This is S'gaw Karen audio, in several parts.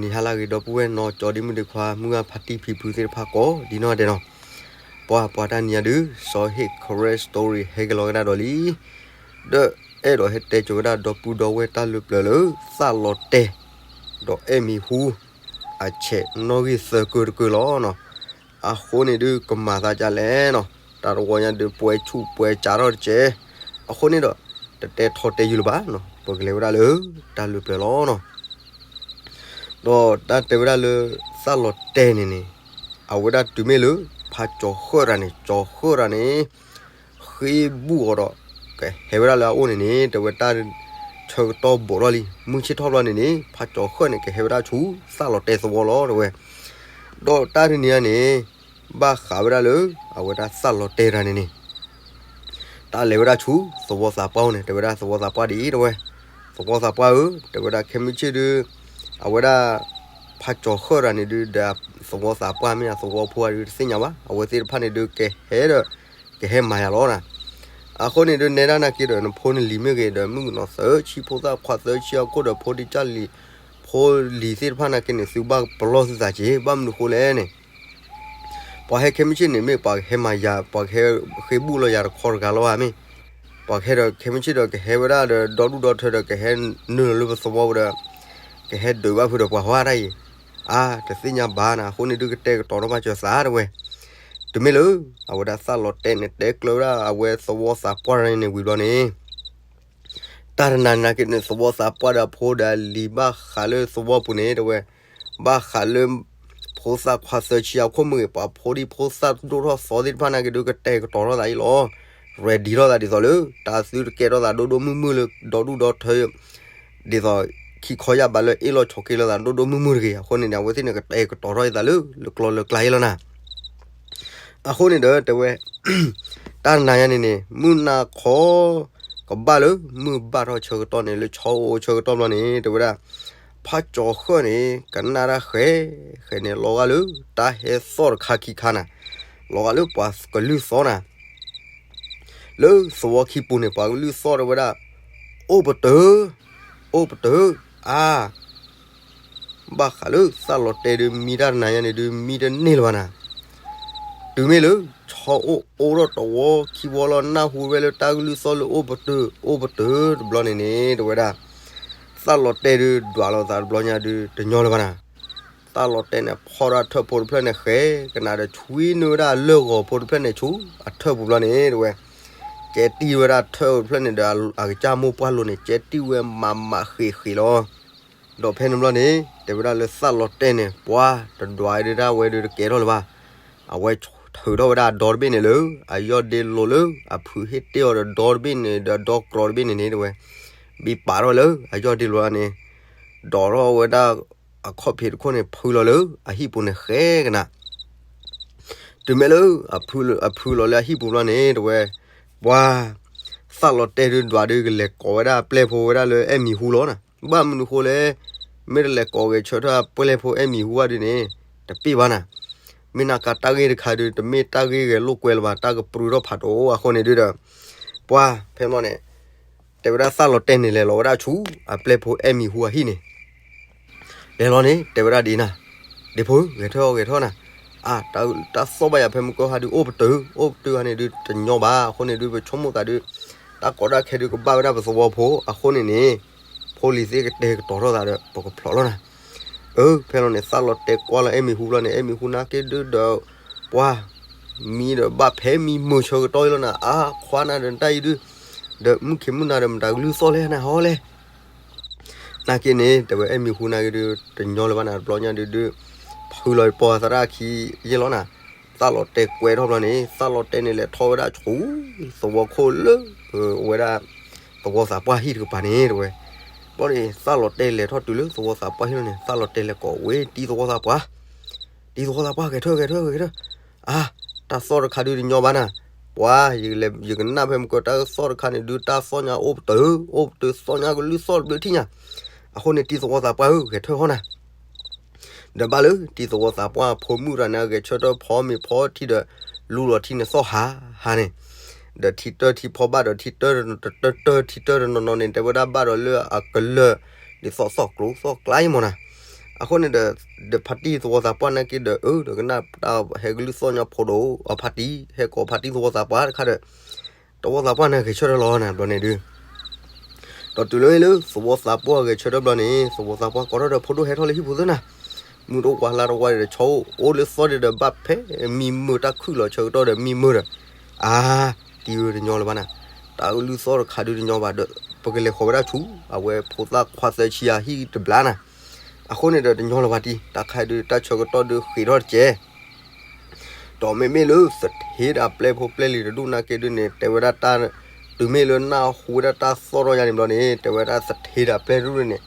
နံၤဟါလၢအဂ့ၤ ဒီပုၢ်ဝဲၢ်နီၢ်ကၠီဒ့မုၣ်ဒ့ခွါ မုၢ်ဂၢ်ဖါတံၢ်ဖံဖုသ့ၣ်တဖၣ်ကိးဒ်နီၢ်ဂၤဒဲးနီၤ, ပှၤပှၤတၢ်နံၤညါဒုး စီၤဟ့ၣ် Karen Story ဟဲက့ၤလီၤကဒါဒီးလံ, ဒီးအဲၣ်ဒိးဟဲတဲကၠိၤဝဲဒၣ်ဒီပုၢ်ဒီဝဲၢ်တၢ်လၢပျၢၤလၢ သၣ်လီၤတဲာ် ဒီးအဲၣ်မံၤဟူ အဆဲးနီၣ်ဂံၢ်သၢကၢၢ်တကၢၢ်လီၤနီၤ. အဃိန့ၣ်ဒုးကမၤသးဒ်လဲၣ်နီၤ, တၢ်တဝီညါဒုးပှဲၤဆူၣ်ပှဲၤစးထီၣ်တက့ၢ်. အဃိန့ၣ်ဒီး တတဲထီတဲယုာ်လၢၤဘၣ်နီၤ, ပကလဲၤဝဲဒၣ်လၢ တၢ်လၢပျၢၤလီၤနီၤ. ဒီးတၢ်တဲဝဲဒၣ်လၢ သၣ်လီၤတဲာ်န့ၣ်န့ၣ်, အဝဲဒၣ်တုၤမ့ၢ်လၢ ဖးကၠီၤဃၢၣ်တၢ်န့ၣ် ကၠီၤဃၢၣ်တၢ်န့ၣ် ဃ့ဘူၣ်အီၤဒီး ကဟဲဝဲဒၣ်လၢအအိၣ်န့ၣ်န့ၣ် တဲဝဲတၢ်ဆၢကတီၢ်ဘိးထီၣ်လံ မုၢ်ဆ့ၣ်ထီၣ်ဘျီန့ၣ်န့ၣ် ဖးကၠီၤဃၢၣ်န့ၣ် ကဟဲဝဲဒၣ်ဆူ သၣ်လီၤတဲာ်သဝီလီၤတဲဝဲ. ဒီးတၢ်တနံၤညါန့ၣ် ဘၣ်ဃးဝဲဒၣ်လၢ အဝဲဒၣ်သၣ်လီၤတဲာ်တၢ်န့ၣ်န့ၣ် တၢ်လဲၤဝဲဒၣ်ဆူ သဝီသးပှၢ်အိၣ်န့ၣ် တဲဝဲဒၣ်သဝီသးပှၢ်ဒ်အံၤတဲဝဲ, သဝီသးပှၢ်ဧၢ, တဲဝဲဒၣ်ခဲမုၢ်ဆ့ၣ်ဒုး အဝဲဒၣ် ဖးကၠီၤဃၢၣ်တၢ်န့ၣ်ဒုး ဒီးသဝီသးပှၢ်မ့ၢ်အသဝီဖိအဒုးတသ့ၣ်ညါဘၣ်, အဝဲသ့ၣ်တဖၣ်န့ၣ်ဒုးကဟဲဒီး ကဟဲမၤယၤလီၤနၤ. အဃိန့ၣ်ဒုးနဲဒၣ်နာ်က့ဒီး နဖိနလံၤမ့ၢ်ဂ့ၤဒီး မုၣ်ကနီၤသၢဆံ ဖိသၣ်ခွါသၢဆံအခိၣ်ဒီး ဖိဒံကၢ်လံၤ ဖိလံၤသ့ၣ်တဖၣ်နာ်က့န့ၣ် သုဘၣ်ပလီၢ်သုသးက့ၤ ဘၣ်မနုၤဃိလဲၣ်န့ၣ် ပှၤဟဲခဲမုၢ်ဆ့ၣ်န့ၣ်မ့ၢ် ပှၤကဟဲမၤယၤ ပှၤကဟဲဃ့ဘူၣ်လီၤယၤတခီတဂၤလီၤဧါမ့ၢ်, ပှၤကဟဲဒီးခဲမုၢ်ဆ့ၣ်ဒီးကဟဲဝဲဒၣ်ဒီး ဒီဒူၣ်ဒီထၢဒီးကဟဲနုာ်လီၤလၢပသဝီပူၤဒီး ကဟဲဒုးဘၣ်ဖုးဒီးပှၤဟီၣ်တၢ်အံၤ, အါ တသ့ၣ်ညါဘၣ်နၤ, အဃိန့ၣ်ဒုးကတဲာ်ကတီၤထီၣ်ဘၣ်စၢၤသးတဲဝဲ. တုၤမ့ၢ်လၢ အဝဲဒၣ်သၣ်လီၤတဲာ်န့ၣ် တဲကျၢၤဝဲဒၣ်အဝဲသဝီသးပှၢ်န့ၣ်ဝံၤဘျီန့ၣ် တၢ်တနၤနာ်က့န့ၣ် သဝီသးပှၢ်ဒီးအဖိဒီးအလံၤဘၣ်ဃးလၢသဝီပူၤန့ၣ်တဲဝဲ, ဘၣ်ဃးလၢ ဖိသၣ်ခွါသၢဆံအခိၣ်မ့ၢ်ဂ့ၤ ပှၤဖိဒံဖိသၣ်ဒိၣ်ထီၣ်သီသ့ၣ်တဖၣ်နာ်က့ဒုးကတဲာ်ကတီၤထီၣ်သးအံၤလီၤ. ready ထီၣ်သးဒ်သိးလၢ တၢ်သုတကဲထီၣ်သးဒိၣ်ဒိၣ်မုၢ်မုၢ်လၢ ဒီဒူၣ်ဒီထၢ ဒ်သိး ခံခီယၢ်ဘးလၢအ့ၣ်လိာ်ဆိးက့လိာ်သးဒိၣ်ဒိၣ်မုၢ်မုၢ်တဂ့ၤ, အဃိန့ၣ်န့ၣ် အဝဲသ့ၣ်န့ၣ်ကတဲာ်ကတီၤထီၣ်သးလၢ လၢကျီလၢကျါအံၤလီၤနၤ. အဃိန့ၣ်ဒီးတဲဝဲ တၢ်နၤညါန့ၣ်န့ၣ် မုၢ်နၤခီ ကဘၣ်လၢ မုၢ်ဘၣ်ထီၣ်ဆၢကတီၢ်န့ၣ် လၢဆီအိၣ်ဆၢကတီၢ်ဘျီန့ၣ် တဲဝဲဒၣ် ဖးကၠီၤဃၢၣ်န့ၣ် ကနၣ်တၢ်ဃဲ ဃဲန့ၣ် လီၤဂာ်လၢ တၢ်ဟဲသီၣ်တခါခံခါနၤ, လီၤဂာ်လၢပှၤကလုၢ်သီၣ်နၤ လၢသဝီခံပူၤန့ၣ် ပှၤကလုၢ်သီၣ်တဲဝဲဒၣ် အိၣ်ပတုာ်, အိၣ်ပတုာ်, အါ ဘၣ်ဃးလၢသၣ်လီၤတဲာ်ဒုးမံတၢ်တနၤညါန့ၣ်ဒုးမံတန့ၢ်လၢၤဘၣ်နၤ. တုၤမ့ၢ်လၢ ဆီအိၣ်အိၣ်ထီၣ်တဝီခံဝီလီၤ နၢ်ဟူဝဲလၢတၢ်ကလုၢ်သီၣ်လၢအိၣ်ပတုာ် အိၣ်ပတုာ်တဘျီန့ၣ်န့ၣ် တဲဝဲဒၣ် သၣ်လီၤတဲာ်ဒုးဒွးလိာ်သးတဘျီညါဒုးတညီလၢၤဘၣ်နၤ. သၣ်လီၤတဲာ်န့ၣ် ဖီၣ်ဒၣ်ထၢၣ်ဖိတဖျၢၣ်န့ၣ်ဃဲကနၤဒီး ဆွံနုာ်ဝဲဒၣ်လၢၢ်ဂီၤဖိတဖျၢၣ်န့ၣ်ဆူ အထၢၣ်ပူၤဘျီန့ၣ် တဲဝဲ ကဲတံၢ်ဝဲဒၣ်ထၢၣ်တဖျၢၣ်န့ၣ်ဒီး အကစၢ်မိၢ်ပှၢ်လိၤန့ၣ် ကဲတံၢ်ဝဲမးမးဃံးဃံးလီၤ. ဒီးဖဲန့ၣ်ဘျီန့ၣ် တဲဝဲဒၣ်လၢသၣ်လီၤတဲာ်န့ၣ် ပှၤတဒွးဒုးတၢ်ဝဲဒုးတကဲထီၣ်လၢၤဘၣ်. အဝဲထုးထီၣ်ဝဲဒၣ်အဒီတဘ့ၣ်န့ၣ်လၢ အယီၢ်ဒ့လိၤလၢ အဖုဟ့ၣ်တ့ၢ်အီၤဒီးဒီတဘ့ၣ်န့ၣ်ဒီးဒီကြီတဘ့ၣ်န့ၣ်န့ၣ် တဲဝဲ ဘံပာ်ထီၣ်လၢအယီၢ်ဒ့လိၤန့ၣ် ဒိးထီၣ်ဝဲဒၣ် အခီၣ်ဖံးတခိၣ်န့ၣ် ဖုလီၤလၢအဟံၣ်ပူၤန့ၣ်ဃဲကနၤ တုၤမ့ၢ်လၢ အဖုလီၤလၢအဟံၣ်ပူၤဘျီန့ၣ် တဲဝဲ ပှၤ သၣ်လီၤတဲာ်ဒုးဒွးဒုးကလဲၤကိးဝဲဒၣ်အပျဲၢ်ဖိဝဲဒၣ်လၢအဲၣ်မံၤဟူလီၤနၤ. ဘၣ်မနုၤဃိလဲၣ်, မ့ၢ်တလဲၤကိးဂဲၤဆၢထၢၣ်အပျဲၢ်ဖိအဲၣ်မံၤဟူဘၣ်ဒုးန့ၣ် တပ့ၢ်ဘၣ်နၤ. မ့ၢ်နာ်က့တၢ်ဂ့ၢ်တခါဒုး တမ့ၢ်တၢ်ဂ့ၢ်ဂဲၤလိာ်ကွဲလၢၤဘၣ်, တၢ်ကပြုၢ်ထီၣ်ဖးဒိၣ်အဃိန့ၣ်ဒုးဒီး ပှၤဖဲန့ၣ်ဘျီန့ၣ် တဲဝဲဒၣ်သၣ်လီၤတဲာ်န့ၣ် လဲၤလီၤဝဲဒၣ်ဆူ အပျဲၢ်ဖိအဲၣ်မံၤဟူအဟံၣ်န့ၣ် လဲၤလီၤန့ၣ် တဲဝဲဒၣ်ဒ်နၤ, ဒ့ဖိဧၢ ဂဲၤထၢၣ်အီၤ ဂဲၤထၢၣ်နၤ, အါ တၢ်သီၣ်ဘၣ်ယၤဖဲမုၢ်ကီၢ်ဟါဒုး အိၣ်ပတုာ် အိၣ်ပတုာ်ဟါန့ၣ်ဒုး တညီဘၣ်အဃိန့ၣ်ဒုး ပဆိကမိၣ်သးဒုး တၢ်ကီတၢ်ခဲဒုးကဘၣ်ဝဲဒၣ်ပသဝီဖိအဃိန့ၣ်န့ၣ် ဖိလံၤသ့ၣ်ကတဲာ်ကတီၤထီၣ်သးဒီး ပကဖျိးလီၤနၤ. အၢ ဖဲလီၤန့ၣ် သၣ်လီၤတဲာ်ကွၢ်လီၤအဲၣ်မံၤဟူလီၤန့ၣ် အဲၣ်မံၤဟူနာ်က့ဒုးဒီး ပှၤ မံဒီးဘၣ်ဖဲမံမုာ်ဆၢကတီၢ်အံၤလီၤနၤ, အါ ခွါနၤဒီးတၢ်အံၤဒုး ဒီးမုၢ်ခံမုၢ်နၤဒီး မတၤကလုၢ်သီၣ်လဲၣ်နၤဟီလဲၣ် နာ်က့န့ၣ် တဲဝဲအဲၣ်မံၤဟူနာ်က့ဒုး တညီလၢၤဘၣ်နၤ တဘျီညါဒုးဒုး ဖုလီၤပီသရၣ်ခံယဲၢ်လီၤနၤ, သၣ်လီၤတဲာ်ကွဲထီၣ်ဘျီန့ၣ် သၣ်လီၤတဲာ်န့ၣ် လဲၤထီၣ်ဝဲဒၣ်ဆူ သဝီခိၣ်လၢ ဝဲဒၣ် သဝီသးပှၢ်ဟံၣ်တကပၤန့ၣ် တဲဝဲ, ဘျီန့ၣ် သၣ်လီၤတဲာ်လဲၤထီၣ်တုၤလၢသဝီသးပှၢ်ဟံၣ်လီၤန့ၣ် သၣ်လီၤတဲာ်လဲၤကိးဝဲ တံၤသဝီသးပှၢ် တံၤသဝီသးပှၢ် ဂဲၤထၢၣ် ဂဲၤထၢၣ် ဂဲၤထၢၣ်, အါ တၢ်သီၣ်တခါဒုးတညီဘၣ်နၤ, ပှၤ ယကနၣ်ဖဲမုၢ်ကီၢ်တၢ်သီၣ်တခါန့ၣ်ဒုး တၢ်သီၣ်ညါအိၣ်ပတုာ် အိၣ်ပတုာ်သီၣ်ညါကလုၢ်သီၣ်တဘျုးထံၣ်ညါ, အဃိန့ၣ် တံၤသဝီသးပှၢ်ဧၢ ဂဲၤထၢၣ်ဟီနၤ ဒီးဘၣ်လၢတံၤသဝီသးပှၢ်ဖိမုၣ်တဂၤန့ၣ် အဂဲၤဆၢထၢၣ်ဖီမ့ၤဖီထံဒီး လူလီၤထံန့ၣ်သီၣ်ဟးဟးန့ၣ်, ဒီးထံတၢထံဖီဘၣ်ဒီးထံတၢတၢတၢထံတၢတနီၤနီၤန့ၣ် တဲဝဲဒၣ်ဘၣ်ဒီးလၢအကလၢာ် ဒ်သိးသီၣ်ကျိသီၣ်ကျါအံၤမ့ၢ်နၤ, အဃိန့ၣ်ဒီး ဒီးဖါတံၢ်သဝီသးပှၢ်နာ်က့ဒီး အၢ ဒီးကနၣ်တၢ်ဟဲကလုၢ်သီၣ်ညါဖိဒီး အဖါတံၢ် ဟဲကိးဖါတံၢ်သဝီသးပှၢ်တခါဒီး သဝီသးပှၢ်န့ၣ်ဂဲၤဆၢထၢၣ်လီၤနၤဘျီန့ၣ်ဒုး ဒီးတုၤလၢလၢသဝီသးပှၢ်ဂဲၤဆၢထၢၣ်ဘျီန့ၣ် သဝီသးပှၢ်ကိးထီၣ်ဒီးဖိဒိၣ်ဟဲထီၣ်လၢဟံၣ်ပူၤသ့နၤ, မုၢ်တအိၣ်ကွၢ်လါတဝါဒီး ဆီအိၣ်လၢသီၣ်ဒီး ဘၣ်ဖဲမံမုာ်တၢ်ခုၣ်လီၤဆၢကတီၢ်ဒီးမံမုာ်ဒီး အါ တံၤဧၢတညီလၢၤဘၣ်နၤ, တၢ်ကလုၢ်သီၣ်တခါဒုးတညီဘၣ်ဒီး ပကလဲၤဃီၤဝဲဒၣ်ဆူ အဝဲဖိသၣ်ခွါသၢဆံအဟံၣ်တဘျီနၤ, အဃိန့ၣ်ဒီးတညီလၢၤဘၣ်တံၤ တၢ်ခါဒုးတၢ်ဆၢကတီၢ်ဒုးဃ့ထီၣ်တကဲး ဒီးမ့မ့ၢ်လၢသထ့ဒီးပျဲၢ်ဖိပျဲၢ်လံၤတဒူၣ်နာ်က့ဒုးန့ၣ် တဲဝဲဒၣ်တၢ် တုၤမ့ၢ်လၢနၢ်ဟူဝဲဒၣ်တၢ်သီၣ်ထီၣ်ယါန့ၣ်ဘျီန့ၣ် တဲဝဲဒၣ်သထ့ဒီးပျဲၢ်တဒူၣ်န့ၣ်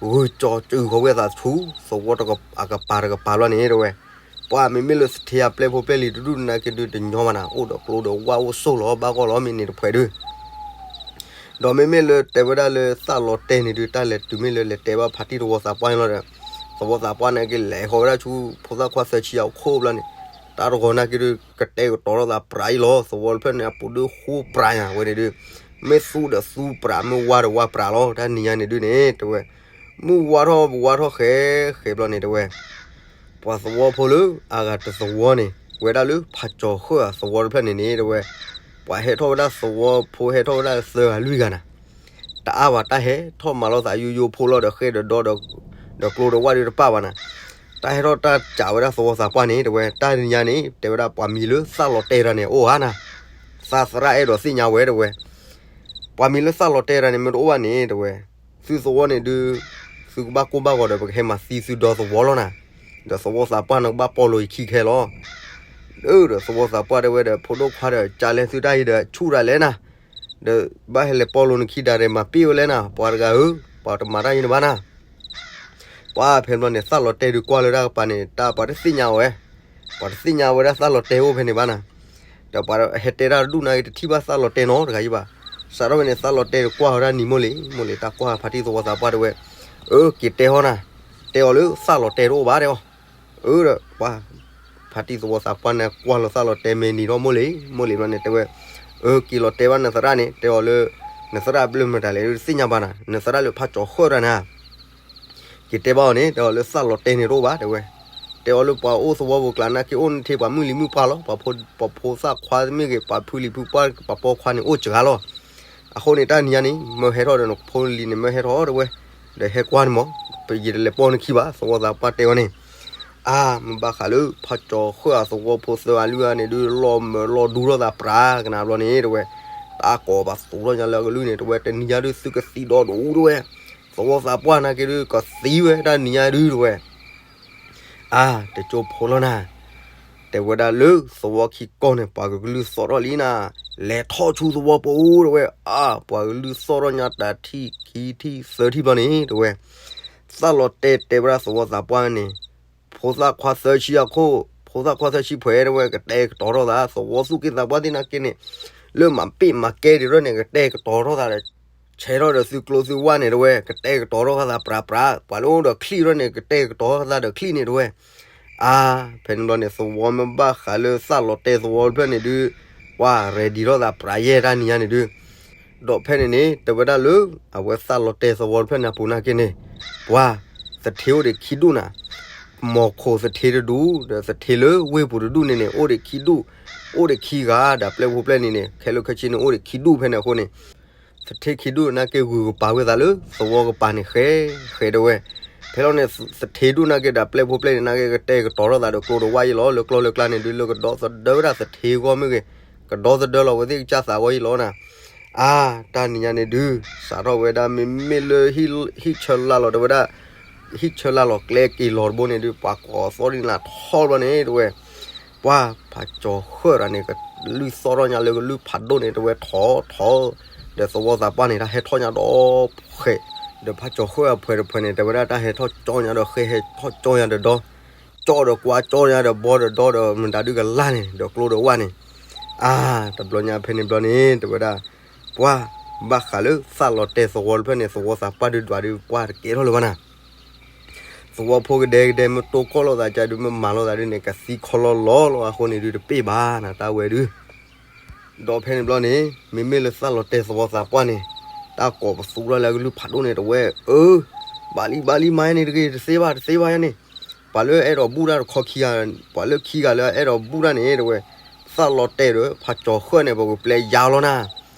ဂုာ်ကၠီၤစုဃီၤဝဲသးဆူ သဝီအကပၤတကပၤဘျီန့ၣ် တဲဝဲ, ပှၤမ့မ့ၢ်လၢသထ့အပျဲၢ်ဖိပျဲၢ်လံၤတဒူၣ်နာ်က့ဒုးတညီဘၣ်နၤ အိၣ်ဒီးကျိဒီးဝၣ်အိၣ်ဆိၣ်လီၤဘၣ်ဂီၢ်လီၤ မ့ၢ်န့ၣ်တဖှဲးဒုး ဒီးမ့မ့ၢ်လၢတဲဝဲဒၣ်လၢသၣ်လီၤတဲာ်န့ၣ်ဒုး တၢ်လဲၤတုၤမ့ၢ်လၢလဲၤတဲဘၣ်ဖါတံၢ်သဝီသးပှၢ်န့ၣ်လီၤဒီး သဝီသးပှၢ်န့ၣ်က့လဲၤဃီၤဝဲဒၣ်ဆူ ဖိသၣ်ခွါသၢဆံအခိၣ်ဘျီန့ၣ် တၢ်တဂီၤနာ်က့ဒုး ကတဲာ်ကတီၤထီၣ်သးပြးအံၤလီၤ သဝီတဖျၢၣ်န့ၣ် အပူၤဒုးဃူပြးညါဝဲန့ၣ်ဒုး မ့ၢ်သူဒီးသူပြး မ့ၢ်ဝါဒီးဝါပြးလီၤ တၢ်နံၤညါန့ၣ်ဒုးန့ၣ် တဲဝဲ, မုၢ်ဝါထီၣ်ပဝါထီၣ်ဃဲဃဲဘျီန့ၣ် တဲဝဲ ပှၤသဝီဖိလၢအဂၤတသဝီန့ၣ် ဝဲဒၣ်လၢဖးကၠီၤဃၢၣ်အသဝီတဖျၢၣ်န့ၣ်န့ၣ် တဲဝဲ, ပှၤဟဲထီၣ်ဝဲဒၣ်သဝီဖိဟဲထီၣ်ဝဲဒၣ်သၢဂၤလွံၢ်ဂၤနၤ, တအါဘၣ်တၢ်ဟဲထီၣ်မၤလိာ်သးယိယိဖိလီၤဒီးဃဲဒီးဒီ ဒီးကျိဒီးဝၣ်ဒုးတပာ်ဘၣ်နၤ, တၢ်ဟဲထီၣ်တၢ်ကးဝဲဒၣ်သဝီသးပှၢ်န့ၣ် တဲဝဲ တၢ်နံၤညါန့ၣ် တဲဝဲဒၣ်ပှၤမံၤလၢသၣ်လီၤတဲာ်တဂၤန့ၣ် အိၣ်ဧါနၤ, သးသရၣ်အဲၣ်ဒိးသ့ၣ်ညါဝဲ တဲဝဲ ပှၤမံၤလၢသၣ်လီၤတဲာ်တဂၤန့ၣ် မ့ၢ်တအိၣ်ဘၣ်န့ၣ် တဲဝဲ, သုသဝီန့ၣ်ဒုး သုကဘၣ်ကိၢ်ဘၣ်ဂီၤဒီး ပကဟဲမၤသံသုဒီသဝီလီၤနၤ, ဒီးသဝီသးပှၢ်န့ၣ်ကဘၣ်ပီၢ်လိာ်ယခံခဲလီၤ, ဒီးသဝီသးပှၢ်တဲဝဲဒီး ဖိဒိၣ်ခွါဒီး ကလဲၤသုတၢ်အံၤဒီးဆူၣ်တၢ်လဲၣ်နၤ, ဒီးဘၣ်ဟဲလဲၤပီၢ်လိာ်နခံဒၣ်ရဲၣ်မၤပ့ၢ်ဝဲလဲၣ်နၤ ပှၤတဂၤဧၢ, ပှၤတမၤတၢ်ယံၤန့ၣ်ဘၣ်နၤ ပှၤဖဲန့ၣ်ဘျီန့ၣ် သၣ်လီၤတဲာ်ဒုးကွၢ်လၢတၢ်ကပၤန့ၣ် တၢ်ပှၤတသ့ၣ်ညါဝဲ, ပှၤတသ့ၣ်ညါဝဲဒၣ်သၣ်လီၤတဲာ်အိၣ်ဖဲန့ၣ်ဘၣ်နၤ, ဒီးပှၤဟဲတဲတၢ်တဒူၣ်နာ်က့တထံၣ်ဘၣ်သၣ်လီၤတဲာ်နီတဂၤအံၤဘၣ်, စးထီၣ်ဖဲန့ၣ် သၣ်လီၤတဲာ်တကွၢ်ဝဲဒၣ်နံၤမိၢ်လံၤ, မိၢ်လံၤတၢ်ကွၢ်ဖါတံၢ်သဝီသးပှၢ်တဲဝဲ, အၢ က့ၤတဲဟီနၤ, တဲအီၤလၢသၣ်လီၤတဲာ်တအိၣ်ဘၣ်တဲအီၤ, အၢဒီးပှၤ ဖါတံၢ်သဝီသးပှၢ်န့ၣ်ကွၢ်လီၤသၣ်လီၤတဲာ်မ့ၢ်နံၤထီၣ်မိၢ်လံၤ, မိၢ်လံၤဘျီန့ၣ်တဲဝဲ, အၢ က့ၤလီၤတဲဘၣ်နသရၣ်န့ၣ် တဲအီၤလၢ နသရၣ်ဘျၢမတၤလဲၣ် တသ့ၣ်ညါဘၣ်နၤ, နသရၣ်လၢဖးကၠီၤဃၢၣ်တဂၤန့ၣ် က့ၤတဲဘၣ်အီၤန့ၣ် တဲအီၤလၢသၣ်လီၤတဲာ်န့ၣ်တအိၣ်ဘၣ်တဲဝဲ, တဲအီၤလၢပှၤအိၣ်သဝီပူၤကျါနာ်က့အိၣ်န့ၣ်ထဲပှၤမုၢ်လံၤမုၢ်ပှၢ်လီၤ, ပှၤဖိသၣ်ခွါမ့ၢ်ဂ့ၤ ပှၤဖုလံၤဖုပှၢ် ပှၤပိာ်ခွါန့ၣ်အိၣ်စှၤလီၤ, အဃိန့ၣ်တၢ်နံၤညါန့ၣ် မၢဟဲထီၣ်ဒီးနဖိလံၤန့ၣ်မၢဟဲထီၣ်တဲဝဲ, ဒီးဟဲကွၢ်န့ၣ်မး, ပယံာ်တလဲၤပိာ်နခံဘၣ် သဝီသးပှၢ်တဲဝဲန့ၣ် အါ မ့ၢ်ဘၣ်ဃးလၢဖးကၠီၤဃၢၣ်အသဝီဖိသၢဂၤလွံၢ်ဂၤန့ၣ်ဒုး လီၤမၢာ်လီၤဒူထီၣ်သးပြးကနၤဘျီန့ၣ်တဲဝဲ, တၢ်ကိးပသူထီၣ်ညါလၢအကလုၢ်န့ၣ် တဲဝဲ တနံၤညါဒုးသုကသံဒီဒူတဲဝဲ, သဝီသးပှၢ်နာ်က့ဒုး ကသံဝဲတၢ်နံၤညါဒုးတဲဝဲ အါ တကၠိဖိလီၤနၤ, တဲဝဲဒၣ်လၢသဝီခံကီၢ်န့ၣ် ပှၤကကလုၢ်သီၣ်ထီၣ်လံနၤ, လဲၤထီၣ်ဆူသဝီပူၤတဲဝဲ, အါ ပှၤကလုၢ်သီၣ်ထီၣ်ညါတထံၣ်ခံထံၣ်သၢထံၣ်ဘျီန့ၣ်တဲဝဲ, သၣ်လီၤတဲာ်တဲဝဲဒၣ်သဝီသးပှၢ်န့ၣ်, ဖိသၣ်ခွါသၢဆံအခိၣ်, ဖိသၣ်ခွါသၢဆံဖဲတဲဝဲ ကတဲာ်ကတီၤထီၣ်သး သဝီသူၣ်က့သးပှၢ်သ့ၣ်နာ်က့န့ၣ်, လၢမၤပ့ၢ်မၤကဲဒံးထီၣ်န့ၣ် ကတဲာ်ကတီၤထီၣ်သးဒီး ဆဲးထီၣ်ဒီးသုကျိသုဝၣ်န့ၣ်တဲဝဲ ကတဲာ်ကတီၤထီၣ်သးပြးပြး, ပှၤလၢအိၣ်ဒီးချံၣ်ထီၣ်န့ၣ် ကတဲာ်ကတီၤထီၣ်သးဒီးချံၣ်န့ၣ်တဲဝဲ, အါ ဖဲန့ၣ်ဘျီန့ၣ် သဝီမ့ၢ်ဘၣ်ဃးလၢသၣ်လီၤတဲာ်သဝီတဖျၢၣ်န့ၣ်ဒုး, ပှၤ ready ထီၣ်သးပြးယဲၢ်တၢ်နံၤညါန့ၣ်ဒုး ဒီးဖဲန့ၣ်န့ၣ် တဲဝဲဒၣ်လၢ အဝဲသၣ်လီၤတဲာ်သဝီတဖျၢၣ်န့ၣ်အပူၤနာ်က့န့ၣ်, ပှၤ သထ့အိၣ်ဒံးခံဒူၣ်နၤ, မီၤခိၣ်သထ့တဒူၣ် ဒီးသထ့လၢဝ့ၢ်ပူၤတဒူၣ်န့ၣ်န့ၣ် အိၣ်ဒံးခံဒူၣ်, အိၣ်ဒံးခံဂၤ ဒီးပျဲၢ်ဖိပျဲၢ်န့ၣ်န့ၣ် ခဲလၢာ်ခဲဆ့န့ၣ် အိၣ်ဒံးခံဒူၣ်ဖဲန့ၣ်အဃိန့ၣ် သထ့ခံဒူၣ်နာ်က့ဂုာ်ကပၤဝဲသးလၢသဝီကပၤန့ၣ် ဃဲ ဃဲတဲဝဲ, ဖဲလီၤန့ၣ် သထ့ဒူၣ်နာ်က့ဒီးပျဲၢ်ဖိပျဲၢ်န့ၣ်နာ်က့ ကတဲာ်ကတီၤထီၣ်သးဒီးကျိဒီးဝၣ်ယဲၢ်လီၤ လၢကျီလၢကျါန့ၣ်ဒုး လၢကဒီသဒၢဝဲဒၣ်သထ့ဂီၢ်မ့ၢ်ဂ့ၤ, ကဒီသဒၢလီၤဝဲသ့ၣ်ကစၢ်သးဂီၢ်ယဲၢ်လီၤနၤ, အါ တၢ်နံၤညါန့ၣ်ဒုး စးထီၣ်ဝဲဒၣ်မ့မ့ၢ်လၢ ဟံၣ်ဆၢလၢ်လီၤတဲဝဲဒၣ်, ဟံၣ်ဆၢလၢ်လီၤကျဲက့ၤလီၤတဘိန့ၣ်ဒုး ပှၤကိးသီၣ်ဒ်နၤထီဘျီန့ၣ်တဲဝဲ ပှၤ ဖးကၠီၤဃၢၣ်တဂၤန့ၣ် ကလုၢ်သီၣ်ထီၣ်ညါလၢကလုၢ်ဖးဒိၣ်န့ၣ် တဲဝဲထီထီ, ဒီးသဝီသးပှၢ်န့ၣ် တၢ်ဟဲထီၣ်ညါဒီးဖှဲး, ဒီးဖးကၠီၤဃၢၣ်အဖှဲးတဖှဲးန့ၣ် တဲဝဲဒၣ်တၢ်ဟဲထီၣ်ကၠီညါဒီးဃဲဟဲထီၣ်ကၠီညါဒီးဒီ, ကၠီဒီးကွၢ်ကၠီညါဒီးဘီဒီးဒီဒီးမတၤဒုကလၢ်န့ၣ် ဒီးကျိဒီးဝၣ်န့ၣ်, အါ တဘျီညါဖဲန့ၣ်ဘျီန့ၣ် တဲဝဲဒၣ်, ပှၤ ဘၣ်ဃးလၢသးလီၤတဲာ်သဝီတဖျၢၣ်န့ၣ် သဝီသးပှၢ်ဒုးဒွးဒုးပှၢ်တကဲထီၣ်လၢၤဘၣ်နၤ သဝီဖိကဒဲကဒဲ မ့ၢ်တိၢ်ကီၢ်လိာ်သးကဒုး မ့ၢ်မၤလိာ်သးဒုးန့ၣ် ကသံခီလီၤလီၤလီၤ အဃိန့ၣ်ဒုးတပ့ၢ်ဘၣ်နၤ တၢ်ဝဲဒုး, ဒီးဖဲန့ၣ်ဘျီန့ၣ် မ့မ့ၢ်လၢသးလီၤတဲာ်သဝီသးပှၢ်န့ၣ် တၢ်ကိးပသူထီၣ်လၢအကလုၢ်ဖးဒိၣ်န့ၣ် တဲဝဲ အၢ ဘၣ်လံဘၣ်လံ မၤယါန့ၣ်တဂ့ၤ တသ့ဘၣ်တသ့ဘၣ်ယါန့ၣ်, ပှၤလၢအဲၣ်ဒိးဘူၣ်တၢ်တခီခံဂၤ, ပှၤလၢခံဂၤလၢအဲၣ်ဒိးဘူၣ်တၢ်န့ၣ် တဲဝဲ, သၣ်လီၤတဲာ်ဒီး ဖးကၠီၤဃၢၣ်န့ၣ် ပကပျဲယါလီၤနၤ,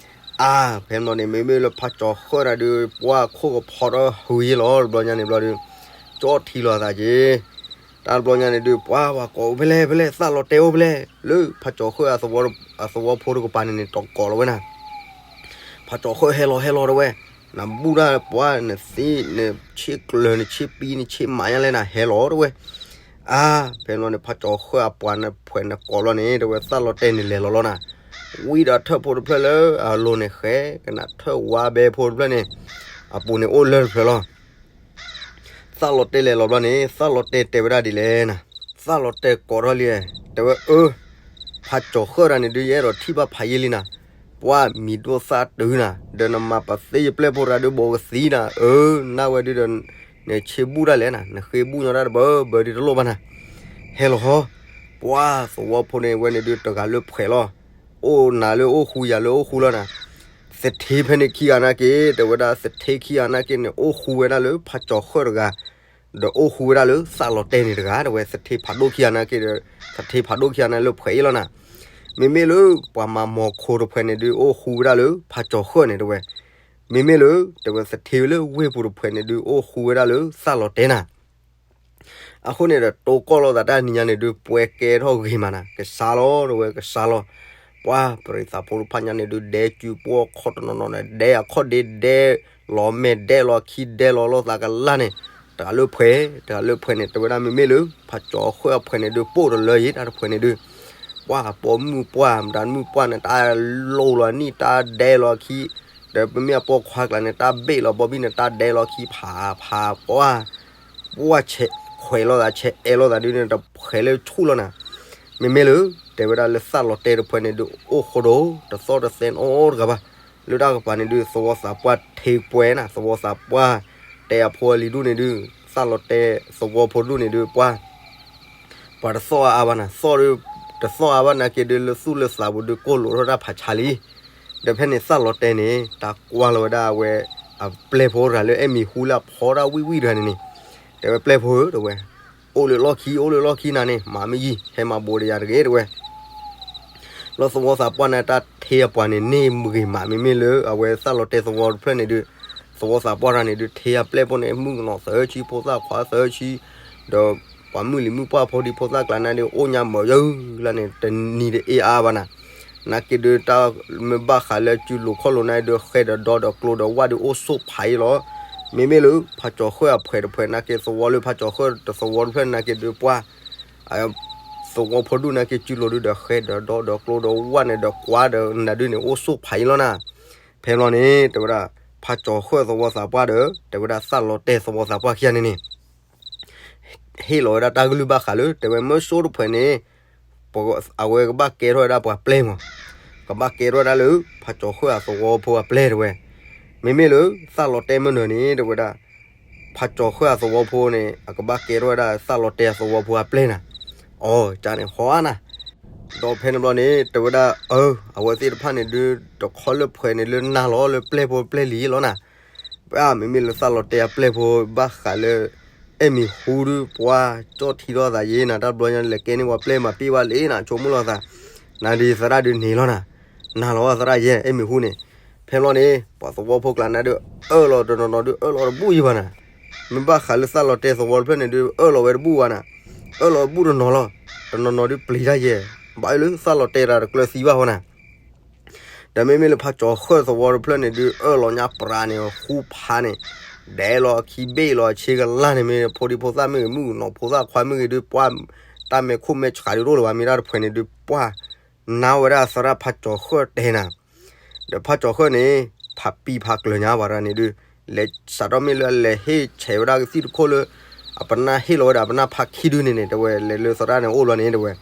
အါ, ဖဲန့ၣ်န့ၣ် မ့မ့ၢ်လၢဖးကၠီၤဃၢၣ်တၢ်ဒုး ပှၤခိၣ်ကဖီထီၣ်ဟူးယ့လီၤ တဘျီညါန့ၣ်ဘျီဒီး, ကၠီထံလီၤသးက့ၤ, တၢ်တဘျီညါန့ၣ်ဒုး ပှၤပှၤကိးဖဲလဲၣ်ဖဲလဲၣ် သၣ်လီၤတဲာ်အိၣ်ဖဲလဲၣ် လၢဖးကၠီၤဃၢၣ်အသဝီဖိတကပၤန့ၣ်န့ၣ် တကိးလီၤဝဲနၤ ဖးကၠီၤဃၢၣ်ဟဲလီၤဟဲလီၤတဲဝဲ, နဘူၣ်တၢ်ပှၤနသ့ နဆ့ကျၢၤ နဆ့ပံ နဆ့မၤညါလဲၣ် နဟဲလီၤတဲဝဲ, အါ, ဖဲန့ၣ်န့ၣ် ဖးကၠီၤဃၢၣ်အပှၤနဖှဲးနကိးလီၤန့ၣ် တဲဝဲသၣ်လီၤတဲာ်န့ၣ်လဲၤလီၤလီၤနၤ, ဝံဒီးထၢၣ်ဖိတဖျၢၣ်လၢအလိၤန့ၣ်ဃဲ, ကနၣ်ထၢၣ်ဝါဘဲဖိတဖျၢၣ်န့ၣ်, အပူၤန့ၣ်အိၣ်လၢတဖျၢၣ်လီၤ သၣ်လီၤတဲာ်လဲၤလီၤဘျီန့ၣ် သၣ်လီၤတဲာ်တဲဝဲဒၣ်ဒ်လဲၣ်နၤ, သၣ်လီၤတဲာ်ကိးထီၣ်လံ, တဲဝဲအၢ, ဖးကၠီၤဃၢၣ်တၢ်န့ၣ်ဒုး ယအဲၣ်ဒိးထံၣ်ဘၣ်ဖးယံာ်လံနၤ, ပှၤမံၤဒိၣ်သၣ်တုၤနၤ, ဒီးနမၤပသ့ယပျဲၢ်ဖိတဂၤဒုး ဘိးကသံနၤ, အၢ, နၢ်ဝဲဒုးဒီး, နဆ့ဘူၣ်တၢ်လဲၣ်နၤ, နဃ့ဘူၣ်ညီတၢ်တဘၢဘၢဒုးတလိၣ်ဘၣ်နၤ, ဟဲလီၤဟီ, ပှၤသဝီဖိန့ၣ်ဝဲန့ၣ်ဒုး တဂၤလၢဖှဲးလီၤ အိၣ်နၤလၢအိၣ်ဃူယၤလၢအိၣ်ဃူလီၤနၤ, သထ့ဖဲန့ၣ်ခံဂၤနာ်က့ တဲဝဲဒၣ်သထ့ခံဂၤနာ်က့န့ၣ် အိၣ်ဃူဝဲဒၣ်လၢဖးကၠီၤဃၢၣ်တဂၤ, ဒီးအိၣ်ဃူဝဲဒၣ်လၢသၣ်လီၤတဲာ်န့ၣ်တဂၤ တဲဝဲသထ့ဖးဒိၣ်ခံဂၤနာ်က့ဒီး, သထ့ဖးဒိၣ်ခံဂၤနာ်က့လၢဖှဲးအံၤလီၤနၤ, မ့မ့ၢ်လၢပှၤမၤမိၤခိတဖှဲးန့ၣ်ဒုး အိၣ်ဃူဝဲဒၣ်လၢဖးကၠီၤဃၢၣ်န့ၣ်တဲဝဲ, မ့မ့ၢ်လၢ တဲဝဲသထ့လၢဝ့ၢ်ပူၤတဖှဲးန့ၣ်ဒုး အိၣ်ဃူဝဲဒၣ်လၢသၣ်လီၤတဲာ်နၤ အဃိန့ၣ်ဒီး တိၢ်ကီၢ်လိာ်သးတၢ်နံၤညါန့ၣ်ဒုး ပှဲၤကဲထီၣ်ဂ့ၤမးနၤ, ကစၢ်လီၤ တဲဝဲကစၢ်လီၤ, ပှၤပရံးသးဖိတဖၣ်ညါန့ၣ်ဒုး ဒဲကၠူပှီၢ်ခီတနီၤနီၤန့ၣ် ဒဲအခီၣ်ဒ့ ဒဲလီၤမဲာ် ဒဲလီၤခံ ဒဲလီၤလိာ်သးကလၢ်န့ၣ်, တဂၤလၢဖှဲး တဂၤလၢဖှဲးန့ၣ် တဲဝဲဒၣ်မ့မ့ၢ်လၢ ဖးကၠီၤဃၢၣ်အဖှဲးန့ၣ်ဒုး ပိၢ်တလၢယံၤ တၢ်တဖှဲးန့ၣ်ဒုး ပှၤပိာ်မုၣ်ပှၢ် မတၤမုၣ်ပှၢ်န့ၣ် တၢ်လိၤလီၤနံၣ် တၢ်ဒဲလီၤခံ, ဒီးပမ့ၢ်အပိာ်ခွါကျါန့ၣ် တၢ်ဘ့ၣ်လီၤဘီဘံၣ်န့ၣ် တၢ်ဒဲလီၤခံဖးဖးပှၢ်, ပှၢ်ဆဲးခွဲးလိာ်သး ဆဲးအဲးလိာ်သးဒုးန့ၣ် တဖှဲးလၢဆူၣ်လီၤနၤ, မ့မ့ၢ်လၢ တဲဝဲဒၣ်လၢသၣ်လီၤတဲာ်တဖှဲးန့ၣ်ဒုး အိၣ်ဃိဒိၣ် တသီၣ်တသဲနီတဂၤဘၣ်, လၢတၢ်ကပၤန့ၣ်ဒုး သဝီသးပှၢ်ထ့ပှဲၤနၤ သဝီသးပှၢ် တဲအဖိအလံၤဒူၣ်န့ၣ်ဒုး သၣ်လီၤတဲာ်သဝီဖိဒူၣ်န့ၣ်ဒုး ပှၤ ပှၤတသီၣ်အါအါဘၣ်နၤ, သီၣ်ဒုး တသီၣ်အါဘၣ်နာ်က့ဒုး လၢသူၣ်လၢသးပူၤဒုး ကိၢ်လိာ်ထီၣ်တၢ်ဖးဆါလံ, ဒီးဖဲန့ၣ်သၣ်လီၤတဲာ်န့ၣ် တၢ်ကွၢ်လီၤဝဲဒၣ်အဝဲ အပျဲၢ်ဖိတဂၤလၢအဲၣ်မံၤဟူလၢအဖီတၢ်ဝံၣ်ဝံၣ်တဂၤန့ၣ်န့ၣ်, တဲဝဲပျဲၢ်ဖိဧၢ တဲဝဲ, အိၣ်လၢလီၢ်ခံ အိၣ်လၢလီၢ်ခံနၤန့ၣ် မၤမ့ၢ်ယံၤ ဟဲမၤဘိးဒီးယၤတဂ့ၤ တဲဝဲ လီၤသဝီသးပှၢ်န့ၣ် တၢ်ထ့အပှၤန့ၣ် န့ၢ်ဂ့ၤမး မ့မ့ၢ်လၢအဝဲသၣ်လီၤတဲာ်သဝီတဖျၢၣ်န့ၣ်ဒုး သဝီသးပှၢ်တၢ်န့ၣ်ဒုး ထ့အပျဲၢ်ဖိန့ၣ် မုၣ်ကနီၤသၢဆံ ဖိသၣ်ခွါသၢဆံ, ဒီးပှၤမုၣ်လံၤမုၣ်ပှၢ်ဖိဒံဖိသၣ်ကျါန့ၣ်ဒုး အိၣ်ညါမၤယၢလၢန့ၣ် တနံၤတအ့အါဘၣ်နၤ, နာ်က့ဒုးတၢ်မ့ၢ်ဘၣ်ဃးလၢစုလိၤခီၣ်လိၤန့ၣ်ဒုး ဃဲဒီးဒီဒီးကျိဒီးဝၣ်ဒုးအိၣ်ဆိးဖးအံၤလီၤ, မ့မ့ၢ်လၢဖးကၠီၤဃၢၣ်အဖှဲးတဖှဲးနာ်က့ သဝီလၢဖးကၠီၤဃၢၣ်တသဝီတဖျၢၣ်နာ်က့ဒုးပှၢ် သဝီဖိဒူၣ်နာ်က့ စုလိၤဒုးဒီးဃဲဒီးဒီဒီးကျိဒီးဝၣ်န့ၣ်ဒီးကွၢ်ဒီးနၤဒုးန့ၣ် အိၣ်ဆိးဖးအံၤလီၤနၤ, ဖဲလီၤန့ၣ် တဲဝဲဒၣ် ဖးကၠီၤဃၢၣ်သဝီသးပှၢ်ဒီး တဲဝဲဒၣ်သၣ်လီၤတဲာ်သဝီသးပှၢ်ခံဂၤန့ၣ်န့ၣ် ဟ့ၣ်လီၤဝဲဒၣ်တၢ်ကလုၢ်ဘၣ်ဃးလၢ တဲဝဲမၢစိတဖှဲးန့ၣ် အဝဲကဘၣ်ကဲထီၣ်ဝဲဒၣ်ပှၤပျဲၢ်မး, ကဘၣ်ကဲထီၣ်ဝဲဒၣ်လၢ ဖးကၠီၤဃၢၣ်အသဝီဖိအပျဲၢ်တဲဝဲ, မ့မ့ၢ်လၢသၣ်လီၤတဲာ်မုၢ်နၤန့ၣ် တဲဝဲဒၣ် ဖးကၠီၤဃၢၣ်အသဝီဖိန့ၣ် အကဘၣ်ကဲထီၣ်ဝဲဒၣ်သၣ်လီၤတဲာ်အသဝီဖိအပျဲၢ်နၤ, အီၤ ကန့ၣ်ဟီဧါနၤ, ဒီးဖဲန့ၣ်ဘျီန့ၣ် တဲဝဲဒၣ် အၢ အဝဲသ့ၣ်တဖၣ်န့ၣ်ဒုး တခီလၢဖှဲးန့ၣ်လၢနၤလီၤ လၢပျဲၢ်ဖိပျဲၢ်လံလီၤနၤ, ပမ့မ့ၢ်လၢသၣ်လီၤတဲာ်အပျဲၢ်ဖိဘၣ်ဃးလၢ အဲၣ်မံၤဟူဒုးပှၢ် ကၠီၣ်ထံထီၣ်သးယ့နၤ တၢ်ဘျီညါလဲၤကဲန့ၢ်ပှၤပျဲၢ်မၤပ့ၢ်ဘၣ်လံနၤ ဆိကမိၣ်လီၤသး, နၤဒုးသရၣ်ဒုးန့ၣ်လီၤနၤ, နၤလီၤသရၣ်ယဲ အဲၣ်မံၤဟူန့ၣ်, ဖဲဘျီန့ၣ် ပှၤသဝီဖိကျါနၤဒုး အၢၣ်လီၤတနီၤနီၤဒုး အၢၣ်လီၤတဘူၣ်ယံၤဘၣ်နၤ, မ့ၢ်ဘၣ်ဃးလၢသၣ်လီၤတဲာ်သဝီတဖျၢၣ်န့ၣ်ဒုး အၢၣ်လီၤဝဲတဘူၣ်ဘၣ်နၤ, အၢၣ်လီၤတဘူၣ်တနီၤလီၤ, တနီၤနီၤဒုးပျံၤတၢ်ယဲ, ဘၣ်အၢၣ်လၢသၣ်လီၤတဲာ်တၢ်တကျၢၤသံဘၣ်ဃီနၤ ဒီးမ့မ့ၢ်လၢဖးကၠီၤဃၢၣ်သဝီတဖျၢၣ်န့ၣ်ဒုး အၢၣ်လီၤညါပြးန့ၣ် ဃူဖးန့ၣ်, ဒဲးလီၤခံဘ့ၣ်လီၤဆ့ကလၢ်န့ၣ် မ့ၢ်ဖိဒံဖိသၣ်မ့ၢ်ဂ့ၤ မုၣ်ကနီၤဖိသၣ်ခွါမ့ၢ်ဂ့ၤဒုး ပှၢ် တၢ်မဲာ်ခိၣ်မဲာ်ဆှးဒုးတအိၣ်လၢၤဘၣ် မ့ၢ်တၢ်တဖှဲးန့ၣ်ဒုး ပှၢ် နါဝဲဒၣ်သရၣ်ဖးကၠီၤဃၢၣ်တဲနၤ ဒီးဖးကၠီၤဃၢၣ်န့ၣ် ဖးပံဖးကျၢၤညါဝဲဒၣ်န့ၣ်ဒုး လဲၤစးထီၣ်မ့ၢ်လၢအလဲၤဟ့ၣ်ဆဲးဝဲဒၣ်ကသံၣ်တခိၣ်လၢ အပနၢ်ဟ့ၣ်လီၤဝဲဒၣ် အပနၢ်ဖးခံဒုန့ၣ်န့ၣ် တဲဝဲ လဲၤလၢသရၣ်န့ၣ်အိၣ်ဘျီန့ၣ် တဲဝဲ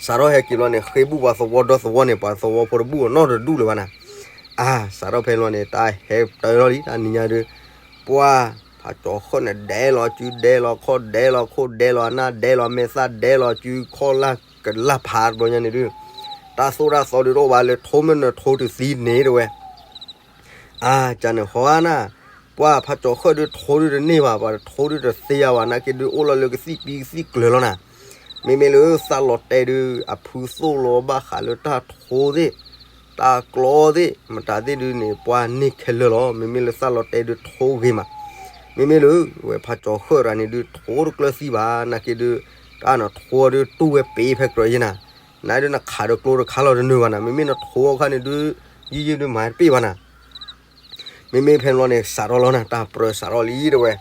စးထီၣ်ဟဲက့ၤဘျီန့ၣ် ဃ့ဘူၣ်ပှၤသဝီဒီသဝီန့ၣ် ပှၤသဝီဖိတဘူၣ်အနီတဒူၣ်လၢၤဘၣ်နၤ, အါ စးထီၣ်ဖဲဘျီန့ၣ် တၢ်ဟဲတၢၢ်လီၤလံ တၢ်နံၤညါဒုး ပှၢ် ဖးကၠီၤဃၢၣ်န့ၣ် ဒဲးလီၤစု ဒဲးလီၤခီၣ် ဒဲးလီၤခိၣ် ဒဲးလီၤအနၢ် ဒဲးလီၤမဲာ်သၣ် ဒဲးလီၤစု ခီၣ်လၢ်ကလၢ်ဖးတဘျီညါန့ၣ်ဒုး တၢ်သိၣ်တၢ်သီဒုးတအိၣ်ဘၣ် လဲၤထိမ့ၢ်နထိတသံန့ၣ် တဲဝဲ အါ ကန့ၣ်ဟီဧါနၤ, ပ ပှၢ်ဖးကၠီၤဃၢၣ်ဒုးထိဒုးတန့ၢ်ဘၣ်, ပှၤထိဒုးတသ့ယါဘၣ်, နာ်က့ဒုးအိၣ်လီၤလၢကသံၣ်ပံကသံၣ်ကျၢၤလီၤနၤ. မ့မ့ၢ်လၢသးလီၤတဲာ်ဒုး အဖုသိၣ်လီၤဘၣ်ဃးလၢတၢ်ထိသ့ၣ် တၢ်ကျီသ့ၣ် မတၤသ့ၣ်ဒုးန့ၣ် ပှၢ်န့ၢ်ခဲလၢာ်လီၤ. မ့မ့ၢ်လၢသးလီၤတဲာ်ဒုးထိဂ့ၤမး, မ့မ့ၢ်လၢဝဲဖးကၠီၤဃၢၣ်တဂၤန့ၣ်ဒုးထိတကျၢၤသံဘၣ်, နာ်က့ဒုး တၢ်နထိဒုးတူၢ်ဝဲပ့ၤဖဲကြၢးယဲနၤ, နဒုးနခးဒီးကျိတခါလီၤတနုာ်ဘၣ်နၤ, မ့မ့ၢ်နထိအခါန့ၣ်ဒုး ယံာ်ယံာ်ဒုးမၤတပ့ၢ်ဘၣ်နၤ. မ့မ့ၢ်ဖဲန့ၣ်လီၤန့ၣ် စးထီၣ်လီၤနၤ, တၢ်ပြၢစးထီၣ်လံတဲဝဲ.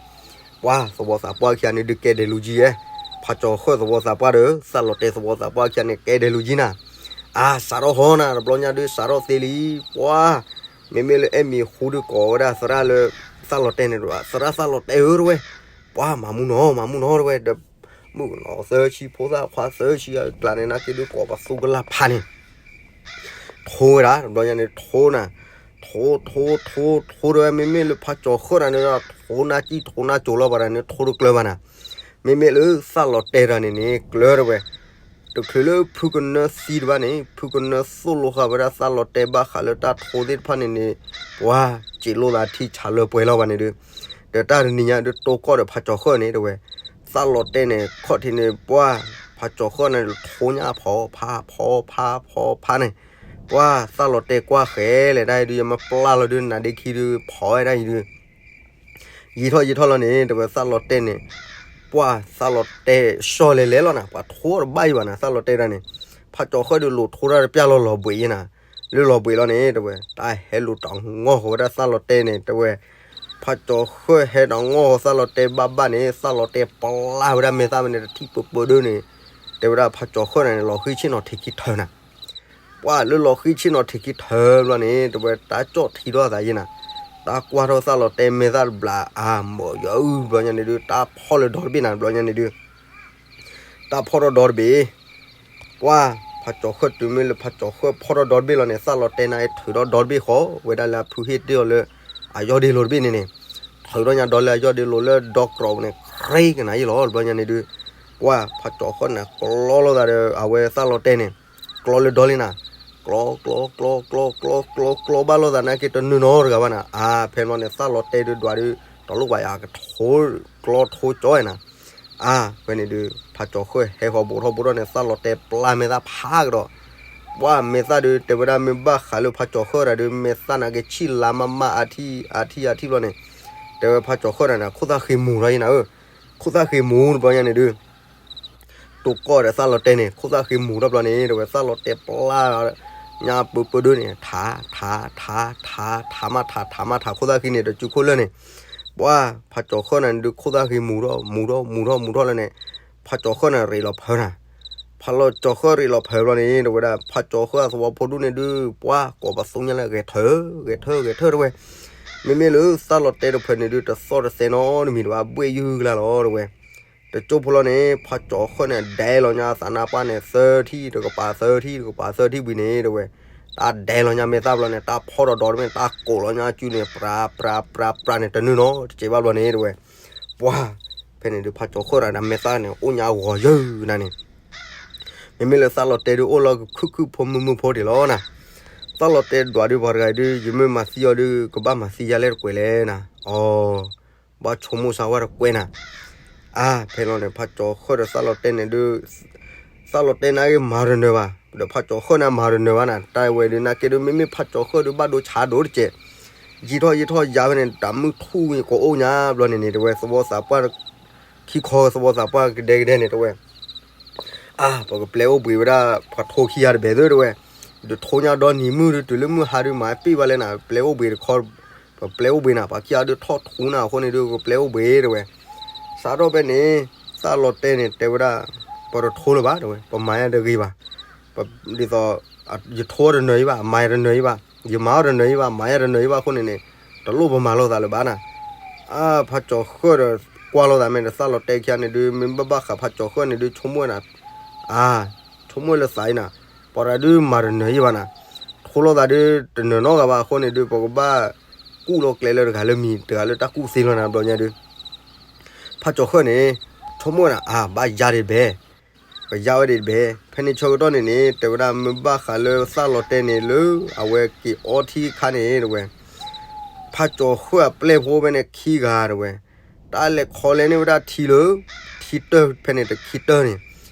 ပှၢ်သဝီသးပှၢ်ခံဂၤန့ၣ်ဒုးကဲဒဲးလူၤကံယဲ, ဖးကၠီၤဃၢၣ်သဝီသးပှၢ်ဒီး သးလီၤတဲာ်သဝီသးပှၢ်ခံဂၤန့ၣ် ကဲဒဲးလူၤကံနၤ. အါ စးထီၣ်ဟီနၤ, တဘျီညါဒုးစးထီၣ်သ့လံ, ပှၢ် မ့မ့ၢ်လၢအဲၣ်မံၤဃူဒုးကိးဝဲဒၣ်သရၣ်လၢ သးလီၤတဲာ်န့ၣ်ဒီး သရၣ်သးလီၤတဲာ်ဧၢတဲဝဲ, ပှၢ်မၤမူနီၤ မၤမူနီၤတဲဝဲ, ဒီးမုၣ်ကနီၤသၢဆံ ဖိသၣ်ခွါသၢဆံအကျါန့ၣ် နာ်က့ဒုးကိးပသူကလၢ်ဖးန့ၣ် ထိဝဲဒၣ် တဘျီညါန့ၣ်ထိနၤ, ထိ ထိ ထိ ထိတဲဝဲ, မ့မ့ၢ်လၢဖးကၠီၤဃၢၣ်တဂၤန့ၣ်ဒီး ထိနါစံၣ်ထိနါစိၤလီၤဘၣ်တဂၤန့ၣ် ထိတကျၢၤဘၣ်နၤ. မ့မ့ၢ်လၢသးလီၤတဲာ်တဂၤန့ၣ်န့ၣ် ကျၢၤတဲဝဲ, တချုးလၢဖုကနၢသံတဘၣ်န့ၣ် ဖုကနၢသိၣ်လိဃာ်ဝဲဒၣ်သးလီၤတဲာ်ဘၣ်ဃးလၢတၢ်ထိသ့ၣ်တဖၣ်န့ၣ်န့ၣ် ပှၢ်စံးလိာ်သးထံဆးလၢပှဲၤလီၤဘၣ်န့ၣ်ဒုး, ဒီးတၢ်တနံၤညါဒုးတိၢ်ကီၢ်ဒီးဖးကၠီၤဃၢၣ်န့ၣ်တဲဝဲ, သးလီၤတဲာ်န့ၣ် ခီၣ်ထံးန့ၣ် ပှၢ်ဖးကၠီၤဃၢၣ်န့ၣ် ထိညါဖီဖးဖီဖးဖီဖးန့ၣ်, ပှၢ်သးလီၤတဲာ်ကွၢ်ဃဲလဲၣ် တၢ်အံၤဒုး ယမ့ၢ်ပျၢ်လီၤဒုး နဒ့ခံဒုး ဖီဝဲဒၣ်အံၤဒုး ယံာ်ထီၣ်ယံာ်ထီၣ်လီၤန့ၣ် တဲဝဲသးလီၤတဲာ်န့ၣ်, ပှၢ်သးလီၤတဲာ်ဆီၣ်လဲၤလဲၤလီၤနၤ, ပှၤထိတဘၣ်အံၤဘၣ်နၤ သးလီၤတဲာ်ဒၣ်န့ၣ်, ဖးကၠီၤဃၢၣ်ဒုးလိာ်ထိတၢ်တပျၢ်လီၤ လီၤဘှံးယဲနၤ, လၢလီၤဘှံးလီၤန့ၣ် တဲဝဲ တၢ်ဟဲလိာ်တၢ်ငီၢ်ဃီၤဝဲဒၣ်သးလီၤတဲာ်န့ၣ် တဲဝဲ, ဖးကၠီၤဃၢၣ်ဟဲတၢ်ငီၢ်ဃီၤသးလီၤတဲာ်ဘၣ်ဘၣ်န့ၣ် သးလီၤတဲာ်ပျၢ်ဝဲဒၣ်မဲာ်သၣ်ဝဲန့ၣ် တထံၣ်ပၢၢ်ပၢၢ်ဒုးန့ၣ်, တဲဝဲဒၣ်ဖးကၠီၤဃၢၣ်န့ၣ် လီၤဃံဆ့ၣ်နီၤထံးခံထၢနၤ ပှၢ်လၢလီၤဃံဆ့ၣ်နီၤထံးခံထၢဘျီန့ၣ် တဲဝဲတၢ်ကၠီၣ်ထံထီၣ်သးယဲနၤ, တၢ်ကွၢ်ထီၣ်သးလီၤတဲာ်မဲာ်သၣ်တဘျီ အါ မၢယၤအုၣ် ဘျီညါန့ၣ်ဒုး တၢ်ဖီၣ်လၢဒီတဘ့ၣ်နၤ ဘျီညါန့ၣ်ဒုး တၢ်ဖီၣ်ထီၣ်ဒီတဘ့ၣ်, ပှၢ်ဖးကၠီၤဃၢၣ်တုၤမ့ၢ်လၢ ဖးကၠီၤဃၢၣ်ဖီၣ်ထီၣ်ဒီတဘ့ၣ်လီၤန့ၣ် သးလီၤတဲာ်န့ၣ်ထုးထီၣ်ဒီတဘ့ၣ်ဃီ ဝဲဒၣ်လၢအဖုဟ့ၣ်တ့ၢ်အီၤလၢ အယီၢ်ဒ့လိၤတဘ့ၣ်န့ၣ်န့ၣ်, ထုးထီၣ်ညါဒီလၢအယီၢ်ဒ့လိၤလၢဒီကြီန့ၣ် ကြ့ကနၤယဲလီၤ ဘျီညါန့ၣ်ဒုး, ပှၢ်ဖးကၠီၤဃၢၣ်န့ၣ် ကျီလိာ်သးဒီး အဝဲသးလီၤတဲာ်န့ၣ်, ကျီလၢဒီလံနၤ, ကျီ ကျီ ကျီ ကျီ ကျီ ကျီ ကျီ ကျီဘၣ်လိာ်သးနာ်က့တနုာ်နီတဂၤဘၣ်နၤ, အါ ဖဲန့ၣ်လီၤန့ၣ် သးလီၤတဲာ်ဒုးဒွးဒုး တလိၣ်ပှၤယၤကထိ ကျီထိကၠီနၤ, အါ ဖဲန့ၣ်ဒုး ဖးကၠီၤဃၢၣ်ဟဲဃီၤဘူးထီၣ်ဘူးထီၣ်န့ၣ် သးလီၤတဲာ်ပျၢ်မဲာ်သၣ်ဖးကဒီး, ပှၢ်မဲာ်သၣ်ဒုး တဲဝဲဒၣ်မ့ၢ်ဘၣ်ဃးလၢဖးကၠီၤဃၢၣ်တဂၤဒုး မဲာ်သၣ်နာ်က့ဆံၣ်လါမးမးအါထံၣ်အါထံၣ်အါထံၣ်ဘျီန့ၣ်, တဲဝဲဖးကၠီၤဃၢၣ်တဂၤန့ၣ် ခိၣ်သၣ်ဃ့မူၤထီၣ်ယဲနၤဧၢ, ခိၣ်သၣ်ဃ့မူၤတဘျီညါန့ၣ်ဒုး တိၢ်ကီၢ်ဒီးသးလီၤတဲာ်န့ၣ် ခိၣ်သၣ်ဃ့မူၤထီၣ်ဘျီန့ၣ် တဲဝဲသးလီၤတဲာ်ပျၢ်ညါပၢၢ်ပၢၢ်ဒုးန့ၣ် ထး ထး ထး ထး ထး ထးမးထး ထးမးထး ခိၣ်သၣ်ဃ့န့ၣ် တစုခိၣ်လၢာ်န့ၣ်, ပှၢ်ဖးကၠီၤဃၢၣ်န့ၣ်ဒုး ခိၣ်သၣ်ဃ့မူၤထီၣ် မူၤထီၣ် မူၤထီၣ် မူၤထီၣ်လၢန့ၣ်, ဖးကၠီၤဃၢၣ်န့ၣ်ရ့းလီၤဖၢနၤ, ဖးလီၤကၠီၤဃၢၣ်ရ့းလီၤဖၢဘျီန့ၣ် တဲဝဲဒၣ် ဖးကၠီၤဃၢၣ်အသဝီဖိဒုးန့ၣ်ဒုး ပှၢ်ကိးပသူညါလၢဂဲၤထၢၣ် ဂဲၤထၢၣ် ဂဲၤထၢၣ်တဲဝဲ, မ့မ့ၢ်လၢသးလီၤတဲာ်တဖျၢၣ်န့ၣ်ဒုး တသီၣ်တသဲနီတမံၤတဘၣ် ဘှ့ၣ်ယုၢ်ကလါလီၤတဲဝဲ တကၠိဖိလီၤန့ၣ် ဖးကၠီၤဃၢၣ်န့ၣ် ဒဲလီၤညါသးနါပှၢ်န့ၣ် သၢထံၣ်တကပၤ သၢထံၣ်တကပၤ သၢထံၣ်ဝံၤန့ၣ် တဲဝဲ, တၢ်ဒဲလီၤညါမဲာ်သၣ်ဘျီန့ၣ် တၢ်ဖီၣ်ဒီးဒီတဘ့ၣ် တၢ်ကိးလီၤညါအစုန့ၣ် ပြး ပြး ပြး ပြးန့ၣ် တနုာ်နီတစဲးဘၣ်ဘျီန့ၣ် တဲဝဲ, ပှၢ် ဖဲန့ၣ်ဒုး ဖးကၠီၤဃၢၣ်တဂၤန့ၣ် မဲာ်သၣ်န့ၣ် အိၣ်ညါဂီၤယၢၢ်နၤန့ၣ် မ့မ့ၢ်လၢသးလီၤတဲာ်ဒုး အိၣ်လၢခုၣ်ခုၣ်ဖိမုၢ်မုၢ်ဖိတ့ၢ်လီၤနၤ, သးလီၤတဲာ်ဒွးဒုး ပှၤတဂၤဒုး ယမ့ၢ်မၤသံအီၤဒုး ကဘၣ်မၤသံယၤလဲၣ်တကွဲးလဲၣ်နၤ, အီ ဘၣ်ဆိကမိၣ်ဆါဝဲတကွဲးနၤ, အါ ဖဲလီၤန့ၣ် ဖးကၠီၤဃၢၣ်ဒီးသးလီၤတဲာ်န့ၣ်ဒုး သးလီၤတဲာ်န့ၣ်က့ၤမၤတနၢၤဘၣ် ဒီးဖးကၠီၤဃၢၣ်န့ၣ်မၤတနၢၤဘၣ်နၤ တၢ်ဝဲဒုး နာ်က့ဒုး မ့မ့ၢ်ဖးကၠီၤဃၢၣ်ဒုး ဘၣ်ဒိဆါဒိၣ်တစဲး, ယံာ်ထီၣ်ယံာ်ထီၣ်ယၤဖဲန့ၣ် တၢ်မုၢ်ထူၣ်ကအိၣ်ညါဘျီန့ၣ်န့ၣ် တဲဝဲ သဝီသးပှၢ် ခံခီသဝီသးပှၢ်ကဒဲကဒဲန့ၣ် တဲဝဲ အါ ပကပျဲအိၣ်ဘှံးဝဲဒၣ် ပှၤထိခံဂၤတဘဲၣ်သၢ တဲဝဲ, ဒုးထိညါဒီနံၤမုၢ်ဒုး တုၤလၢမုၢ်ဟါဒုး မၤပ့ၢ်ဘၣ်လဲၣ်နၤ ပျဲအိၣ်ဘှံးတခီ, ပပျဲအိၣ်ဘှံးနၤ ပှၤခံဂၤဒုးထီၣ်ထူနၤအဃိန့ၣ်ဒုး ကပျဲအိၣ်ဘှံး တဲဝဲ, စးထီၣ်ဖဲန့ၣ် သးလီၤတဲာ်န့ၣ် တဲဝဲဒၣ် ပတထိလၢၤဘၣ် တဲဝဲ ပမၤယၤတဂ့ၤဘၣ်, ဒ်သိး ယထိတနၢၤအံၤဘၣ် မၤယၤတနၢၤအံၤဘၣ် ယမၤအီၤတနၢၤအံၤဘၣ် မၤယၤတနၢၤအံၤဘၣ်အဃိန့ၣ်န့ၣ် တလိၣ်ပမၤလိာ်သးလၢၤဘၣ်နၤ, အါ ဖးကၠီၤဃၢၣ်ဒီး ကွၢ်လိာ်သးမ့ၢ်ဒီးသးလီၤတဲာ်ခံဂၤန့ၣ်ဒုး မ့ၢ်ဘၣ်ဘၣ်ဃးဖးကၠီၤဃၢၣ်န့ၣ်ဒုး ဆိကမိၣ်နၤ, အါ ဆိကမိၣ်လၢသးအံၤနၤ, ပှၤတဂၤဒုးမၤတနၢၤအံၤဘၣ်နၤ, ထိလိာ်သးဒုးတနၢၤနီတဂၤဘၣ်အဃိန့ၣ်ဒုး ပကဘၣ်ကူၣ်လီၤကျဲလၢတဂၤလၢမံၤ တဂၤလၢတၢ်ကူၣ်သ့လီၤနၤ ဘျီညါဒုး ဖးကၠီၤဃၢၣ်န့ၣ် ဆိကမိၣ်နၤ အါ ဘၣ်ယါဒံးတဘဲ ပယါဝဲဒံးတဘဲ ဖဲန့ၣ်ဆၢကတီၢ်န့ၣ်န့ၣ် တဲဝဲဒၣ်မ့ၢ်ဘၣ်ဃးလၢသးလီၤတဲာ်န့ၣ်လၢ အဝဲက့ၤအီထံအခါန့ၣ် တဲဝဲ ဖးကၠီၤဃၢၣ်အပျဲၢ်ဖိဖဲန့ၣ်ခံဂၤတဝဲ, တၢ်လဲၤခီလဲန့ၢ်ဝဲဒၣ်ထံလၢ ထံတၢၢ်ဖဲန့ၣ်တခံတၢၢ်န့ၣ်,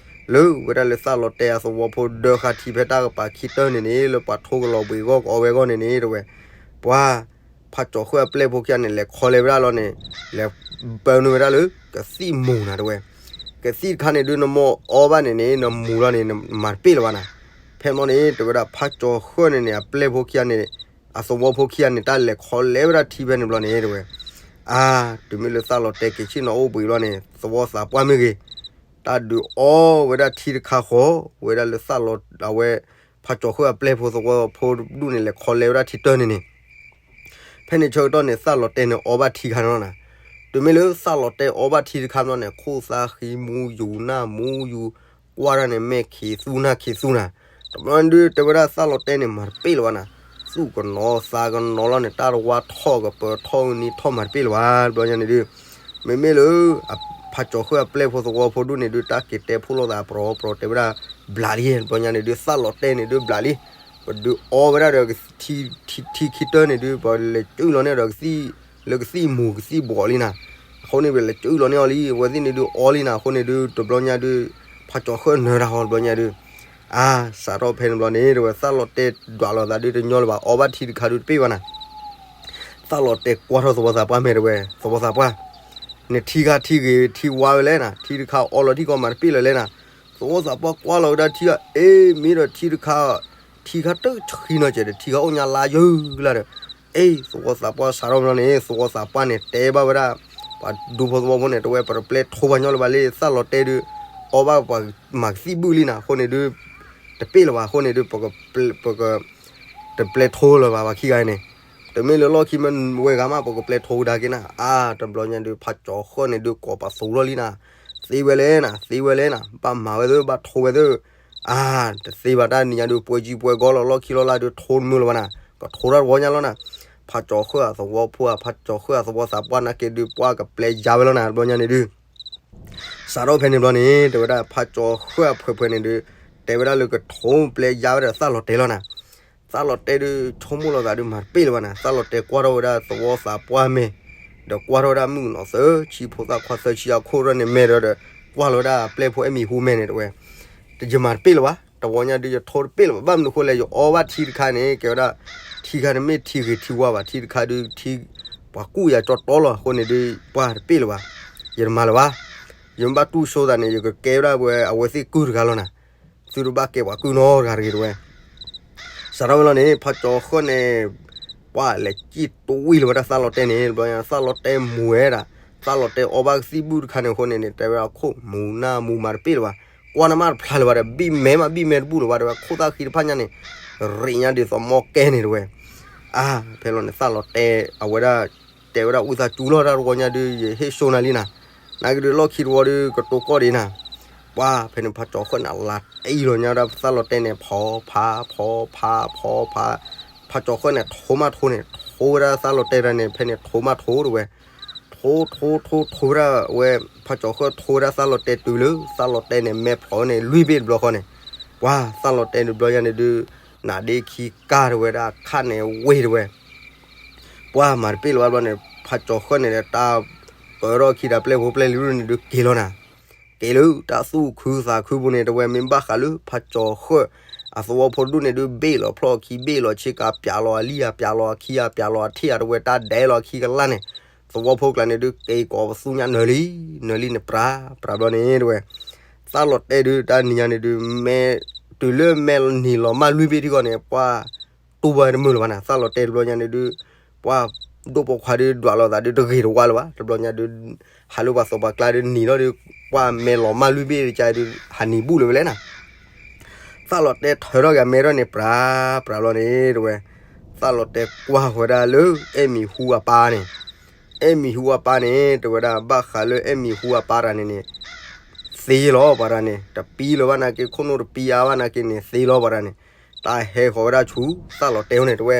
လၢဝဲဒၣ်လၢသၣ်လီၤတဲာ်အသဝီဖိဒၢဃာ်ထံဖဲတၢ်ကပၤခံတၢၢ်န့ၣ်န့ၣ် လၢပှၤထိကလီၤဘှံးဂီၢ်ကအီဝဲအဂီၢ်န့ၣ်န့ၣ်တဝဲ, ပှၤ ဖးကၠီၤဃၢၣ်အပျဲၢ်ဖိခံဂၤန့ၣ် လဲၤခီလဲဝဲဒၣ်လီၤန့ၣ်, လဲၤပၢနုာ်ဝဲဒၣ်လၢ ကသံၣ်မူၤနၤတဝဲ, ကသံၣ်တခါန့ၣ်ဒုးနမ့ၢ်အီဘၣ်န့ၣ်န့ၣ် နမူၤလီၤန့ၣ် နမၤတပ့ၢ်လၢၤဘၣ်နၤ, ဖဲန့ၣ်န့ၣ် တဝဲဒၣ်ဖးကၠီၤဃၢၣ်န့ၣ်န့ၣ် အပျဲၢ်ဖိခံဂၤန့ၣ် အသဝီဖိခံဂၤန့ၣ် တၢ်လဲၤခီလဲဝဲဒၣ်ထံဖဲန့ၣ်ဘျီန့ၣ်တဝဲ, အါ, တုၤမ့ၢ်လၢသၣ်လီၤတဲာ်က့ၤဆ့ၣ်နီၤအိၣ်ဘှံးလီၤန့ၣ် သဝီသးပှၢ်မ့ၢ်ဂ့ၤ, တၢ်ဒုးအီဝဲဒၣ်ထံတခါဃီ, ဝဲဒၣ်လၢသၣ်လီၤ အဝဲ ဖးကၠီၤဃၢၣ်အပျဲၢ်ဖိသဝီဖိဒူၣ်န့ၣ် လဲၤခီလဲဝဲဒၣ်ထံတၢၢ်န့ၣ်န့ၣ် ဖဲန့ၣ်ဆၢကတီၢ်န့ၣ် သၣ်လီၤတဲာ်န့ၣ်အီဘၣ်ထံတခါန့ၣ်လီၤနၤ, တုၤမ့ၢ်လၢသၣ်လီၤတဲာ်အီဘၣ်ထံတခါန့ၣ်လီၤန့ၣ် ခိၣ်သၣ်ဃံမူယူၤနၢ်မူယူၤ, ကွၢ်တၢ်န့ၣ် မဲာ်ခံးသူနၢ်ခံးသူနၤ, တဘျီန့ၣ်ဒုး တဲဝဲဒၣ်သၣ်လီၤတဲာ်န့ၣ် မၤတပ့ၢ်လၢၤဘၣ်နၤ, သူၣ်ကနီၤသးကနီၤလီၤန့ၣ် တၢ်တဝါထီၣ်ကပၢၤထီၣ်နံၤထီၣ်မၤတပ့ၢ်လၢၤဘၣ် တဘျီညါန့ၣ်ဒုး, မ့မ့ၢ်လၢ ဖးကၠီၤဃၢၣ်အပျဲၢ်ဖိသဝီဖိဒူၣ်န့ၣ်ဒုး တၢ်က့ၤတဲဖှိၣ်လိာ်သးပရီပရီတဲဝဲဒၣ် ဘျးလံ တဘျီညါန့ၣ်ဒုး သၣ်လီၤတဲာ်န့ၣ်ဒုးဘျးလံ, ပဒုးအီဝဲဒၣ်ဒီး ထံခံတၢၢ်န့ၣ်ဒုး ပလဲၤကၠုၣ်လီၤန့ၢ်ဒီးကသံၣ် လၢကသံၣ်မူၤကသံၣ်ဘှီးလံနၤ, အဃိန့ၣ် ပလဲၤကၠုၣ်လီၤန့ၢ်အီၤလံ အဝဲသ့ၣ်န့ၣ်ဒုးအီလံနၤ အဃိန့ၣ်ဒုး တဘျီညါဒုး ဖးကၠီၤဃၢၣ်နၢၤတၢ်ဃီတဘျီညါဒုး, အါ, စးထီၣ်ဖဲန့ၣ်ဘျီန့ၣ် တဝဲသၣ်လီၤတဲာ်ဒွးလိာ်သးဒုးတညီလၢၤဘၣ် အီဘၣ်ထံတခါဒုးတပ့ၢ်ဘၣ်နၤ သၣ်လီၤတဲာ်ကွၢ်ထီၣ်သဝီသးပှၢ်မဲာ်တဝဲ သဝီသးပှၢ်, နထံခါထံဂ့ၤထံဝါဝဲလဲၣ်နၤ ထံတခါအီလီၤထံကီၢ်မၤတပ့ၢ်လၢၤလဲၣ်နၤ, သဝီသးပှၢ်ကွၢ်လီၤဝဲဒၣ်ထံအီၤ အ့ မ့ၢ်ဒီးထံတခါ ထံခါတဆှံနီၤကဲးဒီး ထံခါအိၣ်ညါလါယၢလၢဒီး, အ့ သဝီသးပှၢ်စးထီၣ်ဘျီန့ၣ် သဝီသးပှၢ်န့ၣ်တဲဘၣ်ဝဲဒၣ် ပှၤဒူဖိသဝီဖိန့ၣ် တဝဲပတပျဲထိပှၤညီလၢၤဘၣ်လၢသၣ်လီၤတဲာ်ဒုး အီဘၣ်ပှၤမၤကသံၣ်ဘုၣ်လံနၤ အဃိန့ၣ်ဒုး တပ့ၢ်လၢၤဘၣ် အဃိန့ၣ်ဒုး ပက တပျဲထိလၢၤဘၣ် ပှၤခံဂၤအံၤန့ၣ်, တမ့ၢ်လၢလီၢ်ခံမ့ၢ်ဝဲဂၤမး ပကပျဲထိကဒါက့ၤနၤ, အါ တဘျီညါဒုး ဖးကၠီၤဃၢၣ်န့ၣ်ဒုး ကိးပသူလီၤလံနၤ, သ့ဝဲလဲၣ်နၤ သ့ဝဲလဲၣ်နၤ ဘၣ်မၤဝဲသ့ၣ် ဘၣ်ထိဝဲသ့ၣ်, အါ တသ့ဘၣ်တၢ်နံၤညါဒုး ပှဲၤကံပှဲၤဂီၤလီၤ လီၢ်ခံလီၤလၢဒုး ထိတမုာ်လၢၤဘၣ်နၤ, ကထိတၢ်တဝီညါလီၤနၤ, ဖးကၠီၤဃၢၣ်အသဝီဖိ ဖးကၠီၤဃၢၣ်အသဝီသးပှၢ်နာ်က့ဒုး ပှၢ်ကပျဲယါဝဲလီၤနၤ တဘျီညါန့ၣ်ဒုး စးထီၣ်ဖဲန့ၣ်ဘျီန့ၣ် တဲဝဲဒၣ်ဖးကၠီၤဃၢၣ်အဖှဲးဖှဲးန့ၣ်ဒုး တဲဝဲဒၣ်လၢကထိပျဲယါဝဲဒၣ်သၣ်လီၤတဲာ်လီၤနၤ, သၣ်လီၤတဲာ်ဒုး ဆိကမိၣ်လီၤသးဒုးမၤတပ့ၢ်လၢၤဘၣ်နၤ, သၣ်လီၤတဲာ်ကွၢ်ထီၣ်ဝဲဒၣ်သဝီသးပှၢ်မဲာ်, ဒီးကွၢ်ထီၣ်ဝဲဒၣ်မုၣ်ကနီၤသၢဆံဖိသၣ်ခွါသၢဆံအခိၣ်ထီၣ်န့ၣ်မဲာ်ဒီး ကွၢ်လီၤဝဲဒၣ်အပျဲၢ်ဖိအဲၣ်မံၤဟူမဲာ်န့ၣ်တဲဝဲ, တယမၤတပ့ၢ်လၢၤဘၣ် တဝီညါဒုး ယထိတပ့ၢ်လၢၤဘၣ် ဘၣ်မနုၤအဃိလဲၣ် ယအီဘၣ်ထံတခါန့ၣ် ကဲဝဲဒၣ် ထံခါန့ၣ်မ့ၢ်ထံဂ့ၤထံဝါဘၣ် ထံတခါဒုးထံ ပှၤကူၣ်ယၤကၠီတီလီၤ အဃိန့ၣ်ဒုး ပှၢ်တပ့ၢ်လၢၤဘၣ်, ယတမၤလၢၤဘၣ်, ယမ့ၢ်ဘၣ်တူၢ်ဆိသးန့ၣ် ယကကဲဝဲဒၣ်ဝဲအဝဲသ့ၣ်ကုၢ်တဂၤလီၤနၤ, သုတဘၣ်ကဲပှၤကုၢ်နီတဂၤတဂ့ၤတဲဝဲ စးထီၣ်ဝဲလီၤန့ၣ် ဖးကၠီၤဃၢၣ်န့ၣ် ပှၢ်လဲၤစံၣ်တွံၢ်လီၤဝဲဒၣ်သၣ်လီၤတဲာ်န့ၣ် တဘျီညါသၣ်လီၤတဲာ်မူၤဝဲဒၣ်, သၣ်လီၤတဲာ်အီဘၣ်ကသံၣ်ဘူၣ်တခါန့ၣ်အဃိန့ၣ်န့ၣ် တဲဝဲဒၣ်ခိၣ်မူၤနၢ်မူၤမၤတပ့ၢ်လၢၤဘၣ်, ကွၢ်နမးတဖျါလၢၤဘၣ်ဒီး ဘံၣ်မဲမးဘံၣ်မဲတဘူၣ်လၢၤဘၣ် တဲဝဲ ခိၣ်သၣ်ဃံတဖၣ်ညါန့ၣ် ရံးညါဒ်သိးမီကဲန့ၣ်တဲဝဲ, အါ ဖဲလီၤန့ၣ် သၣ်လီၤတဲာ်အဝဲဒၣ် တဲဝဲဒၣ်ဝံသးစူၤလီၤတၢ်တဝီညါဒုး ယဟ့ၣ်စိနၤလံနၤ, နာ်က့ဒုးလီၢ်ခံတဝီဒုး ကတိၤကီၢ်ဒံးနၤ, ပှၢ်ဖဲန့ၣ် ဖးကၠီၤဃၢၣ်န့ၣ် လၤတအံၣ်လီၤညါဒၣ်သၣ်လီၤတဲာ်န့ၣ် ဖီဖး ဖီဖး ဖီဖး, ဖးကၠီၤဃၢၣ်န့ၣ် ထိမးထိန့ၣ် ထိဝဲဒၣ်သၣ်လီၤတဲာ်တၢ်န့ၣ် ဖဲန့ၣ် ထိမးထိတဲဝဲ, ထိထိထိထိဝဲဒၣ်ဝဲ ဖးကၠီၤဃၢၣ်ထိဝဲဒၣ်သၣ်လီၤတဲာ်တုၤလၢ သၣ်လီၤတဲာ်န့ၣ် မဲာ်ဖျိးဝဲန့ၣ် လွံၢ်ဘ့ၣ်တဘျီဃီန့ၣ်, ပှၢ်သၣ်လီၤတဲာ်တဘျီညါန့ၣ်ဒုး နးဒ့ခံကၢ်တဲဝဲဒၣ်ခၣ်န့ၣ်ဝ့ၢ်တဲဝဲ ပှၢ်မၤတပ့ၢ်လၢၤဘၣ်ဘျီန့ၣ် ဖးကၠီၤဃၢၣ်န့ၣ်ဒီး တၢ်ပၢထီၣ်ခံဒီးပျဲၢ်ဖိပျဲၢ်လံၤဒုန့ၣ်ဒုးက့ၤလီၤနၤ, က့ၤလၢတၢ်သူၣ်ခုသးခုပူၤန့ၣ် တဲဝဲမ့ၢ်ဘၣ်ဃးလၢ ဖးကၠီၤဃၢၣ် အသဝီဖိတဒူၣ်န့ၣ်ဒုး ဘ့ၣ်လီၤဖျီၣ်အခံ ဘ့ၣ်လီၤဆ့ကၤ ပၠးလီၤအလံၢ် အပၠးလီၤအခံ အပၠးလီၤအထံၣ် အတဲဝဲတၢ်ဒဲးလီၤအခံကလၢ်န့ၣ်, သဝီဖိကျါန့ၣ်ဒုး က့ၤကိးပသူညါနၢၤလံ, နၢၤလံန့ၣ် ပြၤ ပြၤဘျီန့ၣ်တဲဝဲ သၣ်လီၤတဲာ်ဒုး တၢ်နံၤညါန့ၣ်ဒုး မဲ တုၤလၢမဲာ်နံၤလီၤမၢ်လွံၢ်ဘ့ၣ်ထံဂီၢ်န့ၣ် ပှၢ်တူၢ်ဘၣ်တမုာ်လၢၤဘၣ်နၤ, သၣ်လီၤတဲာ်တဘျီညါန့ၣ်ဒုး ပှၢ်ဒိၣ်ပိာ်ခွါဒုး ဒွးလိာ်သးဒုး တဂ့ၤတဝါလၢၤဘၣ်, တဘျီညါဒုး ဟးလၢပှၤသီပှၤကျါဒုးနံၤထီၣ်ဒုး ပှၢ်မဲာ်လီၤမၢ်လွံၢ်ဘ့ၣ်တကါဒုး ဟးနံၤဘူၣ်လၢၤဝဲလဲၣ်နၤ, သၣ်လီၤတဲာ်ထၢထီၣ်က့ၤအမဲထီၣ်န့ၣ် ပြၤ ပြၤလီၤန့ၣ်တဲဝဲ, သၣ်လီၤတဲာ်ကွၢ်ဃီၤဝဲဒၣ်လၢ အဲၣ်မံၤဟူအပၢ်န့ၣ်, အဲၣ်မံၤဟူအပၢ်န့ၣ် တဲဝဲဒၣ် ဘၣ်ဃးလၢအဲၣ်မံၤဟူအပၢ်တဂၤန့ၣ်န့ၣ် သ့လီၤပှၤတဂၤန့ၣ် တပံလၢၤဘၣ်နာ်က့ ခိၣ်နူာ်တပံအါဘၣ်နာ်က့န့ၣ် သ့လီၤပှၤတဂၤန့ၣ်, တၢ်ဟဲဃီၤဝဲဒၣ်ဆူ သၣ်လီၤတဲာ်န့ၣ်တဲဝဲ,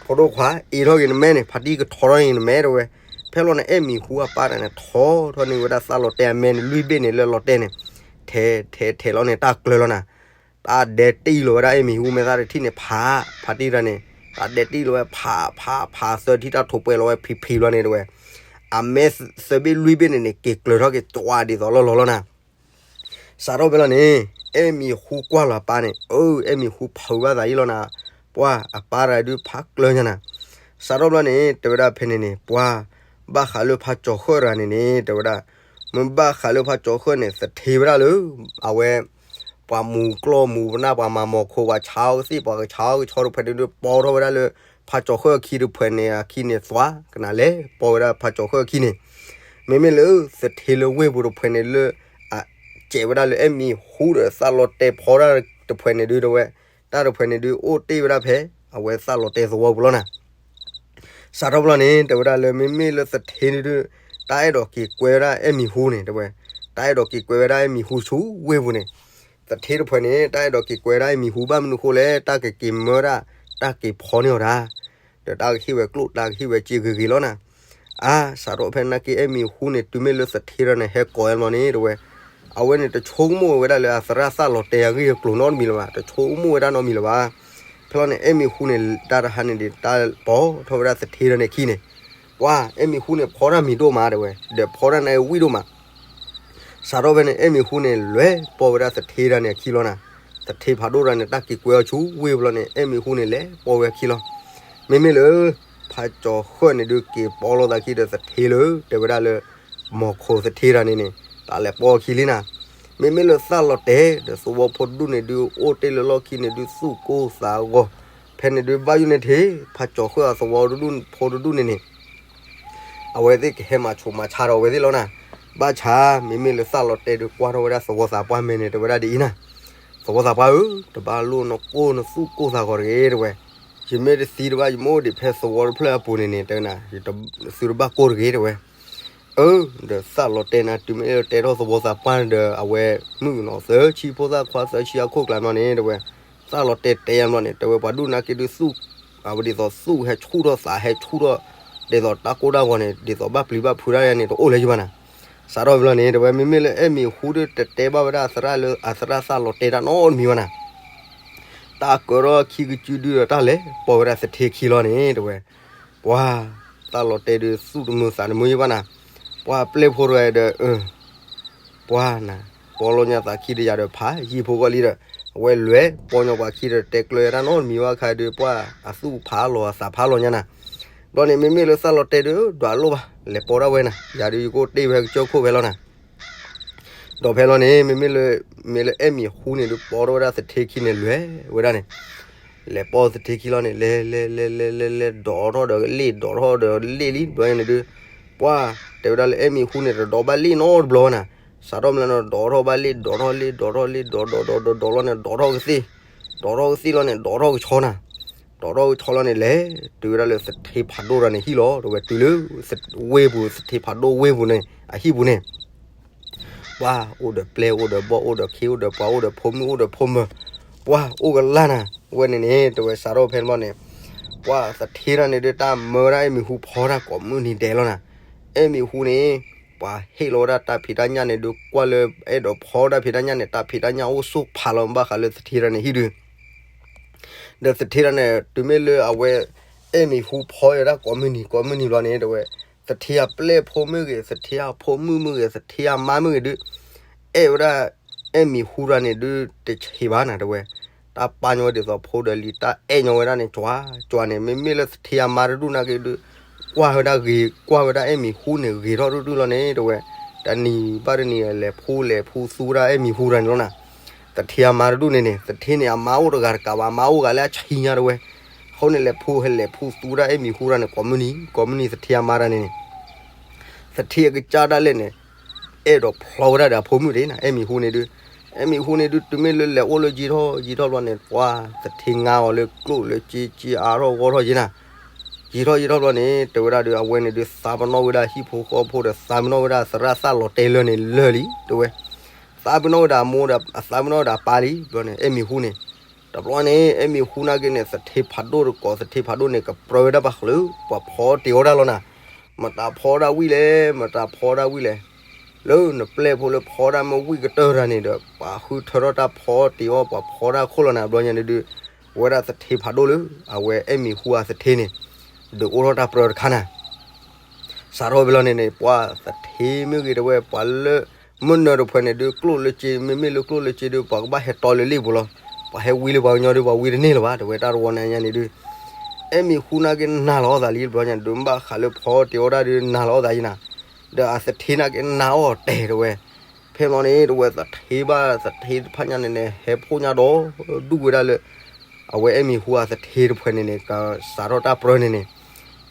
ဖိဒိၣ်ခွါ အ့ၣ်ထီၣ်က့ၤနမဲန့ၣ် ဖါတံၢ်ကထီထီၣ်က့ၤနမဲတဲဝဲ, ဖဲလီၤန့ၣ် အဲၣ်မံၤဟူအပၢ်တဂၤန့ၣ် ထီထီၣ်န့ၢ်ဝဲဒၣ်သၣ်လီၤတဲာ်အမဲန့ၣ် လွံၢ်ဘ့ၣ်န့ၣ်လၢလီၤတဲာ်န့ၣ်, ထဲထဲထဲလီၤန့ၣ် တၢ်ကျၢၤလီၤနၤ, တၢ်ဒဲးတံၢ်လီၤဝဲဒၣ်အဲၣ်မံၤဟူမဲာ်သၣ်တထံၣ်န့ၣ် ဖး ဖါတံၢ်တဂၤန့ၣ် တၢ်ဒဲးတံၢ်လီၤဝဲဖးဖးဖးသၢထံၣ် တၢ်ထိးပှဲၤလီၤဝဲဖံးဖံးလီၤန့ၣ် တဲဝဲ, အမဲသၢဘ့ၣ်လွံၢ်ဘ့ၣ်န့ၣ်န့ၣ် က့ၤကျၢၤထီၣ်က့ၤ ကၠွါဒ်သိးလီၢ်လီၢ်လီၤနၤ. စးထီၣ်ဖဲလီၤန့ၣ် အဲၣ်မံၤဟူကွၢ်လီၤအပၢ်န့ၣ်, အၢ အဲၣ်မံၤဟူဖုးဘၣ်သးယံာ်လီၤနၤ, ပှၢ်အပၢ်တဂၤဒုးဖးကျၢၤညါနၤ. စးထီၣ်ဖဲလီၤန့ၣ် တဲဝဲဒၣ်ဖဲန့ၣ်န့ၣ် ပှၢ် ဘၣ်ဃးလၢဖးကၠီၤဃၢၣ်တဂၤန့ၣ်န့ၣ် တဲဝဲဒၣ်, မ့ၢ်ဘၣ်ဃးလၢဖးကၠီၤဃၢၣ်န့ၣ် သထ့ဝဲဒၣ်လၢ အဝဲ ပှၤမူၤကျိၣ်မူၤပနၢ် ပှၤမၤမီၤခိ ပှၤဆါအီၣ်ကသ့ၣ် ပှၤကဆါအီၣ်ကဆီတဖုန့ၣ်ဒုး ပိာ်ထီၣ်ဝဲဒၣ်လၢ ဖးကၠီၤဃၢၣ်အခံတဖုန့ၣ် အခံန့ၣ် သွါကနၣ်လဲၤပိာ်ဝဲဒၣ်ဖးကၠီၤဃၢၣ်အခံန့ၣ်, မ့မ့ၢ်လၢ သထ့လၢဝ့ၢ်ပူၤတဖုန့ၣ်လၢ အစဲးဝဲဒၣ်လၢအဲၣ်မံၤဟူဒီးသးလီၤတဲာ်ဖီတၢ်တဖုန့ၣ်ဒုး တဲဝဲ, တၢ်တဖုန့ၣ်ဒုး အိၣ်တ့ၢ်ဝဲဒၣ်ဖဲ အဝဲသးလီၤတဲာ်သဝီပူၤလီၤနၤ. စးထီၣ်ဖဲလီၤန့ၣ် တဲဝဲဒၣ်လၢ မ့မ့ၢ်လၢသထ့န့ၣ်ဒုး တၢ်အဲၣ်ဒိးက့ၤကွဲဝဲဒၣ်အဲၣ်မံၤဟူန့ၣ် တဲဝဲ, တၢ်အဲၣ်ဒိးက့ၤကွဲဝဲဒၣ်အဲၣ်မံၤဟူဆူဝ့ၢ်ပူၤန့ၣ်, သထ့တဖုန့ၣ် တၢ်အဲၣ်ဒိးက့ၤကွဲဝဲဒၣ်အဲၣ်မံၤဟူ ဘၣ်မနုၤဃိလဲၣ် တၢ်ကက့ၤမၢဒၣ် တၢ်က့ၤဖီန့ၢ်အီၤဒၣ်, ဒီးတၢ်ကဟ့ၣ်ဝဲကျိၣ် တၢ်ကဟ့ၣ်ဝဲစ့ဂ့ၤဂ့ၤလီၤနၤ. အါ စးထီၣ်ဖဲနာ်က့ အဲၣ်မံၤဟူန့ၣ် တုၤမ့ၢ်လၢသထ့တဂၤန့ၣ် ဟဲကိးဝဲလီၤန့ၣ် တဲဝဲ, အဝဲန့ၣ်တဆိကမိၣ်ဝဲဒၣ်လၢအသရၣ်သးလီၤတဲာ်အဂ့ၢ်အကျိၤနီတမံၤလၢၤဘၣ်, တဆိကမိၣ်ဝဲဒၣ်နီတမံၤလၢၤဘၣ်. ဖဲလီၤန့ၣ် အဲၣ်မံၤဟူန့ၣ် တၢ်တဟါန့ၣ်ဒ် တၢ်ပိာ်ထီၣ်ဝဲဒၣ်သထ့တဂၤန့ၣ်အခံန့ၣ်, ပှၢ် အဲၣ်မံၤဟူန့ၣ် ဖီတၢ်မံၤဒိၣ်မး တဲဝဲ, ဒီးဖီတၢ်န့ၣ်ဝံၣ်ဒိၣ်မး. စးထီၣ်ဖဲန့ၣ် အဲၣ်မံၤဟူန့ၣ် လဲၤပိာ်ဝဲဒၣ်သထ့တဂၤန့ၣ်အခံလီၤနၤ. သထ့ဖးဒိၣ်တဂၤန့ၣ် တၢ်က့ၤကွဲအီၤဆူဝ့ၢ်ပူၤလီၤန့ၣ် အဲၣ်မံၤဟူန့ၣ် လဲၤပိာ်ဝဲအခံလီၤ. မ့မ့ၢ်လၢ ဖးကၠီၤဃၢၣ်န့ၣ်ဒုး က့ၤပိာ်လိာ်သးခံဒီးသထ့လၢ တဲဝဲဒၣ်လၢ မီၤခိသထ့တဂၤန့ၣ်န့ၣ် တၢ်လဲၤပိာ်အခံလံနၤ. မ့မ့ၢ်လၢသးလီၤတဲာ်ဒီးသဝီဖိတဒူၣ်န့ၣ်ဒုး အိၣ်တ့ၢ်လၢလီၢ်ခံန့ၣ်ဒုး သူၣ်ကိၢ်သးဂီၤ, ဖဲန့ၣ်ဒုး ဘၣ်ယိၣ်န့ၣ်ထံး ဖးကၠီၤဃၢၣ်အသဝီတဒူၣ်ဖိတဒူၣ်န့ၣ်န့ၣ် အဝဲသ့ၣ်ကဟဲမၤဆူးမၤဆါဒီးအဝဲသ့ၣ်လီၤနၤ. ဘၣ်ဆၣ် မ့မ့ၢ်လၢသးလီၤတဲာ်ဒုး ကွၢ်ထီၣ်ဝဲဒၣ်သဝီသးပှၢ်မဲာ်န့ၣ် တဲဝဲဒၣ်ဒ်အံၤနၤ, သဝီသးပှၢ်ဧၢ, တဘၣ်လိၣ်နကိၢ်နသူၣ်ကိၢ်သးဂီၤတဂ့ၤ တဲဝဲ, ယမ့ၢ်တသံတဘၣ် ယမ့ၢ်အိၣ်ဒံးဖဲသဝီတဖျၢၣ်အပူၤန့ၣ်န့ၣ် တဲဝဲနၤ သုတဘၣ်ကိၢ်တဂ့ၤ တဲဝဲ. အၢ ဒီးသးလီၤတဲာ်နၤ တုၤမ့ၢ်တဲထီၣ်သဝီသးပှၢ်ဒီး အဝဲမုၣ်ကနီၤ သၢဆံဖိသၣ်ခွါ သၢဆံအခိၣ်ကျါမီၤန့ၣ် တဲဝဲ, သးလီၤတဲာ်တဲယၤမီၤန့ၣ် တဲဝဲ ပှၤဒူၣ်နာ်က့ဒုးသူၣ် အဝဲဒ်သိးသူၣ်ဟဲဆူၣ်ထီၣ်သးဟဲဆူၣ်ထီၣ် ဒ်သိးတၢ်ကိၢ်တၢ်ဂီၤန့ၣ် ဒ်သိးဘၣ်ပျံၤဘၣ်ဖုးတၢ်ယၤန့ၣ် တအိၣ်လၢၤယဘၣ်နၤ. စးထီၣ်ဖဲလီၤန့ၣ် တဲဝဲ မ့မ့ၢ်လၢအဲၣ်မံၤဟူဒုး တတဲဘၣ်ဝဲဒၣ်အသရၣ်လၢအသရၣ်သးလီၤတဲာ်တၢ်နီတမံၤဘၣ်နၤ. တၢ်ကၢထီၣ်ခံကစုဒုဒီး တၢ်လဲၤပိာ်ဝဲဒၣ်သထ့ခံလီၤန့ၣ် တဲဝဲ, ပှၤ သးလီၤတဲာ်ဒုး သူၣ်တမုာ်သးတမုာ်ယဘၣ်နၤ. ပှၤပျဲၢ်ဖိတဂၤဒီး အၢ ပှၤနၤ ပိာ်လီၤညါသးခံတယၤဒီး ဖးယံာ်ဖိဂီၢ်လံဒီး အဝဲလဲၤပိာ်ညီပှၤခံဒီး တဲကျၢၤတၢ်နီတမံၤဘၣ်ခါဒုး ပှၤအသူၣ်ဖးလီၤအသးဖးလီၤညါနၤ. ဘျီန့ၣ် မ့မ့ၢ်လၢသးလီၤတဲာ်ဒုး ဒွးလိၣ်ဘၣ် လဲၤပိာ်ဒၣ်ဝဲနၤ ယၤဒုးယကအိၣ်တ့ၢ်ဝဲကစၢၢ်ခိၣ်ဖဲလီၤနၤ. ဒီးဖဲလီၤန့ၣ် မ့မ့ၢ်လၢ မ့ၢ်လၢအဲၣ်မံၤဟူန့ၣ်ဒုး ပိာ်ထီၣ်ဝဲဒၣ်သထ့ခံန့ၣ် လဲၤဝဲဒၣ်န့ၣ် လဲၤပိာ်သထ့ခံလီၤန့ၣ် လဲၤလဲၤလဲၤလဲၤလဲၤလဲၤ ဒိးထီၣ်ဒီးလ့ၣ် ဒိးထီၣ်ဒီးလ့ၣ်လံ ဘျီန့ၣ်ဒုး ပှၤ တဲဝဲဒၣ်လၢအဲၣ်မံၤဟူန့ၣ် တဒိးဘၣ်လ့ၣ်နီတဘျီဘၣ်နၤ. စးထီၣ်မ့ၢ်လၢနဒိးထီၣ်ဘၣ်လ့ၣ် ဒိးထီၣ်လ့ၣ် ဒိးထီၣ်လ့ၣ် ဒိးဒိးဒိးဒိးဒိးလီၤန့ၣ် ဒိးထီၣ်ကသ့ၣ် ဒိးထီၣ်ကသ့ၣ်လီၤန့ၣ် ဒိးထီၣ်ကဆီနၤ. ဒိးထီၣ်ကဆီလီၤန့ၣ် လဲၤတုၤဝဲဒၣ်လၢသထ့ဖးဒိၣ်တဂၤန့ၣ်ဟံၣ်လီၤ တဲဝဲ တုၤလၢ ဝ့ၢ်ပူၤသထ့ဖးဒိၣ်ဝ့ၢ်ပူၤန့ၣ် အဟံၣ်ပူၤန့ၣ် ပှၤအိၣ်ဒီးပျဲၢ်အိၣ်ဒီးဘီၣ်အိၣ်ဒီးခ့အိၣ်ဒီးပှၤအိၣ်ဒီးဖိမုၣ်အိၣ်ဒီးဖိမုၣ် ပှၤအိၣ်ကလၢ်နၤ. ဝဲန့ၣ်န့ၣ် တဲဝဲစးထီၣ်ဖဲန့ၣ်ဘျီန့ၣ် ပှၤသထ့တဂၤန့ၣ်ဒုး တၢ်မၢဝဲဒၣ်အဲၣ်မံၤဟူဖီတၢ်ကိးမုၢ်နံၤဒဲးလီၤနၤ. အဲၣ်မံၤဟူန့ၣ် ပှၤဟ့ၣ်လီၤဝဲဒၣ်တၢ်ဖံးတၢ်ညၣ်န့ၣ်ဒုး ကွၢ်လၢအဲၣ်ဒိးဖီတၢ်ဖံးတၢ်ညၣ်န့ၣ် တၢ်ဖံးတၢ်ညၣ်အိၣ်ဆိးဖးလီၤဘၣ်ဃးလၢသထ့တဂၤန့ၣ်ဟံၣ်ဒုး ဒီးသထ့တဂၤန့ၣ် တုၤမ့ၢ်လၢအဝဲ အဲၣ်မံၤဟူဖီဝဲဒၣ်ကိးမုၢ်နံၤကိးမုၢ်နံၤဘျီန့ၣ် တဲဝဲ သထ့အပျဲၢ်ဖိမ့ၢ်ဂ့ၤ သထ့အဖိမုၣ်မ့ၢ်ဂ့ၤ သထ့အမါမ့ၢ်ဂ့ၤဒုး အဲၣ်ဝဲဒၣ် အဲၣ်မံၤဟူတဂၤန့ၣ်ဒုး တဆံးဘၣ်နၤ တဲဝဲ. တၢ်ပာ်ညီဝဲဒ်သိးဖိဒီးလံၤ တၢ်အဲၣ်ညီဝဲဒၣ်န့ၣ် ကွၢ်ကွၢ်န့ၣ် မ့မ့ၢ်လၢသထ့အမါတဒူၣ်နာ်က့ဒုး ကွၢ်ဝဲဒၣ်ဂ့ၤ ကွၢ်ဝဲဒၣ်အဲၣ်မံၤဟူန့ၣ် ဂ့ၤထီၣ်ဒုၣ်ဒုၣ်လီၤန့ၣ် တဲဝဲ. တနံၤဘၣ်တနံၤ လဲၤဖှူလဲၤဖှူသူဝဲဒၣ်အဲၣ်မံၤဟူတဂၤန့ၣ်လီၤနၤ. သထ့အမါတဒူၣ်န့ၣ်န့ၣ် သထ့န့ၣ် အမါအိၣ်တဂၤတကးဘၣ် အမါအိၣ်ဂၤလၢအဆံညါတဲဝဲ. အဃိန့ၣ် လဲၤဖှူဟဲလဲၤဖှူသူဝဲဒၣ်အဲၣ်မံၤဟူတဂၤန့ၣ် ကိးမုၢ်နံၤ ကိးမုၢ်နံၤသထ့အမါတဂၤန့ၣ်န့ၣ် သထ့အကစၢ်ဒၣ်လဲာ်န့ၣ် အဲၣ်ဒိးဖျီဝဲဒၣ်ဒီးအဖိမုၣ်ဒၣ်နၤ အဲၣ်မံၤဟူန့ၣ်ဒုး. အဲၣ်မံၤဟူန့ၣ်ဒုး တုၤမ့ၢ်လၢလဲၤအိၣ်လၢယံာ်ထီၣ်ယံာ်ထီၣ်ဘျီန့ၣ် ပှၤသထ့ငါအီၤလၢကျိၣ်လၢစ့စ့အါထီၣ်ဂီၢ်ထီၣ်ယံၤနၤ. ယံာ်ထီၣ်ယံာ်ထီၣ်ဘျီန့ၣ် တဲဝဲဒၣ်ဒီး အဝဲန့ၣ်ဒုး သးပနီၣ်ဝဲဒၣ်ဟံၣ်ဖိဃီဖိဒီး သးပနီၣ်ဝဲဒၣ်သရၣ်သးလီၤတဲာ်လၢာ်န့ၣ်လၢာ်လံ တဲဝဲ. သးပနီၣ်ဝဲဒၣ်အမိၢ်ဒီး အသးပနီၣ်ဝဲဒၣ်အပၢ်လံ ဘျီန့ၣ် အဲၣ်မံၤဟူန့ၣ် တဘျီန့ၣ် အဲၣ်မံၤဟူနာ်က့န့ၣ် သထ့ဖးဒိၣ်တကိး သထ့ဖးဒိၣ်န့ၣ် ကပြၢဝဲဒၣ်ဘၣ်ဃးလၢ ပှၤဖီတ့ၢ်အီၣ်တၢ်လီၤနၤ. မတၤဖီဒၣ်ဝံၣ်လဲၣ် မတၤဖီဒၣ်ဝံၣ်လဲၣ်. လၢနပျဲၢ်ဖိလၢဖီဒၣ်မ့ၢ်ဝံၣ်ကတၢၢ်တၢ်န့ၣ်ဒီး ပှၤဃုထၢထီၣ်တၢ်ဖီတ့ၢ်အီၣ် ပှၤဖီဒၣ်ခိၣ်လီၤနၤ ဘျီညါန့ၣ်ဒုး ဝဲဒၣ်သထ့ဖးဒိၣ်လၢ အဝဲအဲၣ်မံၤဟူအသထ့န့ၣ် ဒုးအိၣ်ထီၣ်တၢ်ပြၢတခါနၤ စးထီၣ်ဝဲလီၤန့ၣ်န့ၣ် ပှၤသထ့မ့ၢ်ဂ့ၤတဲဝဲ ပှၤလၢ မုၢ်နၤတဖုန့ၣ်ဒုး ကျိၣ်လၢစ့ မ့မ့ၢ်လၢကျိၣ်လၢစ့ဒုး ပှၤကဘၣ်ဟဲတီလၢလ့ၣ်ပူၤလီၤ. ပှၤဟဲဝံလၢပှၤကညီဒုး ပှၤဝံတန့ၢ်လၢၤဘၣ် တဲဝဲတၢ်တဝီန့ၣ်ညါန့ၣ်ဒုး အဲၣ်မံၤဟူနာ်က့နၤလီၤအသးလံတဘျီညါန့ၣ်ဒုး ဘၣ်ဃးလၢဖီတ့ၤအီၣ်တၢ်ဒုးနၤလီၤအသးယံၤနၤ ဒီးအသထ့နာ်က့နၤအီၣ်တဲတဲဝဲ ဖဲမီန့ၣ် တဲဝဲသထ့ဘၣ်သထ့တဖၣ်ညါန့ၣ်န့ၣ် ဟဲဖှိၣ်ညါဒီး ဒူၣ်ဝဲဒၣ်လၢ အဝဲအဲၣ်မံၤဟူအသထ့တဖုန့ၣ်န့ၣ် ကစးထီၣ်တၢ်ပြၢန့ၣ်န့ၣ်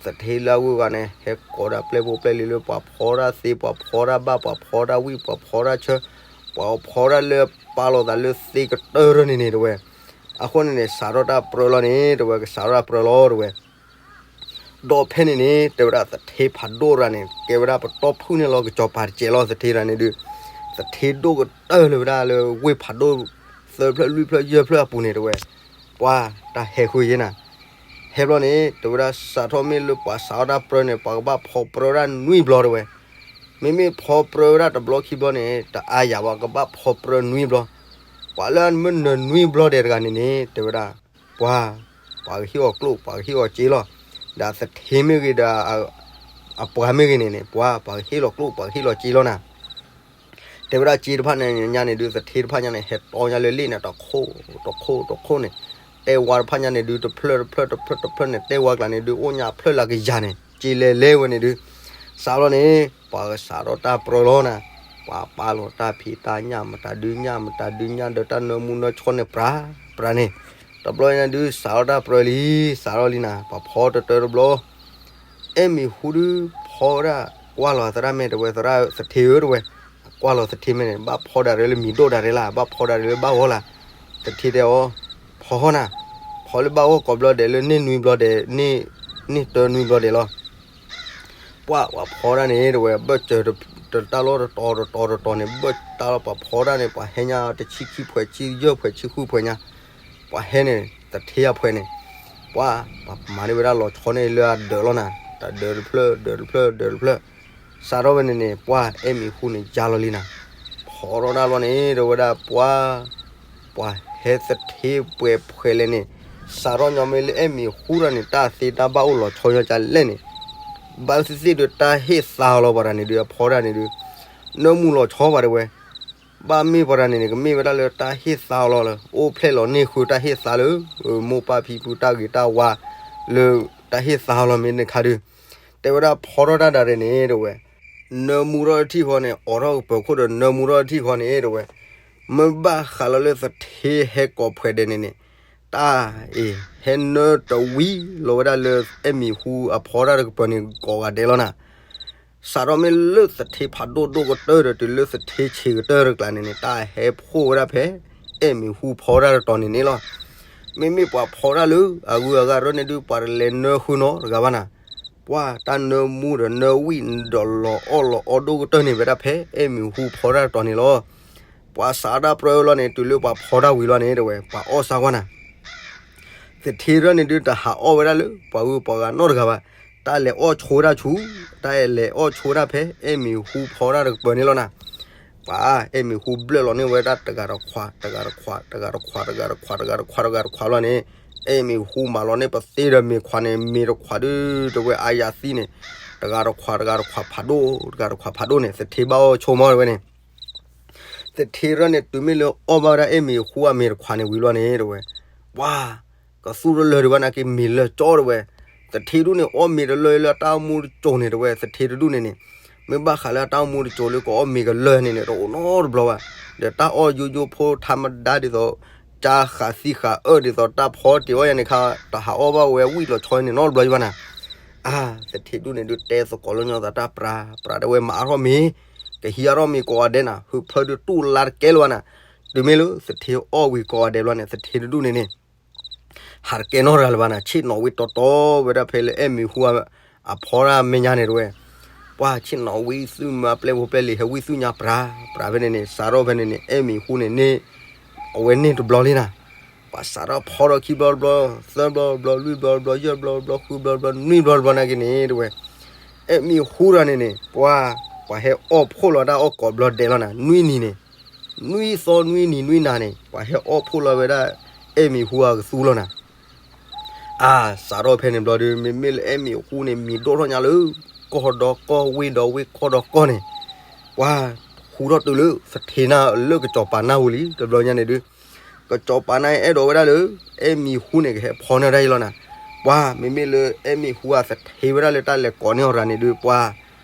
သထ့လၢအဂုၤအဂၤန့ၣ် ဟဲကိးဒၣ်ပျဲၢ်ဖိပျဲၢ်လံၤလၢ ပှၤဖီဒၣ်သ့ ပှၤဖီဒၣ်ဘၣ် ပှၤဖီဒၣ်ဝံၣ် ပှၤဖီဒၣ်ဆၢ ပှၤဖီဒၣ်လၢပာ်လီၤသးလၢသ့ကတၢၢ်န့ၣ်န့ၣ်တဲဝဲ အဃိန့ၣ်န့ၣ် စးထီၣ်တၢ်ပြၢလီၤန့ၣ် တဲဝဲကစးထီၣ်တၢ်ပြၢလီၤတဲဝဲ ဒီးဖဲန့ၣ်န့ၣ် တဲဝဲဒၣ်သထ့ဖးဒိၣ်ရၤန့ၣ် ကဲဝဲဒၣ်ပတီၢ်ဖုၣ်န့ၣ်လီၤ ကစီၤပၤတစဲးလီၤ သထ့ရၤန့ၣ်ဒုး သထ့ဒိၣ်ကတၢၢ်လၢၤဝဲဒၣ်လၢဝ့ၢ်ဖးဒိၣ် သၢဖျၢၣ်လွံၢ်ဖျၢၣ်ယဲၢ်ဖျၢၣ်အပူၤန့ၣ်တဲဝဲ ပှၤတၢ်ဟဲဃုာ်ယဲနၤ ဟဲဘျီန့ၣ် တဲဝဲဒၣ်စးထီၣ်မ့ၢ်လၢပှၤစးထီၣ်တၢ်ပြၢန့ၣ် ပှၤကဘၣ်ဖီပြၢဝဲဒၣ်နွံဘျီတဲဝဲ မ့မ့ၢ်ဖီပြၢဝဲဒၣ်တဘျီခံဘျီန့ၣ် တအါယၤဘၣ် ကဘၣ်ဖီပြၢနွံဘျီ ပှၤလၢအမ့ၢ်နၢၤနွံဘျီဒဲးတဂၤန့ၣ်န့ၣ် တဲဝဲဒၣ် ပှၤ ပှၤကဟ့ၣ်အီၤကျိၣ် ပှၤကဟ့ၣ်အီၤစ့လီၤ. ဒီးသထ့မ့ၢ်ဂ့ၤဒီး အပှၤမ့ၢ်ဂ့ၤန့ၣ်န့ၣ် ပှၤ ပှၤကဟ့ၣ်လီၤကျိၣ် ပှၤကဟ့ၣ်လီၤစ့လီၤနၤ တဲဝဲဒၣ်စ့တဖၣ်န့ၣ်ညါန့ၣ်ဒုး သထ့တဖၣ်ညါန့ၣ် ဟဲတီညါလၢလ့ၣ်န့ၣ် တခိၣ် တခိၣ် တခိၣ်န့ၣ် တဲဝါတဖၣ်ညါန့ၣ်ဒုး တဖျၢၣ်တဖျၢၣ်တဖျၢၣ်တဖျၢၣ်န့ၣ် တဲဝါကျါန့ၣ်ဒုး အိၣ်ညါဖျၢၣ်လၢကယၤန့ၣ် စ့လဲၤလဲၤဝဲန့ၣ်ဒုး စးလီၤန့ၣ် ပှၤကစးထီၣ်တၢ်ပြၢလီၤနၤ ပှၤပာ်လီၤတၢ်ဖံးတၢ်ညၣ် မတၤဒုးညၣ် မတၤဒုးညၣ် ဒီးတၢ်နၢမူနၢဆှီန့ၣ်ပြၤ ပြၤန့ၣ် တဘျီညါဒုး စးထီၣ်တၢ်ပြၢလံ စးထီၣ်လံနၤ ပှၤဖီတတၢတဘျီ အဲၣ်မံၤဟူဒုး ဖီဝဲဒၣ် ကွၢ်လီၤသရၣ်မဲာ်တဲဝဲ သရၣ်သထ့ဧၢတဲဝဲ ကွၢ်လီၤသထ့မဲာ်န့ၣ် ဘၣ်ဖီဒၣ်ရဲလၢမံၤဒိၣ်ဒၣ်ရဲလၢ ဘၣ်ဖီဒၣ်ရဲလၢဘၣ်ဂီၢ်လၢ သထ့တဲအီၤ ဖီဟီၣ်နၤ ဖီလၢဘၣ်ဂီၢ်ကိးဘျီဒဲးလၢန့ၢ်နွံဘျီဒဲး န့ၢ်တၢနွံဘျီဒဲးလီၤ ပှၤ ပှၤဖီဒၣ်န့ၣ်တဲဝဲ ဘၢၣ်စၢၤတၢ်လီၢ်တတီၤတတီၤတတီၤန့ၣ် ဘၢၣ်တၢ်လီၢ်ပှၤဖီဒၣ်န့ၣ် ပှၤဟဲညါတဆံခံဖှဲး ဆံယဲၢ်ဖှဲး ဆံဃုဖှဲးညါ ပှၤဟဲန့ၣ် သထ့အဖှဲးန့ၣ် ပှၤ ပှၤမၤန့ၢ်ဝဲဒၣ်လီၤဆီန့ၣ်လၢအဒၢးလီၤနၤ တၢ်ဒၢးတဖျၢၣ် ဒၢးတဖျၢၣ် ဒၢးတဖျၢၣ် စးထီၣ်ဝဲန့ၣ်န့ၣ် ပှၤ အဲၣ်မံၤဟူန့ၣ် ယါလီၤလံနၤ ဖီထီၣ်ဒၣ်လီၤန့ၣ် တဲဝဲဒၣ်ပှၤ ပှၤဟဲသထ့ပှဲၤဖှဲးလဲၣ်န့ၣ် စးထီၣ်ညီမ့ၢ်လၢအဲၣ်မံၤဟူတၢ်န့ၣ် တၢ်သ့တၢ်ဘၣ်အိၣ်လီၤဆီညီကလဲၣ်န့ၣ် ဘၣ်သ့ၣ်သ့ၣ်ဒီးတၢ်ဟ့ၣ်သါအီၤလီၤပှၤတၢ်န့ၣ်ဒုး အဖီဒၣ်န့ၣ်ဒုး နၢမူလီၤဆီပှၤတဲဝဲ ဘၣ်မ့ၢ်ပှၤတၢ်န့ၣ်န့ၣ် ကမ့ၢ်ဝဲဒၣ်လၢတၢ်ဟ့ၣ်သါအီၤလီၤလၢ အိၣ်ဖျဲၣ်လီၤန့ၢ်ဃုာ်တၢ်ဟ့ၣ်သါလၢ မိၢ်ပၢ်ဖံဖုတၢ်ဂ့ၤတၢ်ဝါ လၢတၢ်ဟ့ၣ်သါအီၤလီၤမ့ၢ်န့ၣ်ခါဒုး တဲဝဲဒၣ်ဖီထီၣ်တၢ်ဒၣ်ရဲၣ်န့ၣ်တဲဝဲ နၢမူထီၣ်တထံၣ်ဃီန့ၣ် အိးထီၣ်ကပၢၤခိၣ်ဒီးနၢမူထီၣ်တထံၣ်ဃီန့ၣ်တဲဝဲ မ့ၢ်ဘၣ်ဃးလီၤလၢသထ့ဟဲကိးဖှဲးဒဲးန့ၣ်န့ၣ် တၢ်အံၤ ဟဲနၢတဝံၤလီၤဝဲဒၣ်လၢအဲၣ်မံၤဟူအဖီတၢ်တကပၢၤန့ၣ် ကိးဂၤဒဲးလီၤနၤ စးထီၣ်မ့ၢ်လၢသထ့ဖးဒိၣ်ဒိၣ်ကတၢၢ်ဒီးတုၤလၢသထ့ဆံးကတၢၢ်တကျါန့ၣ်န့ၣ် တၢ်ဟဲဖှိၣ်ဝဲဒၣ်ဖဲ အဲၣ်မံၤဟူဖီတၢ်တတီၤန့ၣ်န့ၣ်လီၤ. မ့မ့ၢ်ပှၤဖီတၢ်လၢအဂုၤအဂၤရၢန့ၣ်ဒုး ပှၤတလဲၤနၢဃုနီတဂၤဘၣ်နၤ. ပှၤတၢ်နၢမူဒီးနၢဝံၣ်ဒီးလီၤအီၣ်လီၤအီဒိၣ်ကတၢၢ်န့ၣ် ဝဲဒၣ်ဖဲအဲၣ်မံၤဟူဖီတၢ်တတီၤန့ၣ်လီၤ. ပှၤစးတၢ်ပြၢလီၤန့ၣ် တုၤလၢပှၤဖီတၢ်ဝံၤလီၤန့ၣ် တဲဝဲ ပှၤအီၣ်စၢ်ကွၢ်နၤ သထ့ရၢန့ၣ်ဒုး တဟးအီၣ်ဝဲဒၣ်လၢပှၤဂုၤပှၤဂၤနီတဂၤဘၣ်. တၢ်လဲၤအီၣ်ဆိဝဲဒၣ်ဆူ တၢ်လဲၤအီၣ်ဆိဝဲဒၣ်ဖဲ အဲၣ်မံၤဟူဖီတၢ်တကပၢၤန့ၣ်လီၤနၤ. ပှၤအဲၣ်မံၤဟူဘျၢၣ်လီၤန့ၢ်ဝဲဒၣ်တဂၤတခွး တဂၤတခွး တဂၤတခွး တဂၤတခွး တဂၤတခွး တဂၤတခွးလီၤန့ၣ် အဲၣ်မံၤဟူမၤလီၤန့ၢ်ပသ့ဒီးမ့ၤခွးန့ၣ် မ့ၤတခွးဒုး တဝဲအါယၤသံန့ၣ် တဂၤတခွး တဂၤတခွးဖးဒိၣ် တဂၤတခွးဖးဒိၣ်န့ၣ် သထ့ဘၣ်အီၣ်ဆိမီၢ်တဝဲန့ၣ် သထ့ရၢန့ၣ် တုၤမ့ၢ်လၢအီၣ်ဘၣ်ဝဲဒၣ်အဲၣ်မံၤဟူအမ့ၤတခွးန့ၣ်ဝံၤလီၤန့ၣ် တဝဲ ပှၤ ကသူၣ်တလၢာ်ဒံးဘၣ်နာ်က့ မ့ၤလၢာ်ကၠီတဝဲ သထ့ဒူၣ်န့ၣ် အီၣ်မ့ၤတလၢာ်လၢအတၢ်အိၣ်မူတစိၤန့ၣ် တဝဲ သထ့တဒူၣ်န့ၣ်န့ၣ် မ့ၢ်ဘၣ်ဃးလၢအတၢ်အိၣ်မူတစိၤလၢကအီၣ်မ့ၤကလၢာ်န့ၣ်န့ၣ် တအိၣ်နီတဘျီဘၣ်. ဒီးတၢ်အီၣ်ယိယိဖိထါမဒါဒ်သိး ကၢဃးသံဃးအၢဒ်သိးတၢ်ဖီတ့ၤအီၣ်ယၤန့ၣ်ခါ တဟးအီၣ်ဘၣ်ဝဲဝံၣ်လီၤဆီန့ၣ်နီတဘျီဘၣ်နၤ. အါ သထ့ဒူၣ်န့ၣ်ဒုးတဲသကိးလၢညီသးတၢ်ပြၤ ပြၤတဝဲမၤအါထီၣ်မ့ၤ ကဟံးအါထီၣ်မ့ၤကိးဂၤဒဲးနၤ ဟုးဖျၢၣ်ဒုးတူၢ်လါတကဲလၢၤဘၣ်နၤ. တုၤမ့ၢ်လၢသထ့အီၣ်ဝံၤကိးဂၤဒဲးဘျီန့ၣ် သထ့တဒူၣ်န့ၣ်န့ၣ် ဟးတကဲနီတဂၤလၢၤဘၣ်နၤ ဆ့ၣ်နီၤဝံၤတီတီဝဲဒၣ်ဖဲလၢအဲၣ်မံၤဟူအဖီတၢ်မဲာ်ညါန့ၣ်တဝဲ ပှၤဆ့ၣ်နီၤဝံၤသုမၤပျဲၢ်ဖိပျဲၢ်လံၤ ဟဲဝံၣ်သုညါပြၤ ပြၤဖဲန့ၣ်န့ၣ် စးထီၣ်ဖဲန့ၣ်န့ၣ် အဲၣ်မံၤဟူန့ၣ်န့ၣ် အဝဲန့ၢ်တဘျီလံနၤ. ပှၤစးထီၣ်ဖီထီၣ်ခံဘျီတဘျီ သၢဘျီတဘျီ လွံၢ်ဘျီတဘျီ ယဲၢ်ဘျီတဘျီ ဃုဘျီတဘျီ နွံဘျီတဘျီနာ်က့န့ၣ်တဝဲ အဲၣ်မံၤဟူတဂၤန့ၣ်န့ၣ် ပှၤ ပှၤဟဲအီၣ်ဖှိၣ်လီၤတၢ်အီၣ်ကိးဘျီဒဲးလီၤနၤ နွံနံၤန့ၣ် နွံသီနွံနံၤနွံနၤန့ၣ် ပှၤဟဲအီၣ်ဖှိၣ်လီၤဝဲဒၣ် အဲၣ်မံၤဟူအကသူလီၤနၤ. အါ, စးထီၣ်ဖဲန့ၣ်ဘျီဒီး မ့မ့ၢ်လၢအဲၣ်မံၤဟူန့ၣ် မံၤဒိၣ်ထီၣ်ညါလၢ ကီၢ်ဒီကီၢ် ဝ့ၢ်ဒီဝ့ၢ် ကီၢ်ဒီကီၢ်န့ၣ်, ပှၤဟူထီၣ်တုၤလၢသထ့နၢ်လၢကစီၤပၤနၢ်ဟူလံ တဘျီညါန့ၣ်ဒုး, ကစီၤပၤန့ၣ်အဲၣ်ဒိးဝဲဒၣ်လၢ အဲၣ်မံၤဟူန့ၣ် ကဟဲဖီန့ၢ်ဒၣ်အံၤလီၤနၤ. ပှၤမ့မ့ၢ်လၢအဲၣ်မံၤဟူအသထ့ဝဲဒၣ်လၢတၢ်လဲၤကိးန့ၢ်အီၤတဂၤန့ၣ်ဒုး ပှၤ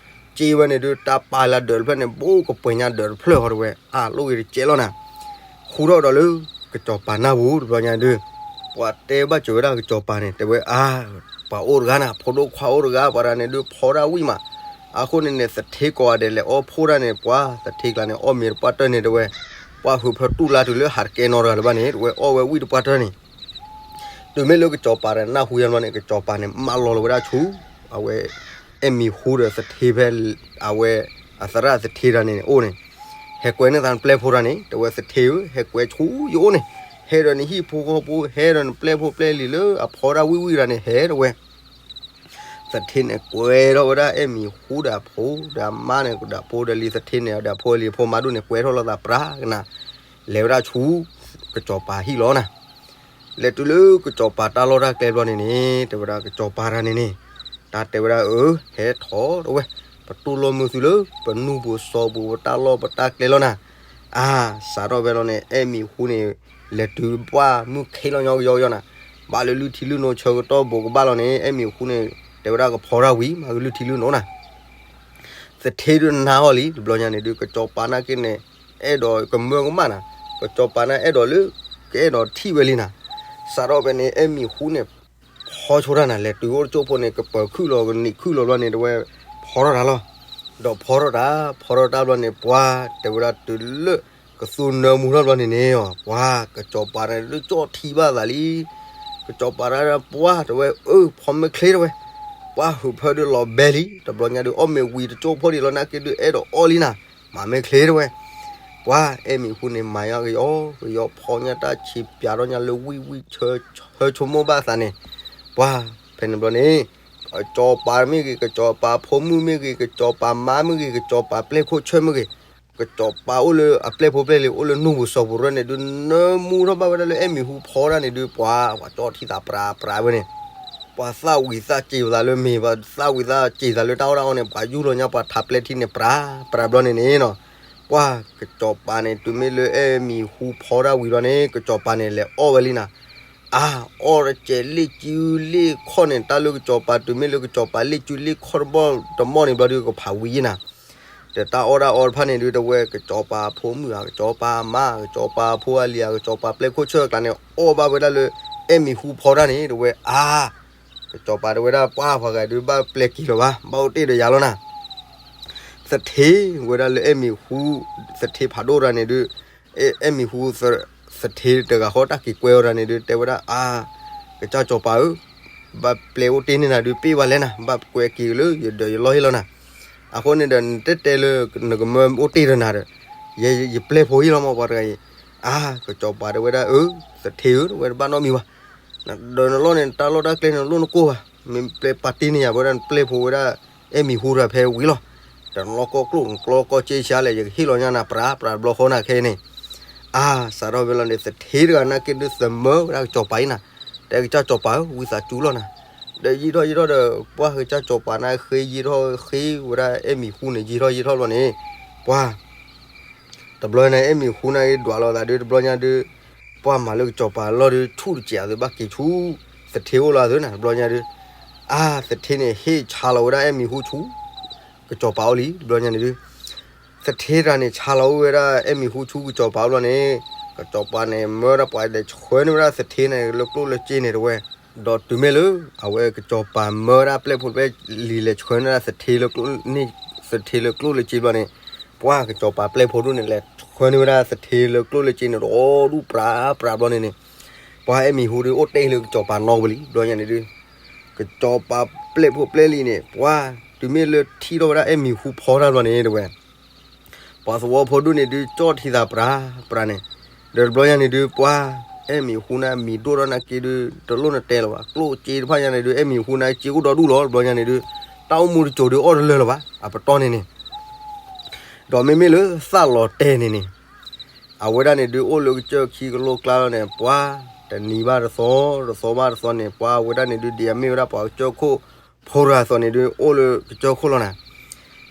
က့ဝဲန့ၣ်ဒုး တၢ်ပာ်လၢဒၢးတဖျၢၣ်န့ၣ် ဘိကပှဲၤညါဒၢးတဖျၢၣ်ဟီတဝဲ အလိၣ်ဂ့ၤတကဲးလီၤနၤ. ဟူထီၣ်ဒီးလၢ ကစီၤပၤနၢ်ဟူတဘျီညါဒုး, ပှၤတဲဘၣ်စၢၤဝဲဒၣ်ကစီၤပၤန့ၣ် တဲဝဲအါ, ပှၤအိၣ်တဂၤနၤ ဖိဒိၣ်ခွါအိၣ်တဂၤ ပှၤတဂၤန့ၣ်ဒုး ဖီဒၣ်ဝံၣ်မး, အဃိန့ၣ်န့ၣ် သထ့ကိးဂၤဒဲးလဲၤအီဖှိၣ်တၢ်န့ၣ် ပှၤသထ့ကျါန့ၣ် အီၣ်မ့ၤတပှၢ်တၢၢ်န့ၣ် တဲဝဲ, ပှၤဟုးဖၢတူၢ်လါတုၤလၢဟးတကဲနီတဂၤလၢၤဘၣ်န့ၣ် တဲဝဲအီၣ်ဝဲဝံၣ်တပှၢ်တၢၢ်န့ၣ် တုၤမ့ၢ်လၢကစီၤပၤတဂၤနၢ်ဟူယါဘျီန့ၣ် ကစီၤပၤန့ၣ်မၢလီၤလီၤဝဲဒၣ်ဆူ အဝဲ အဲၣ်မံၤဟူဒီးသထ့ဖဲ အဝဲ အသရၣ်သထ့တဂၤန့ၣ်အိၣ်န့ၣ်, ဟဲကွဲန့ၢ်သးနပျဲၢ်ဖိတဂၤန့ၣ် တဲဝဲသထ့ဧၢ ဟဲကွဲဆူယအိၣ်န့ၣ်, ဟဲဒီးနဟံၣ်ဖိဃီဖိ ဟဲဒီးနပျဲၢ်ဖိပျဲၢ်လံၤလၢအဖီဒၣ်ဝံၣ်ဝံၣ်တဂၤန့ၣ် ဟဲတဲဝဲ သထ့န့ၣ်ကွဲထီၣ်ဝဲဒၣ်အဲၣ်မံၤဟူဒီးအဖိဒီးအမါန့ၣ် ဒီးအဖိဒီးလံၤသထ့န့ၣ်ဒီးအဖိလံၤအဖိမါဒိၣ်န့ၣ် ကွဲထီၣ်လိာ်သးပြးကနၤ, လဲၤဝဲဒၣ်ဆူ ကစီၤပၤဟံၣ်လီၤနၤ. လဲၤတုၤလၢကစီၤပၤတၢ်လီၢ်တၢ်ကျဲဘျီန့ၣ်န့ၣ် တဲဝဲဒၣ်ကစီၤပၤတဂၤန့ၣ်န့ၣ်, တၢ်တဲဝဲဒၣ်အၢ ဟဲထီၣ်တဲဝဲ, ပတူၢ်လိာ်မုာ်သုလၢ ပနူၢ်ပူၤစီၤပူၤ ပတၢ်လီၢ်ပတၢ်ကျဲလီၤနၤ. အါ, စးထီၣ်ဖဲလီၤန့ၣ် အဲၣ်မံၤဟူန့ၣ် လဲၤတုၤပှၢ်မုၢ်ခ့လီၤညီကယီကယီနၤ, ဘၣ်လၢလုၢ်ထံလုၢ်နိဆၢကတီၢ်ဘိးကဘၣ်လီၤန့ၣ် အဲၣ်မံၤဟူန့ၣ် တဲဝဲဒၣ်ကဖီတၢ်ဝံၤ မၤကလုၢ်ထံလုၢ်နိနၤ သထ့ဒုးနါအီၤလံ တဘျီညါန့ၣ်ဒုး ကစီၤပၤနာ်က့န့ၣ် အဲၣ်ဒိးကမၢကမၣ်နၤ, ကစီၤပၤန့ၣ်အဲၣ်ဒိးလၢ ကအဲၣ်ဒိးထံၣ်ဝဲလံနၤ. စးထီၣ်ဖဲန့ၣ် အဲၣ်မံၤဟူန့ၣ် ဖီဆိတၢ်နၤ လဲၤတုၤအိၣ်တကၠိၢ်ဖိန့ၣ် ကပၢၤခုၣ်လီၤ ကနံးခုၣ်လီၤဘျီန့ၣ် တဲဝဲ ဖီထီၣ်တၢ်လီၤ. ဒီးဖီထီၣ်တၢ် ဖီထီၣ်တၢ်ဘျီန့ၣ် ပှၤတဲဝဲဒၣ်တုၤလၢ ကသူနၢမူထီၣ်ဘျီန့ၣ်န့ၣ် ပှၤကစီၤပၤန့ၣ်ဒုးကၠီၣ်ထံဘၣ်သးလံ ကစီၤပၤတၢ်ပှၢ်တဲဝဲ အၢ ဖီမ့ၢ်ချ့တဲဝဲ, ပှၢ်ဟုးဖၢဒုးလီၤဘဲလံ တဘျီညါဒုး အီၣ်မ့ၤဝံၤတကၠိၢ်ဖိဒံးလီၤနာ်က့ဒုး အဲၣ်ဒိးအီၣ်လံနၤ, မၤမ့ၢ်ချ့တဲဝဲ. ပှၢ်အဲၣ်မံၤဟူန့ၣ် မၤညါကယီကယီ ဖီညါတၢ်ဆံးပၠးထီၣ်ညါလၢဝံၣ်ဝံၣ်ဆၢ ဆၢဆိကမိၣ်ဘၣ်သးန့ၣ်, ပှၢ်ဖဲန့ၣ်ဘျီန့ၣ် ကစီၤပၤမ့ၢ်ဂ့ၤ ကစီၤပၤဖိမုၣ်မ့ၢ်ဂ့ၤ ကစီၤပၤမါမ့ၢ်ဂ့ၤ ကစီၤပၤပျဲၢ်ခိၣ်ဆၢမ့ၢ်ဂ့ၤ ကစီၤပၤအိၣ်လၢအပျဲၢ်ဖိပျဲၢ်လံၤ အိၣ်လၢနူၢ်ပူၤစီၤပူၤရဲၣ်န့ၣ်ဒုး နၢမူထီၣ်ဘၣ်ဝဲဒၣ်လၢအဲၣ်မံၤဟူဖီတၢ်န့ၣ်ဒုး ပှၤ ပှၤကၠီၣ်ထံသးပြးပြးဝဲန့ၣ်, ပှၤသၣ်ဝံၤသၣ်စ့ၤသးလၢမ့ၤ ပှၤသၣ်ဝံၤသၣ်စ့ၤသးလၢတၢ်အီၣ်တၢ်အီန့ၣ် ပှၤယူၢ်လီၤညါပှၤထးပျဲၢ်ထံန့ၣ် ပြးပြးဘျီန့ၣ်န့ၣ်နီၤ, ပှၤကစီၤပၤန့ၣ် တုၤမ့ၢ်လၢအဲၣ်မံၤဟူဖီတၢ်ဝံၤဘျီန့ၣ် ကစီၤပၤန့ၣ် လဲၤအီၣ်ဝဲလံနၤ အါ အီၣ်တစဲးလ့ၣ်စုလ့ၣ်ခီၣ်န့ၣ် တၢ်လၢကစီၤပၤ တုၤမ့ၢ်လၢကစီၤပၤလ့ၣ်စုလ့ၣ်ခီၣ်တဘီတမီၢ်န့ၣ်ဘျီဒုး ကဖးဝံၤယံနၤ, ဒီးတၢ်အီၣ်တၢ်အီတဖၣ်န့ၣ်ဒုး တဲဝဲ ကစီၤပၤဖိမုၣ်ဧါ ကစီၤပၤမါ ကစီၤပၤဖိအလံၤဧါ ကစီၤပၤပျဲၢ်ခိၣ်ဆၢအကျါန့ၣ် အီၣ်ဘၣ်ဝဲဒၣ်လၢ အဲၣ်မံၤဟူဖီတၢ်န့ၣ် တဲဝဲ အါ ကစီၤပၤတဲဝဲဒၣ် ပှၤပှၤဂၤဒုး ဘၣ်ပျဲက့ၤလၢၤဘၣ် ဘၣ်အိၣ်တ့ၢ်ဒီးယၤလီၤနၤ သထ့ဝဲဒၣ်လၢအဲၣ်မံၤဟူ သထ့ဖးဒိၣ်တဂၤန့ၣ်ဒုး အဲၣ်မံၤဟူ သထ့တဂၤဃီတၢ်က့ၤကွဲးဝဲဒၣ်န့ၣ်ဒုး တဲဝဲဒၣ် အါ ကစၢ်စီၤပၤဧၢ, ဘၣ်ပျဲအိၣ်တ့ၢ်န့ၢ်နၤဒုး ပ့ၢ်ဝဲလဲၣ်နၤ ဘၣ်ကွဲးက့ၤလၢယဒီးယလီၢ်ဟ့ၣ်လီၤနၤ, အဃိန့ၣ်ဒီး နတဲတဲလၢ နကမၢအိၣ်တ့ၢ်ဒီးနၤဒီး ယ ယပျဲၢ်ဖိဟ့ၣ်လီၤမးပှၤတဂၤအံၤ, အါ ကစီၤပၤတဲဝဲဒၣ် အၢ သထ့ဧၢ တဲဝဲတဘၣ်နီတမံၤဘၣ် ဒီးနလီၢ်န့ၣ် တၢ်လီၢ်တၢ်ကျဲန့ၣ် နလိၣ်နကိၢ်ဘၣ်, မ့ၢ်ပျဲပာ်တ့ၢ်န့ၢ်ယၤဝဲဒၣ် နပျဲၢ်ဖိဝဲဒၣ် အဲၣ်မံၤဟူတဂၤဖဲဝံၤလီၤ, ဒီးနလီၢ်ကီၢ်ကျိၣ် နကျီၢ်ကီၢ်စ့ဆံးလဲၣ် ယကဟ့ၣ်လီၤညါနၤ ပြးပြးတဘျီဃီနၤခဲအံၤန့ၣ်, အါ စးထီၣ်ဖဲလီၤန့ၣ် သထ့တဂၤနာ်က့ဒုး သမၢဝဲဒၣ်ကစီၤပၤအံၤနၤ, တဲကစၢ်စီၤပၤဧၢ ဝံသးစူၤလီၤနၤ, ဒီးယံာ်ထီၣ်ယံာ်ထီၣ်ဒီး ပှၢ်ကစၢ်စီၤပၤန့ၣ်ဃ့ယံာ်ထီၣ်ဃ့ဝဲဒၣ်အဲၣ်မံၤဟူန့ၣ် ယံာ်ထီၣ်ယံာ်ထီၣ်ဘျီန့ၣ်, ပှၢ် တဘျီန့ၣ် အဲၣ်မံၤဟူန့ၣ်ဒွးလီၤသးဒုး တဘျီညါဒုး ပှၢ်မၤလၢကစီၤပၤလီၢ်ဒုး ဆူၣ်တစဲးအသုး ဘၣ်က့ၤဆူ သထ့အိၣ်လီၤအသုးန့ၣ် တဘျီညါဒုး, အါ သထ့န့ၣ် ဟ့ၣ်ဆါလီၤဝဲဒၣ်အဲၣ်မံၤဟူဆူ ကစီၤပၤအိၣ်လံ တဘျီညါန့ၣ်ဒုး, သထ့တဂၤန့ၣ် ဆါလီၤဝဲဒၣ်အဲၣ်မံၤဟူဆူကစီၤပၤအိၣ်ဘျီန့ၣ်, ကစီၤပၤန့ၣ် မၢဒၣ်ပှၤလဲၤဆှၢန့ၢ်ဝဲဒၣ်သထ့န့ၣ် လၢကျိၣ်လၢစ့န့ၣ်တဝဲ, ဒီးတုၤမ့ၢ်လၢ အဝဲကစီၤပၤမၢဝဲဒၣ်ပျဲၢ်ဖိတဖၣ်လံၤလဲၤဆှၢန့ၢ်ဝဲဒၣ်သထ့လၢကျိၣ်န့ၣ် သထ့လၢကျိၣ်လၢစ့ဘျီန့ၣ်, ပှၢ်ကစီၤပၤပျဲၢ်ဖိဒိၣ်န့ၣ် လဲၤဆှၢန့ၢ်ဝဲဒၣ်သထ့လၢကျိၣ်လၢစ့န့ၣ် ဒီဒူၣ်ပြးပြးဘျီန့ၣ်န့ၣ်, ပှၢ်အဲၣ်မံၤဟူဒုးအိၣ်တ့ၢ်လၢကစီၤပၤနီၢ်ပူၤလံ တဘျီညါန့ၣ်ဒုး, ကစီၤပၤပျဲၢ်ဖိပျဲၢ်လံၤန့ၣ် ပှၢ်တုၤမ့ၢ်လၢထံၣ်ထီၣ်ဝဲဒၣ်အဲၣ်မံၤဟူဖီတၢ်ဘျီန့ၣ်တဝဲ ပှၤသဝီဖိဒိၣ်န့ၣ်ဒုး ကၠီၣ်ထံသးပြးပြးန့ၣ်, ဒီးတဘျီညါန့ၣ်ဒုး ပှၢ်အဲၣ်မံၤဟူန့ၣ် မံၤဒိၣ်ထီၣ်နာ်က့ဒုး တလိၣ်နတဲလၢၤဘၣ်, ကျိၣ်စ့တဖၣ်ညါန့ၣ်ဒုး အဲၣ်မံၤဟူန့ၣ် စ့အိၣ်ဒီဒူၣ်လီၤ တဘျီညါန့ၣ်ဒုး, တၢ်အိၣ်မူတစိၤဒုးအီၣ်တလၢာ်လၢၤဘၣ် အပတီၢ်န့ၣ်န့ၣ်, ဒီးမ့မ့ၢ်လၢသၣ်လီၤတဲာ်န့ၣ်န့ၣ် အဝဲဒၣ်န့ၣ်ဒုး အိၣ်လၢကစၢၢ်ခံကလိကျါလီၤန့ၣ် ပှၤ တနံၤဘၣ်တသီ, တသီဘၣ်တသီန့ၣ် ပှၤဝဲဒၣ်န့ၣ်ဒုး ဒ်အမ့ၢ်ဝဲဒၣ်ပှၤကစၢၢ်ခိၣ်ဖိတဂၤအသိးန့ၣ်ဒုး အိၣ်လၢကစၢၢ်ခိၣ်လီၤနၤ.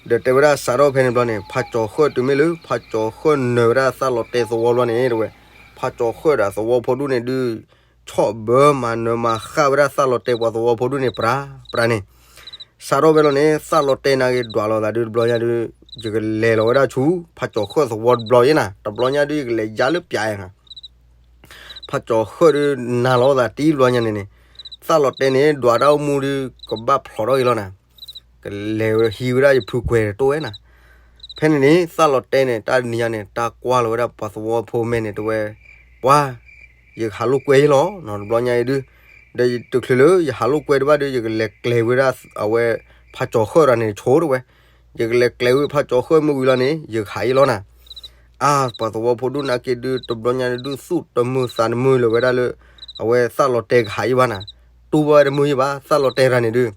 ဒီးတဲဝဲဒၣ်စးထီၣ်ဖဲန့ၣ်ဘျီန့ၣ် ဖးကၠီၤဃၢၣ်တုၤမ့ၢ်လၢ ဖးကၠီၤဃၢၣ်နၢၤဝဲဒၣ်သၣ်လီၤတဲာ်သဝီဘျီန့ၣ် တဲဝဲ, ဖးကၠီၤဃၢၣ်ဒီးသဝီဖိဒူၣ်န့ၣ်ဒုး ဆီၣ်ဘၢမၤနၢၤမၤဃၣ်ဝဲဒၣ်သၣ်လီၤတဲာ်ပှၤသဝီဖိဒူၣ်န့ၣ် ပြးပြးန့ၣ်. စးထီၣ်ဖဲလီၤန့ၣ် သၣ်လီၤတဲာ်နာ်က့ၤဒွးလီၤသးဒုးတဘျီညါဒုး ယကလဲၤလီၤဝဲဒၣ်ဆူ ဖးကၠီၤဃၢၣ်သဝီတဘျီယဲနၤ, တဘျီညါဒုးယကလဲၤယါလၢပျးယဲနၤ. ဖးကၠီၤဃၢၣ်ဒုးနၤလီၤသးတံၢ်တဘျီညါန့ၣ်န့ၣ်, သၣ်လီၤတဲာ်န့ၣ် ဒွးတၢ်အိၣ်မူဒုး ကဘၣ်ဖျိးထီၣ်က့ၤလီၤနၤ. ကလဲၤဟံးဝဲဒၣ်ယဖုကွဲၤတတိၢ်ဝဲနၤ. ဖဲန့ၣ်န့ၣ် သၣ်လီၤတဲာ်န့ၣ် တၢ်တနံၤညါန့ၣ် တၢ်ကွၢ်လီၤဝဲဒၣ်ပှၤသဝီဖိမဲာ်န့ၣ် တဲဝဲ, ပှၤ ယကဟးလိာ်ကွဲယဲလီၤနီၤ တဘျီညါအံၤဒုး, ဒီးတချုးလၢယဟးလိာ်ကွဲတဘၣ်ဒုး ယကလဲၤကျဲၤဝဲဒၣ်အဝဲ ဖးကၠီၤဃၢၣ်ဒီးန့ၣ်ဆိတဲဝဲ, ယကလဲၤကျဲၤဝဲဖးကၠီၤဃၢၣ်မုၢ်ဝံၤလီၤန့ၣ် ယကဟးအံၤလီၤနၤ. အါ ပှၤသဝီဖိဒူၣ်နာ်က့ၤဒုး တဘျီညါန့ၣ်ဒုး သူၣ်တမုာ်သးတမုာ်လၢၤဝဲဒၣ်လၢ အဝဲသၣ်လီၤတဲာ်ကဟးအံၤဘၣ်နၤ, တူၢ်ဘၣ်ဝဲတမုာ်ယံၤဘၣ် သၣ်လီၤတဲာ်တဂၤန့ၣ်ဒုး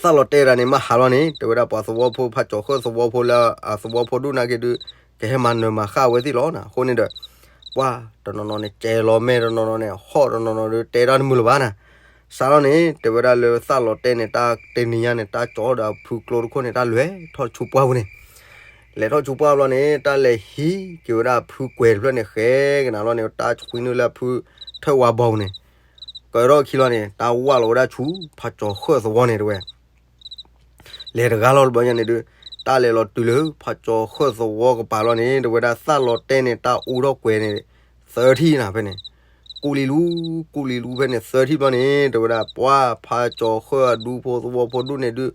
သၣ်လီၤတဲာ်တဂၤန့ၣ် မ့ၢ်ဟးလီၤန့ၣ် တဲဝဲဒၣ်ပှၤသဝီဖိ ဖးကၠီၤဃၢၣ်သဝီဖိလၢ အသဝီဖိဒူၣ်နာ်က့ၤဒုး ကဟဲမၤနၢၤမၤဃၣ်ဝဲသ့ၣ်လီၤနၤ. အဃိန့ၣ်ဒီး ပှၤတနီၤနီၤန့ၣ် ကဲလီၤမဲာ်တနီၤနီၤန့ၣ် ဟီၣ်တနီၤနီၤဒုး တဲတၢ်တမုာ်လၢၤဘၣ်နၤ. စးထီၣ်န့ၣ် တဲဝဲဒၣ်လၢသၣ်လီၤတဲာ်န့ၣ် တၢ်တနံၤညါန့ၣ် တၢ်ကၠီဒီးအဖုကျိတခိၣ်န့ၣ် တၢ်လဲၤထီၣ်ဆူပှၢ်ပူၤန့ၣ် လဲၤထီၣ်ဆူပှၢ်ဘျီန့ၣ် တၢ်လဲၤဟံးက့ၤဝဲဒၣ်အဖုကွဲၤတဖျၢၣ်န့ၣ် ဃဲကနၤလီၤန့ၣ် တၢ်ဆှံနုာ်လၢအဖုထၢၣ်ဝါဘီပူၤန့ၣ် ကၢထီၣ်ခံလီၤန့ၣ် တၢ်ဝၢ်လီၤဝဲဒၣ်ဆူ ဖးကၠီၤဃၢၣ်သဝီန့ၣ်တဲဝဲ လဲၤတဂၤလီၤတဘျီညါန့ၣ်ဒုး တၢ်လဲၤလီၤတုၤလၢ ဖးကၠီၤဃၢၣ်သဝီကပၤလီၤန့ၣ် တဲဝဲဒၣ်သၣ်လီၤတဲာ်န့ၣ် တၢ်အူထီၣ်ကွဲၤန့ၣ် သၢထံၣ်နၤဖဲန့ၣ် ကူလံၤလူ ကူလံၤလူဖဲန့ၣ် သၢထံၣ်ဘျီန့ၣ် တဲဝဲဒၣ် ပှၤဖးကၠီၤဃၢၣ်အဒူဖိသဝီဖိဒူၣ်န့ၣ်ဒုး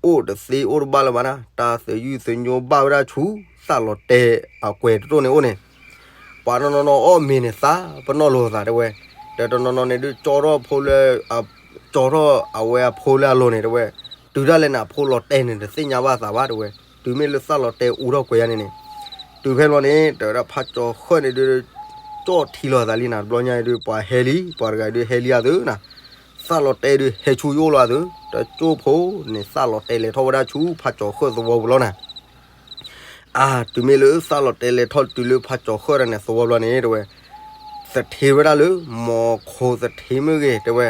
အိၣ်တသ့အိၣ်တဘၣ်လၢၤဘၣ်နၤ တၢ်သယုၢ်သညိဘၣ်ဝဲဒၣ်ဆူ သၣ်လီၤတဲာ်အကွဲၤတတိၢ်န့ၣ်အိၣ်န့ၣ် ပှၤနီၢ်နီၢ်နီၢ်အီၣ်မ့ၤန့ၣ် သးပနီၣ်လိာ်သးတဲဝဲ, ဒီးတနီၤနီၤန့ၣ်ဒုး ကၠီထီၣ်ဖိလၢ ကၠီထီၣ်အဝဲအဖိလၢအလိၤန့ၣ်တဲဝဲ, တုၤဒၣ်လဲာ်န့ၣ် အဖိလီၤတဲာ်န့ၣ် တသ့ၣ်ညါဘၣ်သးဘၣ်တဲဝဲ, တုၤမ့ၢ်လၢသၣ်လီၤတဲာ်အူထီၣ်ကွဲၤယါန့ၣ်န့ၣ်, တုၤဖဲလီၤန့ၣ် တဲဝဲဒၣ်ဖးကၠီၤဃၢၣ်န့ၣ်ဒုး ကၠီၣ်ထံလီၤသးလံနၤ တဘျီညါအံၤဒုး ပှၤဟဲလံ ပှၤတဂၤဒုးဟဲလံအသးနၤ, သၣ်လီၤတဲာ်ဒုးဟဲဆူယအိၣ်လီၤအသး, ဒီးကၠိဖိန့ၣ် သၣ်လီၤတဲာ်လဲၤထီၣ်ဝဲဒၣ်ဆူဖးကၠီၤဃၢၣ်သဝီပူၤလီၤနၤ အါ တုၤမ့ၢ်လၢသၣ်လီၤတဲာ်လဲၤထီၣ်တုၤလၢဖးကၠီၤဃၢၣ်တဂၤန့ၣ် သဝီဘျီန့ၣ် တဲဝဲ, သထ့ဝဲဒၣ်လၢ မီၤခိၣ်သထ့မ့ၢ်ဂ့ၤ တဲဝဲ,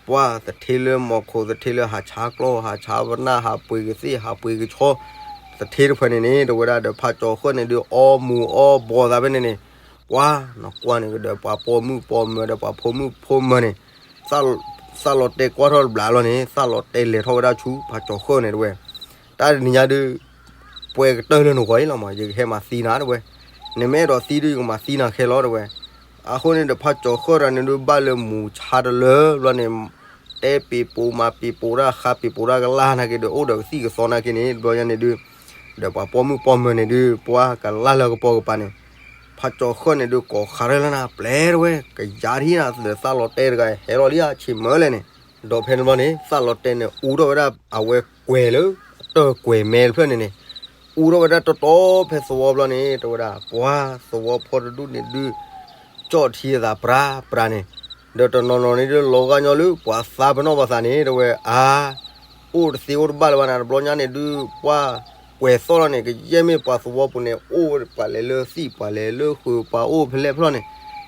ပှၤသထ့လၢမီၤခိၣ်သထ့လၢဟးဆါကျီၢ် ဟးဆါပနၢ် ဟးပှ့ၤကသ့ၣ် ဟးပှ့ၤကဆီ သထ့တဖၣ်န့ၣ်န့ၣ် တဲဝဲဒၣ်ဒီးဖးကၠီၤဃၢၣ်န့ၣ်ဒုး အီမူၤအီဘီသးဖဲန့ၣ်န့ၣ်, ပှၤနကွၢ်န့ၣ်ကဒီးပှၤပိာ်မုၣ်ပိာ်မၢၤဒီးပှၤဖိမုၣ်ဖိမၢၤန့ၣ် သၣ်လီၤတဲာ်ကွၢ်ထီၣ်တဘျီလီၤန့ၣ် သၣ်လီၤတဲာ်လဲၤထီၣ်ဝဲဒၣ်ဆူဖးကၠီၤဃၢၣ်န့ၣ်တဲဝဲ, တၢ်တနံၤညါဒုး ပှဲၤကတၢၢ်လၢနဂီၢ်အံၤလီၤမး ယကဟဲမၤသံနၤတဲဝဲ, နမ့ၢ်အဲၣ်ဒိးသံဒုးယကမၤသံနၤခဲလီၤတဲဝဲ, အဃိန့ၣ်ဒီးဖးကၠီၤဃၢၣ်တဂၤန့ၣ်ဒုး ဘၣ်လၢမူၤဆါတလၢဘျီန့ၣ် တဲပ့ၤပိာ်မၤပ့ၤပိာ်တၢ်ဃါပ့ၤပိာ်တၢ်ကလါနာ်က့ဒီး အိၣ်ဒီးကသံၣ်ကသီနာ်က့န့ၣ် တဘျီညါန့ၣ်ဒုး ဒီးပှၤပိာ်မုၣ်ပိာ်မၢၤန့ၣ်ဒုး ပှၤကလါလၢကပီၤကပၤန့ၣ်, ဖးကၠီၤဃၢၣ်န့ၣ်ဒုး ကိးဃးရဲလၢနၤ ပျဲတဲဝဲ ကယၤထံၣ်နၤဒီးသၣ်လီၤတဲာ်တဂၤဟဲလီၤလံဧါ ဆံးမၢလဲၣ်န့ၣ်, ဒီးဖဲန့ၣ်ဘျီန့ၣ် သၣ်လီၤတဲာ်န့ၣ် အူထီၣ်ဝဲဒၣ်အဝဲကွဲၤလၢ တၢ်ကွဲၤမဲတဖျၢၣ်န့ၣ်န့ၣ်, အူထီၣ်ဝဲဒၣ်တီတီဖဲသဝီဘျီန့ၣ် တဲဝဲဒၣ် ပှၤသဝီဖိတဒူၣ်န့ၣ်ဒုး ကၠီၣ်ထံအသးပြးပြးန့ၣ်, ဒီးတနီၤနီၤန့ၣ်ဒုး လီၤဂာ်ညီလၢပှၤသးပနီၣ်ပှၤသးန့ၣ် တဲဝဲ အါ အိၣ်တသ့အိၣ်တဘၣ်လၢၤဘၣ်နၤ တဘျီညါန့ၣ်ဒုး ပှၤကွဲၤသီၣ်လီၤန့ၣ် ကယဲၢ်မ့ၢ်ပှၤသဝီပူၤန့ၣ် အိၣ်ပှၤလဲၤလၢသံၣ် ပှၤလဲၤလၢဃုာ် ပှၤအိၣ်ဖဲလဲၣ်ဖျီၣ်န့ၣ်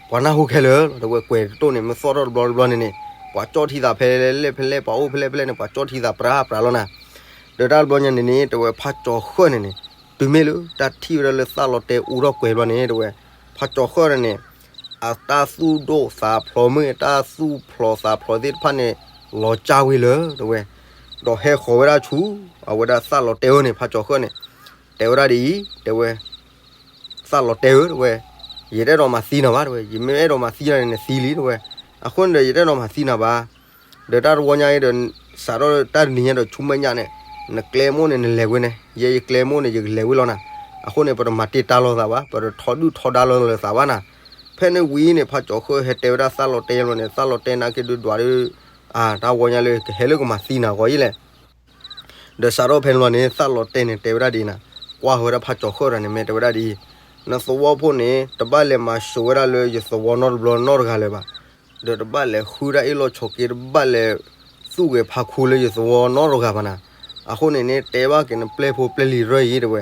ပှၤနၢ်ဟူခဲလၢာ်လီၤ တဲဝဲ ကွဲၤတတိၢ်န့ၣ် မ့ၢ်သီၣ်ထီၣ်တဘျီတဘျီန့ၣ်န့ၣ် ပှၤကၠီၣ်ထံသးဖဲလဲၣ်ဖဲလဲၣ် ပှၤအိၣ်ဖဲလဲၣ်ဖဲလဲၣ်န့ၣ် ပှၤကၠီၣ်ထံသးပြးပြးလီၤနၤ, ဒီးတၢ်တဘျီညါန့ၣ်န့ၣ် တဲဝဲ ဖးကၠီၤဃၢၣ်န့ၣ်န့ၣ် တုၤမ့ၢ်လၢတၢ်ထံၣ်ဝဲဒၣ်လၢသၣ်လီၤတဲာ်အူထီၣ်ကွဲၤဘျီန့ၣ် တဲဝဲ ဖးကၠီၤဃၢၣ်န့ၣ်န့ၣ် အတၢ်သူၣ်ဒိၣ်သးဖျိးမ့ၢ် တၢ်သူၣ်ဖျိးသးဖျိးသ့ၣ်တဖၣ်န့ၣ် လီၤကၢ်ဝံၤလၢၤ တဲဝဲ, ဒီးဟဲဃီၤဝဲဒၣ်ဆူ အဝဲဒၣ်သၣ်လီၤတဲာ်အအိၣ်န့ၣ် ဖးကၠီၤဃၢၣ်န့ၣ် တဲဝဲဒၣ်ဒ်အံၤ တဲဝဲ သၣ်လီၤတဲာ်ဧၢ တဲဝဲ, ယတအဲၣ်ဒိးမၤသံနၤဘၣ် တဲဝဲ, ယမ့ၢ်အဲၣ်ဒိးမၤသံနၤန့ၣ် နသံလံ တဲဝဲ, အဃိန့ၣ်ဒီး ယတအဲၣ်ဒိးမၤသံနၤဘၣ် ဒီးတၢ်တဝီညါအံၤဒီး စးထီၣ်တၢ်တနံၤညါဒီး ဆူမဲာ်ညါန့ၣ် နကျဲမိၣ်န့ၣ် နလဲၤဝဲန့ၣ် ယဲယကျဲမိၣ်န့ၣ် ယကလဲၤဝဲလီၤနၤ, အဃိန့ၣ် ပတမၤတ့ၢ်တၢ်လိာ်သးဘၣ် ပတထီဒုၣ်ထီဒါလိာ်သးဘၣ်နၤ, ဖဲန့ၣ်ဝံၤန့ၣ် ဖးကၠီၤဃၢၣ်ဟဲတဲဝဲဒၣ်သၣ်လီၤတဲာ်လီၤန့ၣ် သၣ်လီၤတဲာ်နာ်က့ဒုးဒွးဒုး အါ တၢ်ဝီညါလၢကဟဲလၢကမၤသံနၤဂီၢ်အံၤလဲၣ် ဒီးစးထီၣ်ဖဲန့ၣ်လီၤန့ၣ် သၣ်လီၤတဲာ်န့ၣ် တဲဝဲဒၣ်ဒ်အံၤနၤ, ကွၢ်ဃီၤဝဲဒၣ်ဖးကၠီၤဃၢၣ်တဂၤန့ၣ် မ့ၢ်တဲဝဲဒၣ်ဒ်အံၤ, နသဝီဖိန့ၣ် တဘၣ်လဲၤမၤစိာ်ဝဲဒၣ်လၢယသဝီနီတဘျီနီတဂၤလၢၤဘၣ်, ဒီးတဘၣ်လဲၤဃုဒၣ်အ့ၣ်လိာ်ဆိးက့ တဘၣ်လဲၤသူၣ်ဂဲၤဖးခူလၢယသဝီနီတဂၤဘၣ်နၤ, အဃိန့ၣ်န့ၣ် တဲဘၣ်က့ၤနပျဲၢ်ဖိပျဲၢ်လံၤရၢၢ်အံၤတဲဝဲ,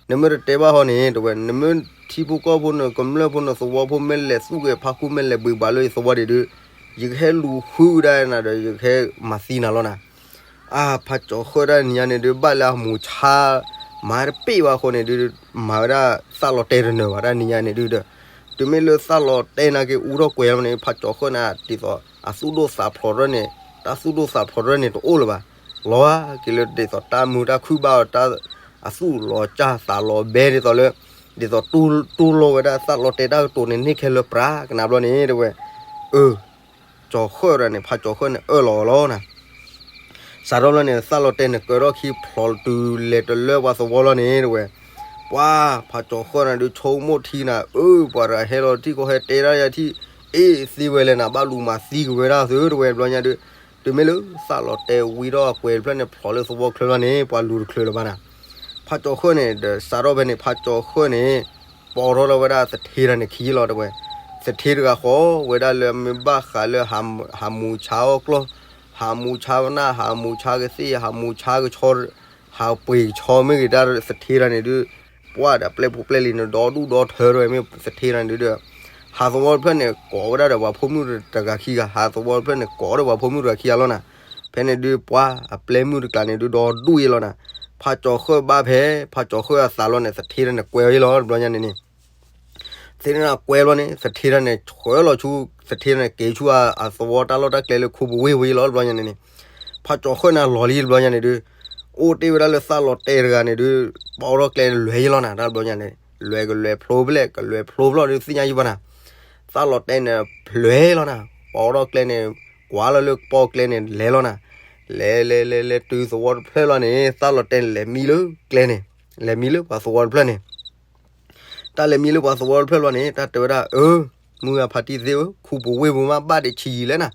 နမ့ၢ်တတဲဘၣ်ဟီန့ၣ် တဲဝဲ နမ့ၢ် ထံဖိကီၢ်ဖိန့ၣ် ကမျၢၢ်ဖိန့ၣ် သဝီဖိ မ့ၢ်လဲၤသူၣ်က့ၤဖးခူ မ့ၢ်လဲၤဘှံးဘၣ်လၢယသဝီဒံးဒုး, ယကဟဲလူၤဃုကဒါနၤဒီး ယကဟဲမၤသံနၤလီၤနၤ. အါ ဖးကၠီၤဃၢၣ်တၢ်နံၤညါန့ၣ်ဒုး ဘၣ်လၢအမူၤဆါ မၤတပ့ၢ်ဘၣ်အဃိန့ၣ်ဒုး မၤဝဲဒၣ်သးလီၤတဲာ်တနၢၤဘၣ် တၢ်နံၤညါန့ၣ်ဒုးဒီး, တုၤမ့ၢ်လၢသးလီၤတဲာ်နာ်က့ အူထီၣ်ကွဲးလီၤန့ၣ် ဖးကၠီၤဃၢၣ်န့ၣ် ဒ်သိး အသူၣ်ဒိၣ်သးဖျိးရၢၢ်န့ၣ် တၢ်သူၣ်ဒိၣ်သးဖျိးရၢၢ်န့ၣ် တအိၣ်လၢၤဘၣ်. လီၤက့ၤလၢဒ်သိးတၢ်မုာ်တၢ်ခုၣ်ဘၣ်အီၤ တၢ်အသူၣ်လီၤစၢ်သးလီၤဘဲ ဒ်သိးလၢ ဒ်သိးတူၢ်လိာ်ဝဲဒၣ်သးလီၤတဲာ်တၢ်ကတိၤန့ၣ် န့ၢ်ခဲလၢာ်ပြးကနၣ်ဘျီန့ၣ် တဲဝဲ, အၢ ကၠီၤဃၢၣ်ဒီးန့ၣ် ဖးကၠီၤဃၢၣ်န့ၣ် အၢၣ်လီၤအီၤလီၤနၤ. စးထီၣ်ဘျီန့ၣ် သးလီၤတဲာ်န့ၣ် ကၢထီၣ်ခံဖျိးတုၤလဲၤတလၢပှၤသဝီလီၤန့ၣ် တဲဝဲ, ပှၤ ဖးကၠီၤဃၢၣ်န့ၣ်ဒုး ဆိကမိၣ်ထံနၤ အၢ ပှၤတဂၤဟဲလီၤထံၣ်ကီၢ် ဟဲတဲဒၣ်ယၤထံၣ် အ့ၣ်သ့ဝဲလဲၣ်နၤ ဘၣ်လူၤမၤသံက့ၤဝဲဒၣ်သု တဲဝဲဘျီညါဒုး, တုၤမ့ၢ်လၢသးလီၤတဲာ်ဝံထီၣ်အကွဲးတဖျၢၣ်န့ၣ် ဖျိးလၢသဝီချၢလီၤန့ၣ် ပှၤလူၤတချုးလၢၤဘၣ်နၤ. ဖးကၠီၤဃၢၣ်န့ၣ်ဒီး စးထီၣ်ဖဲန့ၣ် ဖးကၠီၤဃၢၣ်န့ၣ် ပိာ်ထီၣ်လီၤဝဲဒၣ်သထ့တၢ်န့ၣ်ခံလီၤ တဲဝဲ, သထ့တဂၤဃီ ဝဲဒၣ်လၢမ့ၢ်ဘၣ်ဃးလၢ ဟးမူၤဆါအီၣ်ကျီၢ်, ဟးမူၤဆါနၢ် ဟးမူၤဆါကသ့ၣ် ဟးမူၤဆါကဆီ ဟးပှ့ၤကဆီမ့ၢ်ဂ့ၤ တၢ်သထ့တၢ်န့ၣ်ဒုး ပှၤဒီးပျဲၢ်ဖိပျဲၢ်လံၤန့ၣ် ဒီဒူၣ်ဒီထၢတဲဝဲ မ့ၢ်သထ့တၢ်န့ၣ်ဒုးဒီး, ဟးသဝီတဖျၢၣ်န့ၣ် ကိးဝဲဒၣ်ဒီးပှၤဖိမုၣ်တဂၤခံဂၤ ဟးသဝီတဖျၢၣ်န့ၣ် ကိးဒီးပှၤဖိမုၣ်တဂၤခံဂၤလီၤနၤ. ဖဲန့ၣ်ဒုးပှၤအပျဲၢ်မုၣ်တကျါန့ၣ်ဒုး ဒီဒူၣ်ယဲလီၤနၤ. ဖးကၠီၤဃၢၣ်ဘၣ်ဖဲ ဖးကၠီၤဃၢၣ်အသးလီၤန့ၣ် သထ့တၢ်န့ၣ် ကွဲးအီၤယဲလီၤ တဘျီညါန့ၣ်န့ၣ် သထ့တၢ်န့ၣ်ကွဲးလီၤန့ၣ် သထ့တၢ်န့ၣ် ဆှၢလီၤဆူ သထ့တၢ်န့ၣ် က့ၤဆူအသဝီတၢ်လီၢ်တၢ်ကျဲလၢခိပူၤဝ့ၢ်ဝဲယဲလီၤ တဘျီညါန့ၣ်န့ၣ်, ဖးကၠီၤဃၢၣ်န့ၣ်လီၤလံ တဘျီညါန့ၣ်ဒုး, အိၣ်တ့ၢ်ဝဲဒၣ်လၢသးလီၤတဲာ်တဂၤန့ၣ်ဒုး, ပိာ်ထီၣ်ကျဲန့ၣ်လဲၤယဲလီၤနၤ တၢ်တဘျီညါန့ၣ်, လဲၤကလဲၤဖျိဖဲလဲၣ် ကလဲၤဖျိဖျီဒုးသ့ၣ်ညါယံၤဘၣ်နၤ, သးလီၤတဲာ်န့ၣ်လဲၤလီၤနၤ, ပိာ်ထီၣ်ကျဲန့ၣ်, ကွၢ်လီၤလၢပိာ်ကျဲန့ၣ်လဲၤလီၤနၤ, လဲၤလဲၤလဲၤလဲၤတုၤသဝီတဖျၢၣ်လီၤန့ၣ် သးလီၤတဲာ်န့ၣ်လဲၤမံလၢကျဲန့ၣ်, လဲၤမံလၢပှၤသဝီတဖျၢၣ်န့ၣ် တၢ်လဲၤမံလၢပှၤသဝီတဖျၢၣ်လီၤန့ၣ် တၢ်တဲဝဲဒၣ် အၢ, မုၢ်ဂၤဖါတံၢ်သ့ၣ်ဧၢ, ခူပူၤဝ့ၢ်ပူၤမးဘၣ်ဒံးဆံးယံာ်လဲၣ်နၤ,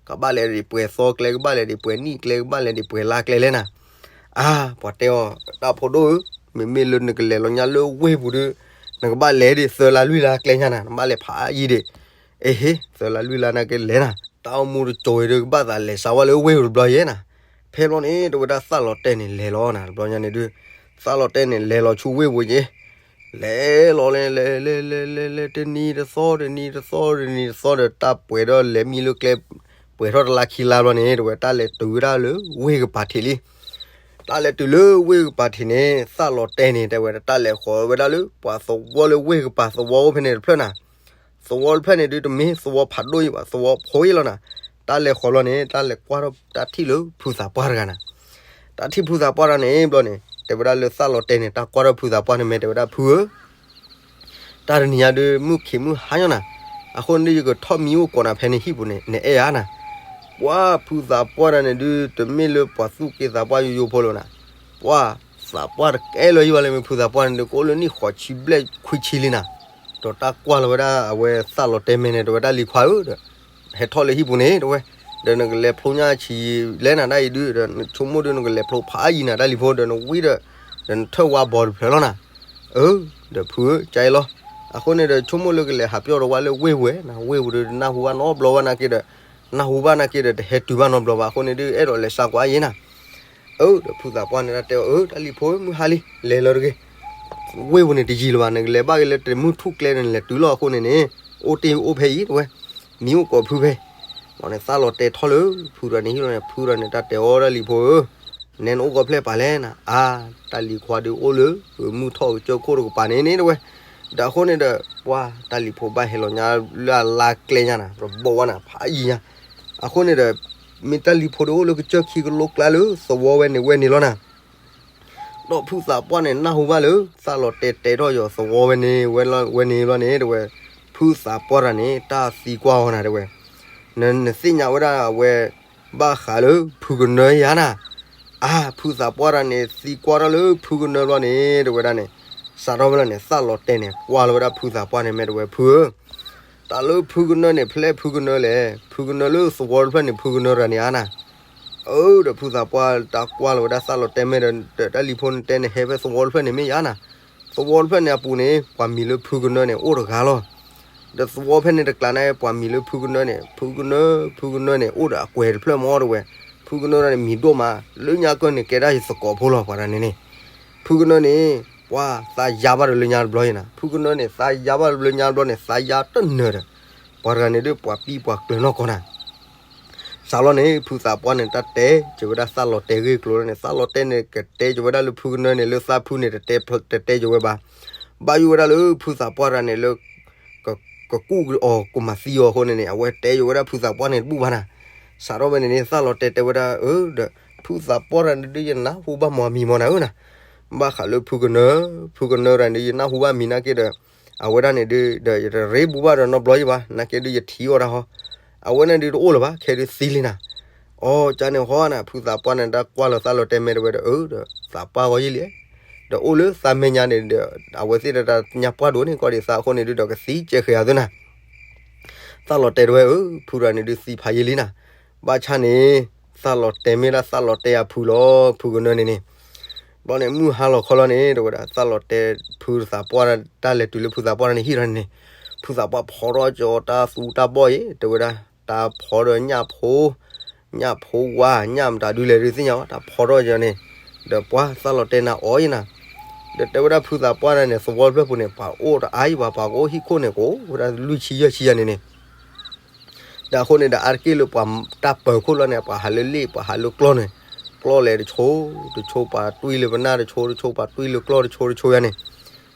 ကဘၣ်လဲၤဒံးပှဲၤသီကျဲ ကဘၣ်လဲၤဒံးပှဲၤနံၣ်ကျဲ ကဘၣ်လဲၤဒံးပှဲၤလါကျဲလဲၣ်နၤ, အါ, ပှၤတဲအီၤ တၢ်ဖိဒိၣ်ဧၢ, မ့မ့ၢ်လၢနကလဲၤလီၤညါလၢဝ့ၢ်ပူၤဒီး, နကဘၣ်လဲၤဒံးသၢလါလွံၢ်လါကျဲညါနၤ, နဘၣ်လဲၤဖးယံာ်ဒံး, အ့ဟ့, သၢလါလွံၢ်လါနာ်က့လဲၤနၤ, တၢ်အိၣ်မူတစိၤအံၤဒီး ကဘၣ်သးလဲၤစးဝဲလၢဝ့ၢ်ပူၤတဘျီယဲနၤ, ဖဲဘျီန့ၣ် တဲဝဲဒၣ်သးလီၤတဲာ်န့ၣ်လဲၤလီၤနၤ တဘျီညါန့ၣ်ဒုး, သးလီၤတဲာ်န့ၣ်လဲၤလီၤဆူဝ့ၢ်ပူၤယဲ လဲၤလီၤလဲၤ လဲၤလဲၤလဲၤလဲၤလဲၤ တနံၤတသီ တနံၤတသီ တနံၤတသီဒီး တၢ်ပှဲၤထီၣ်လဲၤမံလၢကျဲ, ပှဲၤထီၣ်တလါခံလါဘျီန့ၣ် တဲဝဲ တၢ်လဲၤတုၤဝဲဒၣ်လၢဝ့ၢ်ကပၤထံးလံ. တၢ်လဲၤတုၤလၢဝ့ၢ်ကပၤထံးန့ၣ် သးလီၤတဲာ်န့ၣ် တဲဝဲ တၢ်လဲၤဃီၤဝဲဒၣ်လၢ ပှၤသဝီလၢဝ့ၢ်ကပၤသဝီအိၣ်ဖဲန့ၣ်တဖျၢၣ်နၤ, သဝီတဖျၢၣ်န့ၣ်ဒုး တမ့ၢ်သဝီဖးဒိၣ်အံၤဘၣ် သဝီဖိအံၤလီၤနၤ, တၢ်လဲၤဃီၤဘျီန့ၣ် တၢ်လဲၤကွၢ်ထီၣ်တၢ်ထံၣ်လၢဖုသးပှၢ်တဂၤနၤ, တၢ်ထံၣ်ဖုသးပှၢ်တဂၤန့ၣ်ဘျီန့ၣ် တဲဝဲဒၣ်လၢသးလီၤတဲာ်န့ၣ် တၢ်ကွၢ်ထီၣ်ဖုသးပှၢ်န့ၣ် မ့ၢ်တဲဝဲဒၣ် ဖုဧၢ, တၢ်တနံၤညါဒုး မုၢ်ခံးမုၢ်ဟါညီနၤ, အဃိန့ၣ်ဒုး ယကထီၣ်မံအိၣ်ကိးနၤဖဲန့ၣ်ဟံၣ်ပူၤန့ၣ် နအဲၣ်ဧါနၤ, ပှၤဖုသးပှၢ်တဂၤန့ၣ်ဒုး တမ့ၢ်လၢပှၤသူၣ်က့သးပှၢ်ယိယိဖိလၢၤနၤ, ပှၤသးပှၢ်တကဲလၢၤယံၤဘၣ်လၢ မ့ၢ်ဖုသးပှၢ်န့ၣ်ဒုး ကအိၣ်လၢနံၣ်ဃိးဆံဘျဲၣ်ခွံဆံလံနၤ, ဒီးတၢ်ကွၢ်လီၤဝဲဒၣ်အဝဲသးလီၤတဲာ်မဲာ်န့ၣ် တဲဝဲဒၣ် လံၤခွါဧၢဒီး ဟဲထီၣ်လၢဟံၣ်ပူၤန့ၣ် တဲဝဲ, ဒီးနကလဲၤဖျိညါဆံးလဲၣ်နၤ တၢ်အံၤဒုး ဒီးနဆိကမိၣ်ဒုး နကလဲၤဖျိဖးယံၤနၤ တၢ်လံၤဖိ ဒီးနဝံဒီး ဒီးနထၢၣ်ဝါဘီတဖျၢၣ်လီၤနၤ, အၢ, ဒီးဖုဧၢ ကၢအံၤလီၤ, အဃိန့ၣ်ဒီး ဆိကမိၣ်လၢကလဲၤဟးပျီၢ်ဒီးဝဲလၢဝ့ၢ်ပူၤဝဲနၤ, ဝ့ၢ်ပူၤဒီး နၢ်ဟူဘၣ်နီတဘျီဘၣ်နာ်က့ဒီး, နၢ်ဟူဘၣ်နာ်က့ဒီး တဟဲတုၤဘၣ်နီတဘျီဘၣ် အဃိန့ၣ်ဒုး အဲၣ်ဒိးလဲၤစါကွၢ်ယဲနၤ အၢ, ဒီးဖုသးပှၢ်န့ၣ် တၢ်တဲအီၤ အၢ တၢ်လံၤဖိ မုၢ်ဟါလံ လဲၤလီၤတဂ့ၤ, ဝ့ၢ်ပူၤန့ၣ်တယံၤလၢၤဘၣ် နကလဲၤဘၣ်က့ၤလၢတမုၢ်ထူၣ်ကျဲန့ၣ် နလဲၤတုၤလီၤအဃိန့ၣ်န့ၣ်, အိၣ်တ့ၢ်အိၣ်ဖဲအံၤတဲဝဲ, မံအိၣ်ကိးဖုဖဲ, ဝဲန့ၣ်သးလီၤတဲာ်ထီၣ်လၢ ဖုဒီးန့ၣ်ဟံၣ်လီၤန့ၣ် ဖုဒီးန့ၣ် တၢ်တဲအီၤ တၢ်လံၤဖိဧၢ, နဲနအိၣ်ဂီၤဖျဲၣ်ပာ်လဲၣ်နၤ, အါ, တၢ်လံၤခွါဒုးအိၣ်လၢ မုၢ်ထီၣ်ကစၢၢ်ခိၣ်တကပၤန့ၣ်န့ၣ်တဲဝဲ, ဒီးအဃိန့ၣ်ဒီး ပှၤတၢ်လံၤဖိဘၣ်ဟဲလီၤညါလၢအလါကျဲညါနၤ တဘိဝဲနၤ ဖးယံၤညါ, အဃိန့ၣ်ဒီး မ့ၢ်တၢ်လံၤဖိဒုးအိၣ်လၢကစၢၢ်ခံကလိကျါလၢသဝီဝဲန့ၣ်ဝဲန့ၣ်လီၤနၤ, ဒီးဖုသးပှၢ်န့ၣ် နၢ်ဟူဘၣ်လၢ သးလီၤတဲာ်တဲာ်ထီၣ်ယီၤသဝီဝဲန့ၣ် ဝဲန့ၣ်လီၤန့ၣ်တဲဝဲ, ဖုသးပှၢ်တဂၤန့ၣ် တၢ်သံကွၢ်အီၤနၤတဲဝဲ, နသ့ၣ်ညါဝဲဒၣ်အဝဲ ဘၣ်ဃးလၢဖုကနၢဧါနၤ, အါ, ဖုသးပှၢ်တဂၤန့ၣ် သံကွၢ်ထီၣ်လၢဖုကနၢဘျီန့ၣ် တဲဝဲဒၣ်န့ၣ်, စးထီၣ်ဖဲလီၤန့ၣ် သးလီၤတဲာ်န့ၣ် ကွၢ်လီၤဝဲဒၣ်ဖုသးပှၢ်န့ၣ် မ့ၢ်တဲဝဲ ဖုဧၢ, တၢ်လၢဖုကနၢန့ၣ် ဖဲလဲၣ်ဖုကနၢလဲၣ်, ဖုကနၢလၢသဝီတဖျၢၣ်န့ၣ် ဖုကနၢတဂၤန့ၣ်ဧါနၤ, အၢ, ဒီးဖုသးပှၢ်တၢ်ကွၢ်လီၤဝဲဒၣ်သးလီၤတဲာ်မ့ၢ်ဒီး တၢ်လံၤဖိန့ၣ်တဲန့ၣ် ဟဲဖဲသဝီတဖျၢၣ်န့ၣ်မ့ၢ်ယါနၤ, သဝီတဖျၢၣ်န့ၣ်အပူၤန့ၣ် ပှၤမံၤလၢဖုကနၢန့ၣ် အိၣ်တဂၤလီၤ. ဒီးသဝီဖဲန့ၣ်တကျါန့ၣ် ပှၤမံၤလၢဖုကနၢန့ၣ် ဖုကနၢ ဖုကနၢန့ၣ် အိၣ်ဒီးအကွဲၤတဖျၢၣ်မ့ၢ်တဲဝဲ, ဖုကနၢန့ၣ်မံၤဒိၣ်မး လၢညါကၢၢ်န့ၣ် ကဲဒၣ်ယသကိးဖိလီၤ ပှၤတဂၤန့ၣ်န့ၣ်, ဖုကနၢန့ၣ် ပှၤသးယါဘၣ်ဒီးလၢညါတဘျီအံၤနၤ, ဖုကနၢန့ၣ် သးယါဘၣ်လၢညါတဘျီန့ၣ် သးယါတနၢၤဒီး ပှၤတဂၤန့ၣ်ဒုး ပှၤပံပှၤကျၢၤနီၢ်ကီၢ်နၤ. စးလီၤန့ၣ် ဖုသးပှၢ်န့ၣ် တၢ်တဲကၢၤဝဲဒၣ်သၣ်လီၤတဲာ်ဂ့ၢ်ကျိၤလီၤန့ၣ်, သၣ်လီၤတဲာ်န့ၣ် ကတဲကၢၤဝဲဒၣ်လၢဖုကနၢန့ၣ် လၢသၣ်ဖုန့ၣ် တတဲကၢၤဝဲဘၣ်. ဘၣ်ယိၣ်ဝဲဒၣ်လၢဖုသးပှၢ်တဂၤန့ၣ်လၢ ကကူၣ်အီၤ ကမၤသံအီၤအဃိန့ၣ်န့ၣ် အဝဲတဲကၢၤဝဲဒၣ်ဖုသးပှၢ်န့ၣ်တဘူၣ်ဘၣ်နၤ. စးထီၣ်ဝဲန့ၣ်န့ၣ် သၣ်လီၤတဲာ်တဲဝဲဒၣ် အၢ ဒီး ဖုသးပှၢ်တဂၤန့ၣ်ဒုး ယနၢ်ဟူဘၣ်မီၢ်အမံၤမီၢ်နၤဧၢနၤ. ဘၣ်ဃးလၢဖုကနၢ, ဖုကနၢတဂၤန့ၣ်ဒုး ယနၢ်ဟူဘၣ်မံၤနာ်က့ဒီး အဝဲဒၣ်န့ၣ်ဒုး ဒီးယတရ့ဘူးဘၣ်ဒီးနီတဘျီယံၤဘၣ်, နာ်က့ဒုးယထံၣ်အီၣ်တၢ်ဟီ, အဝဲန့ၣ်ဒုးတအိၣ်လၢၤဘၣ်, ခဲဒုးသံလံနၤ. အီ ကန့ၣ်ဟီနၤ ဖုသးပှၢ်န့ၣ် တၢ်ကွၢ်လီၤသၣ်လီၤတဲာ်မဲာ်တဝဲဒီး အၢ ဒီးသးပှၢ်ဂီၢ်ယံၤလံ, ဒီးအိၣ်လၢသးမဲာ်ညါန့ၣ်ဒီး အဝဲသ့ၣ်တၢ်ညါပှၢ်ဒိၣ်န့ၣ် ကီၢ်ဒံးသးအဃိန့ၣ်ဒုး ဒီးကသံကဲဃဲၤအီၤသုနၤ. သၣ်လီၤတဲာ်တဝဲဧၢ, ဖုတဂၤန့ၣ်ဒုးသံဖးယံၤလံနၤ. ဘၣ်ဆၣ်န့ၣ် သၣ်လီၤတဲာ်မ့ၢ်ဒၣ်သၣ်လီၤတဲာ်အဖုလီၤ, ဖုကနၢန့ၣ်န့ၣ်. ဘျီန့ၣ်မုၢ်ဟါလီၤခီလီၤန့ၣ် တဲဝဲဒၣ် သၣ်လီၤတဲာ်ဖုသးပှၢ် တၢ်လဲၤတုၤလၢဖုသးပှၢ်န့ၣ်ဟံၣ်လီၤန့ၣ်န့ၣ်, ဖုသးပှၢ်ဖီထီၣ်ကၠီတၢ်သူတၢ်ဘီၣ်အံၤ တဲဝဲဒၣ် တၢ်ဖီဒီးညၣ်ဖိ ညၣ်ဖိဝါ ညၣ်မတၤဒုလဲၣ်ဒုးသ့ၣ်ညါဝဲ တၢ်ဖီထီၣ်ကၠီန့ၣ်, ဒီးပှၤသၣ်လီၤတဲာ်နၤအီၣ်ယံၤနၤ. ဒီးတဲဝဲဒၣ်ဖုသးပှၢ်န့ၣ်န့ၣ် သဝီတဖျၢၣ်ပူၤန့ၣ် ပှၤအိၣ်တအါယံၤဘၣ်, ပှၤကအိၣ်ဟံၣ်ခိၣ်န့ၣ် ကအိၣ်ဝဲဒၣ်လွံၢ်ဆံယဲၢ်ဆံယၤန့ၣ်န့ၣ်. ဒီးအဃိန့ၣ်ဒီး အါတက့ၢ်လၢပှၤတၢ်ပၢၤခိၣ်လီၤန့ၣ် ပှၤဟးလၢလ့ၣ် ပှၤဟးလၢကျီၢ်န့ၣ်, ကျီၢ်လဲၤတဆိ, တဆိပှၤတွံၢ်လၢပနၢ်တဆိ, တဆိပှၤတွံၢ်လၢကျီၢ်တဆိတဆိယၤန့ၣ်,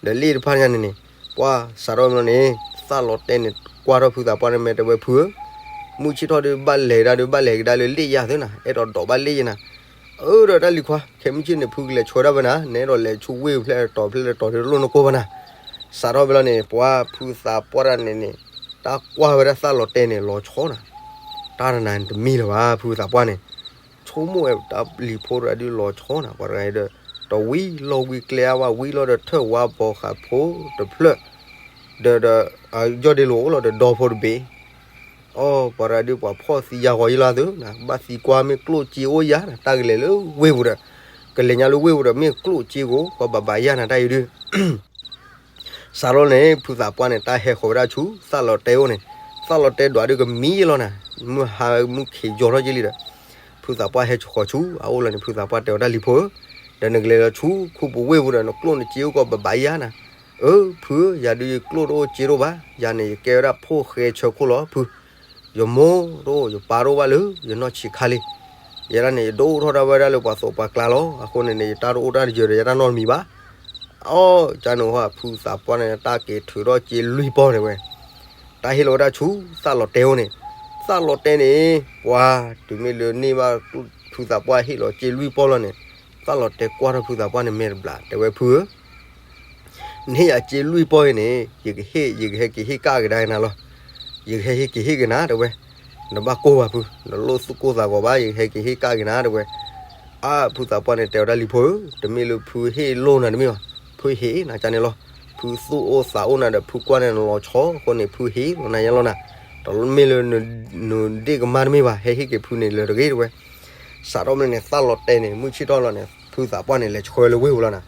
ဒီးလ့ၣ်တဖၣ်ညါန့ၣ်န့ၣ်, ပှၤစးထီၣ်မ့ၢ်န့ၣ် သၣ်လီၤတဲာ်န့ၣ် ကွၢ်ထီၣ်ဖုသးပှၢ်န့ၣ် မဲာ်တဲဝဲဖုဧၢ, မုၢ်ဆ့ၣ်ထီၣ်ဒုးဘၣ်လဲၤဒၣ်ဒုး ဘၣ်လဲၤကဒါလၢလ့ၣ်ယၤသုနၤ, အဲၣ်ဒိးဒိးဘၣ်လ့ၣ်ယၤနၤ. အၢ ဒီးတၢ်လံၤခွါ ခဲမုၢ်ဆ့ၣ်န့ၣ် ဖုကလဲၤဆှၢဒၣ်ဝဲနၤ, နဲဒိးလဲၤဆူဝ့ၢ်ဖျဲၣ်တီၤဖျဲၣ်တီၤဒုးတလိၣ်နကိၢ်ဘၣ်နၤ. စးထီၣ်ဖဲလီၤန့ၣ် ပှၤဖုသးပှၢ်တဂၤန့ၣ်န့ၣ် တၢ်ကွၢ်ဝဲဒၣ်သၣ်လီၤတဲာ်န့ၣ် လီၤဆီနၤ, တၢ်တနၤန့ၣ်တမံၤလၢၤဘၣ် ဖုသးပှၢ်န့ၣ်, ဆိကမိၣ်ဝဲတၢ်လံၤဖိတဂၤဒုးလီၤဆီနၤ, ပှၤတဂၤဒီး တဝံလီၢ်ဝံကျဲအါဘၣ် ဝံလီၤဒီးထၢၣ်ဝါဘီဃးဖိတဖျၢၣ်, ဒီး ဒီး ယီၢ်ဒ့လိာ်အိၣ်လီၤဒီးဒီဖိတဘ့ၣ်. အီ ပှၤတဂၤဒုးပှၤဖီၣ်သံယါဂီၤယံၤလီၤသု, ဘၣ်သံကွၢ်မ့ၢ်ကျိၣ်စ့အိၣ်ယါနၤ, တၢ်ကလဲၤလၢဝ့ၢ်ပူၤဒီး ကလဲၤညါလၢဝ့ၢ်ပူၤဒီး မ့ၢ်ကျိၣ်စ့ကိး ကီးဘၣ်ဘၣ်ယါနၤတၢ်အံၤဒုး စးထီၣ်န့ၣ် ဖုသးပှၢ်န့ၣ် တၢ်ဟဲဃီၤဝဲဒၣ်ဆူသၣ်လီၤတဲာ်အိၣ်န့ၣ်, သၣ်လီၤတဲာ်ဒွးဒုးကမံလီၤနၤ, မုၢ်ဟါမုၢ်ခံးယီၤထီၣ်က့လံဒီး ဖုသးပှၢ်ဟဲဆှီဆူအအိၣ်လီၤန့ၣ် ဖုသးပှၢ်တဲအီၤတၢ်လံၤဖိဧၢ, ဒီးနကလဲၤလီၤဆူခူပူၤဝ့ၢ်ပူၤဒီး နကျိၣ်နစ့အိၣ်ကီးဘၣ်ဘၣ်ယါနၤ. အၢ ဖုဧၢ, ယၤဒုးယကျိၣ်တအိၣ်စ့တအိၣ်ဘၣ်, ယၤန့ၣ် ယကဲဝဲဒၣ်ဖိၣ်ဃဲဆၢခိၣ်လီၤဖု, ယမိၢ်တအိၣ် ယပၢ်တအိၣ်ဘၣ်လၢယနီၢ်ဆံးခါလံ. ယဲဒၣ်န့ၣ် ယဒိၣ်ထီၣ်ဒၣ်ဝဲဒၣ်လၢပှၤသိးပှၤကျါလီၤ, အဃိန့ၣ်န့ၣ် ယတၢ်တအိၣ်တၢ်တယၢၤဒီးယတၢ်နီတမံၤဘၣ်. အီ ကန့ၣ်ဟီ ဖုသးပှၢ်န့ၣ် တၢ်က့ၤထုးထီၣ်စ့လွံၢ်ပီၢ်တဲဝဲ, တၢ်ဟ့ၣ်လီၤဝဲဒၣ်ဆူသၣ်လီၤတဲာ်အိၣ်န့ၣ်, သၣ်လီၤတဲာ်န့ၣ် ပှၤတုၤမ့ၢ်လၢန့ၢ်ဘၣ်ဖုသးပှၢ်ဟ့ၣ်လီၤစ့လွံၢ်ပီၢ်လီၤန့ၣ်, သၣ်လီၤတဲာ်ကွၢ်ထီၣ်ဖုသးပှၢ်န့ၣ်မဲာ်တဘျး တဲဝဲဖုဧၢ နဟ့ၣ်ယၤစ့လွံၢ်ပီၢ်အံၤန့ၣ် ယကဟ့ၣ် ယကဟဲက့ၤဟ့ၣ်ကၣ်ကဒါက့ၤနၤလီၤ. ယကဟဲဟ့ၣ်က့ၤဟ့ၣ်က့ၤနၤတဲဝဲ, နဘၣ်ကိၢ်ဘၣ်ဖု, နလိၣ်သူၣ်ကိၢ်သးဂီၤဘၣ်, ယကဟဲက့ၤဟ့ၣ်ကၣ်က့ၤနၤတဲဝဲ. အါ ဖုသးပှၢ်န့ၣ် တဲဝဲဒၣ်လံၤဖိဧၢ, တမ့ၢ်လၢဖုဟ့ၣ်လိၣ်နၤတမ့ၢ်ဘၣ်, ဖုဟ့ၣ်နၤကန့ၣ်လီၤ. ဖုသူၣ်အိၣ်သးအိၣ်နၤဒီး ဖုကွၢ်န့ၣ်နလီၤဆီအဃိန့ၣ် ဖုဟ့ၣ်လီၤနၤယဲလီၤနၤ. တမ့ၢ်လၢနဒ့ၣ်ကမၢ်တမ့ၢ်ဘၣ်, ဟဲဟ့ၣ်က့ၤဖုန့ၣ်လၢၤတဂ့ၤတဲဝဲ. စးထီၣ်မ့ၢ်န့ၣ် သၣ်လီၤတဲာ်န့ၣ် မုၢ်ဆ့ၣ်ထီၣ်လီၤန့ၣ် ဖုသးပှၢ်န့ၣ် လဲၤဆှၢလၢဝ့ၢ်ပူၤလီၤနၤ.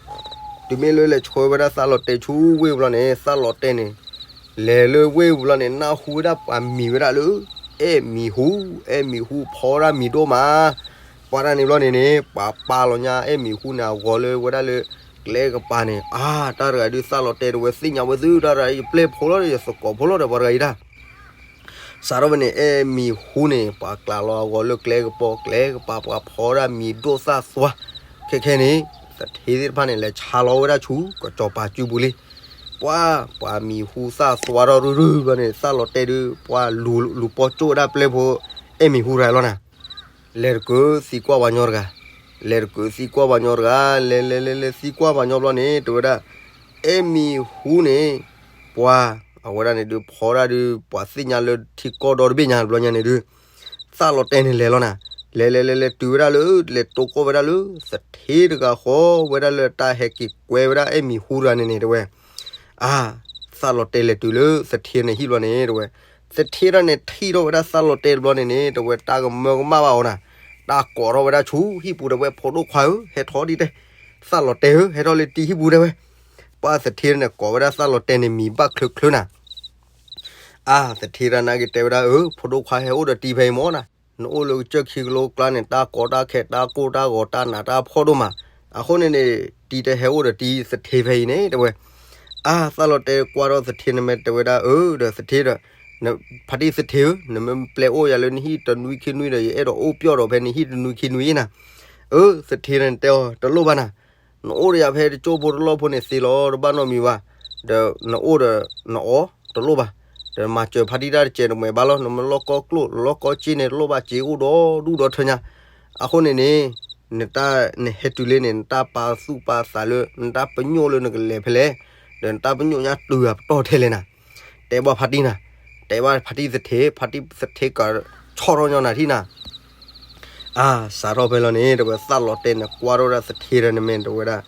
တုၤမ့ၢ်လၢလဲၤဆှၢဝဲဒၣ်သၣ်လီၤတဲာ်ဆူဝ့ၢ်ပူၤလီၤန့ၣ် သၣ်လီၤတဲာ်န့ၣ် လဲၤလၢဝ့ၢ်ပူၤလီၤန့ၣ် နၢ်ဟူဝဲဒၣ်ပှၤမံၤဝဲဒၣ်လၢ အဲၣ်မံၤဟူ, အဲၣ်မံၤဟူဖီဒၣ်မံၤဒိၣ်မး. ပှၤတၢ်န့ၣ်ဘျီန့ၣ်န့ၣ် ပှၤပာ်လီၤညါအဲၣ်မံၤဟူန့ၣ် အဂီၤလၢဝဲဒၣ်လၢကျဲကပၤန့ၣ်, အါ တၢ်တဂၤဒုးသၣ်လီၤတဲာ်တဝဲသ့ၣ်ညါဝဲသု တၢ်တဂၤယပျဲၢ်ဖိလီၤဒီး ယသကိးဖိလီၤဒီး ပှၤတဂၤအံၤတၢ် စးထီၣ်ဝဲန့ၣ် အဲၣ်မံၤဟူန့ၣ် ပှၤကျးလီၤအဂီၤလၢကျဲကပီၤ ကျဲကပၤ ပှၤဖီဒၣ်မံၤဒိၣ်သၣ်သွါ, ခဲခဲန့ၣ် သထ့သ့ၣ်တဖၣ်န့ၣ် လဲၤဆါလီၤဝဲဒၣ်ဆူ ကစီၤပၤစုပူၤလံ. ပှၤ ပှၤမံၤဟူသၣ်သွါထီၣ်ရုၢ်ရုၢ်ဘျီန့ၣ် သၣ်လီၤတဲာ်ဒုး ပှၤလူၤလူၤပီၢ်ကၠိၣ်ဝဲဒၣ်ပျဲၢ်ဖိ အဲၣ်မံၤဟူတဂၤလီၤနၤ. လဲၤတကၢသံကွၢ်ပှၤညီတဂၤ, လဲၤတကၢသံကွၢ်ပှၤညီတဂၤ, လဲၤလဲၤလဲၤလဲၤသံကွၢ်ပှၤညီဘျီန့ၣ် တဲဝဲဒၣ် အဲၣ်မံၤဟူန့ၣ် ပှၤ အဝဲဒၣ်န့ၣ်ဒုးဖီဒၣ်ဒုး ပှၤသ့ၣ်ညါလၢထံကီၢ်ဒီတဘ့ၣ်ညါတဘျီညါန့ၣ်ဒုး သၣ်လီၤတဲာ်န့ၣ်လဲၤလီၤနၤ. လဲၤလဲၤလဲၤလဲၤတုၤဝဲဒၣ်လၢ လဲၤတိကိၢ်ဝဲဒၣ်လၢ သထ့တဂၤဃီဝဲဒၣ်လၢတၢ်ဟဲက့ၤကွဲဝဲဒၣ်အဲၣ်မံၤဟူတဂၤန့ၣ်န့ၣ် တဲဝဲ. အါ သၣ်လီၤတဲာ်လဲၤတုၤလၢသထ့န့ၣ်ဟံၣ်ဘျီန့ၣ် တဲဝဲ, သထ့တၢ်န့ၣ်ထံၣ်ထီၣ်ဝဲဒၣ်သၣ်လီၤတဲာ်တဘျီန့ၣ်န့ၣ် တဲဝဲတၢ်ကမၢကမၣ်ဘၣ်အီၤနၤ, တၢ်ကိးထီၣ်ဝဲဒၣ်ဆူဟံၣ်ပူၤတဲဝဲ ဖိဒိၣ်ခွါဧၢ ဟဲထီၣ်ဒ်တဲ, သၣ်လီၤတဲာ်ဧၢ ဟဲထီၣ်လၢတံၤဟံၣ်ပူၤတဲဝဲ. ပှၤသထ့န့ၣ်ကိးဝဲဒၣ်သၣ်လီၤတဲာ်န့ၣ်မံၤဘၣ်ချၢချၢနၤ. အါ သထ့တၢ်နာ်က့ၤတဲဝဲဒၣ် အၢ ဖိဒိၣ်ခွါဟဲအိၣ်ဒီးတံၤဖဲအံၤမ့ၢ်နၤ, နအိၣ်လၢကစၢၢ်ခံကလိကျါန့ၣ် တၢ်ကီတၢ်ခဲ တၢ်ကိၢ်တၢ်ဂီၤ တၢ်နးတၢ်ဖှီၣ်ဒိၣ်မး, အဃိန့ၣ်န့ၣ် တံၤတဟဲအိၣ်ဒီးတံၤသထ့ဖဲအံၤန့ၣ် တဲဝဲ. အါ သၣ်လီၤတဲာ်ကွၢ်ထီၣ်သထ့န့ၣ်မ့ၢ် တဲဝဲဒၣ် အၢ ဒီးသထ့ဒီး ဖါတံၢ်သထ့ဧၢ, နမ့ၢ်ပျဲအိၣ်ယၤလၢနဟံၣ်တနွံခံနွံဒီး ယအဲၣ်ဒိးအိၣ်ပျီၢ်ဒီးဖဲနဟံၣ်တနွံခံနွံနၤ. အၢ သထ့န့ၣ်တဲအီၤ တလိၣ်ဘၣ်နၤ, နအိၣ်ဒီးယၤဖဲတကၠိဖိတလီၢ်ဖိန့ၣ်သ့လီၤ, တဘၣ်နီတမံၤဘၣ်, ဒီးနအိၣ်ဒီးနအီၣ်တလိၣ်ဘၣ်, ဒီးမၤစၢၤဖါတံၢ်တၢ်တစဲးတမှဲၤဘၣ်လီၤ, နမ့ၢ်လီၢ်ကီကျိၣ် လီၢ်ကီစ့န့ၣ်တလိၣ်ဘၣ်, စ့အိၣ်ဒီဒူၣ်ဒီထၢညါ. အဃိန့ၣ်န့ၣ် နတၢ်နဟဲတုၤလံန့ၣ် နတၢ်ပာ်သူၣ်ပာ်သးလၢ နတၢ်ပညိၣ်လၢနကလဲၤဖဲလဲၣ်, ဒီးနတၢ်ပညိၣ်ညါတုၤအပတီၢ်ထဲလဲၣ်နၤ. တဲဘၣ်ဖါတံၢ်နၤ, တဲဘၣ်ဖါတံၢ်သထ့, ဖါတံၢ်သထ့ကၢ်ဆီၣ်ထီၣ်ညီနၤထံၣ်နၤ. အါ စးထီၣ်ဖဲလီၤန့ၣ် တဲဝဲ သၣ်လီၤတဲာ်န့ၣ်ကွၢ်ထီၣ်ဝဲဒၣ်သထ့ဒီးန့ၣ်မ့ၢ် တဲဝဲဒၣ်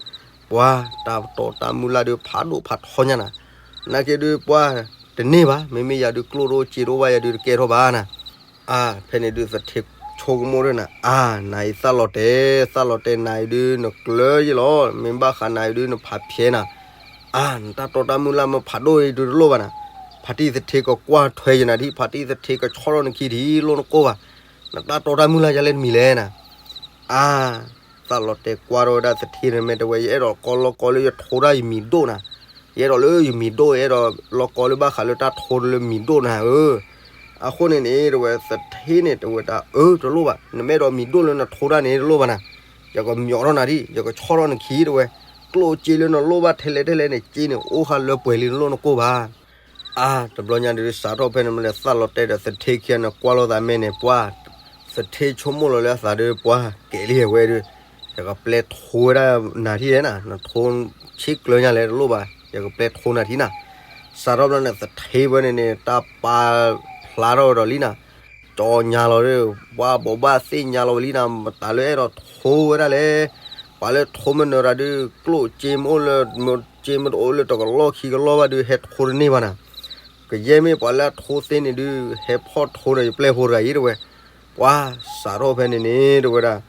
ပှၤတၢ်ပတီၢ်တၢ်မုၢ်လၢ်ဒုးဖးဒိၣ်ဖးထီညါနၤ, နာ်က့ဒုးပှၤ တန့ၢ်ဘၣ်, မ့မ့ၢ်ယၤဒုးကျိၣ်တအိၣ်စ့တအိၣ်ဘၣ် ယၤဒုးတကဲထီၣ်ဘၣ်နၤ. အါ ဖဲန့ၣ်ဒုးသထ့ဆိကမိၣ်ဒၣ်နၤ, အါ နၤအံၤသၣ်လီၤတဲာ်, သၣ်လီၤတဲာ်နၤအံၤဒုး နကျၢၤယလီၤ, မ့ၢ်ဘၣ်ဃးနၤအံၤဒုး နဖးဖျဲးနၤ. အါ နတၢ်တီတၢ်မုၢ်လၢ်မ့ၢ်ဖးဒိၣ်အံၤဒုးတလိၣ်ဘၣ်နၤ, ဖါတံၢ်သထ့ကကွၢ်ထွဲယနၤဒံး, ဖါတံၢ်သထ့ကဆီၣ်ထီၣ်နခံဒံး လိၣ်နကိၢ်ဘၣ်, နတၢ်တီတၢ်မုၢ်လၢ်ယၤလဲၣ်တမံၤလဲၣ်နၤ. အါ သၣ်လီၤတဲာ်ကွၢ်ထီၣ်ဝဲဒၣ်သထ့န့ၣ်မ့ၢ် တဲဝဲ ယအဲၣ်ဒိးကီလီၢ်ကီလၢယထိဒၣ်ယမံၤဒိၣ်နၤ, ယအဲၣ်ဒိးလၢယမံၤဒိၣ် ယအဲၣ်ဒိးလီၢ်ကီလၢဘၣ်ဃးလၢတၢ်ထိလၢမံၤဒိၣ်နၤဧၢ. အဃိန့ၣ်န့ၣ် တဲဝဲ သထ့န့ၣ် တဲဝဲဒၣ် အၢ တလိၣ်ဘၣ်, နမ့ၢ်အဲၣ်ဒိးမံၤဒိၣ်လၢနထိဒၣ်န့ၣ်တလိၣ်ဘၣ်နၤ, ယကမၠီၣ်ထီၣ်နၤဒံး, ယကဆီၣ်ထီၣ်နခံ တဲဝဲ, ကျိၣ်စ့လၢနလိၣ်ဘၣ်ထဲလဲၣ်ထဲလဲၣ်န့ၣ် စ့န့ၣ်အိၣ်ဃာ်လၢပှဲၤလံ နလိၣ်နကိၢ်ဘၣ်. အါ တဘျီညါဒုး စးထီၣ်ဖဲန့ၣ်မ့ၢ်လဲၣ် သၣ်လီၤတဲာ်ဒီးသထ့ခံဂၤန့ၣ် ကွၢ်လိာ်သးမဲာ်န့ၣ် ပှၤ သထ့ဆိကမိၣ်လီၤလၢအသးဒုး ပှၤကဲလံဝဲဒုး, ယကပျဲထိဝဲဒၣ်နၤထံၣ်နၤ, နထိဆ့ကျၢၤညါလဲၣ်တလိၣ်ဘၣ်, ယကပျဲထိနၤထံၣ်နၤ. စးထီၣ်ဘျီန့ၣ် သထ့ဝဲန့ၣ်န့ၣ် တၢ်ပာ်ဖျါထီၣ်ဝဲဒီးလံနၤ, ကၠီညါလီၤဒုး ပှၤဘိးဘၣ်သ့ၣ်ညါလီၤဝဲလံနၤ, မတၤလၢအဲၣ်ဒိးထိဝဲဒၣ်လဲၣ်, ပှၤလၢထိမနုၤရၤဒုး ကျိၣ်စ့မ့ၢ်အိၣ်လၢ စ့မ့ၢ်တအိၣ်လၢတကလီၢ်ခံကလီၢ်ဘၣ်ဒုး ဟဲထိတန့ၢ်ဘၣ်နၤ. ကယဲၢ်မ့ၢ်ပှၤလၢအထိသ့န့ၣ်ဒုး ဟဲဖီၣ်ထိဒီးယပျဲၢ်ဖိတဂၤအံၤ တဲဝဲ. ပှၤစးထီၣ်ဖဲန့ၣ်န့ၣ် တဲဝဲဒၣ်,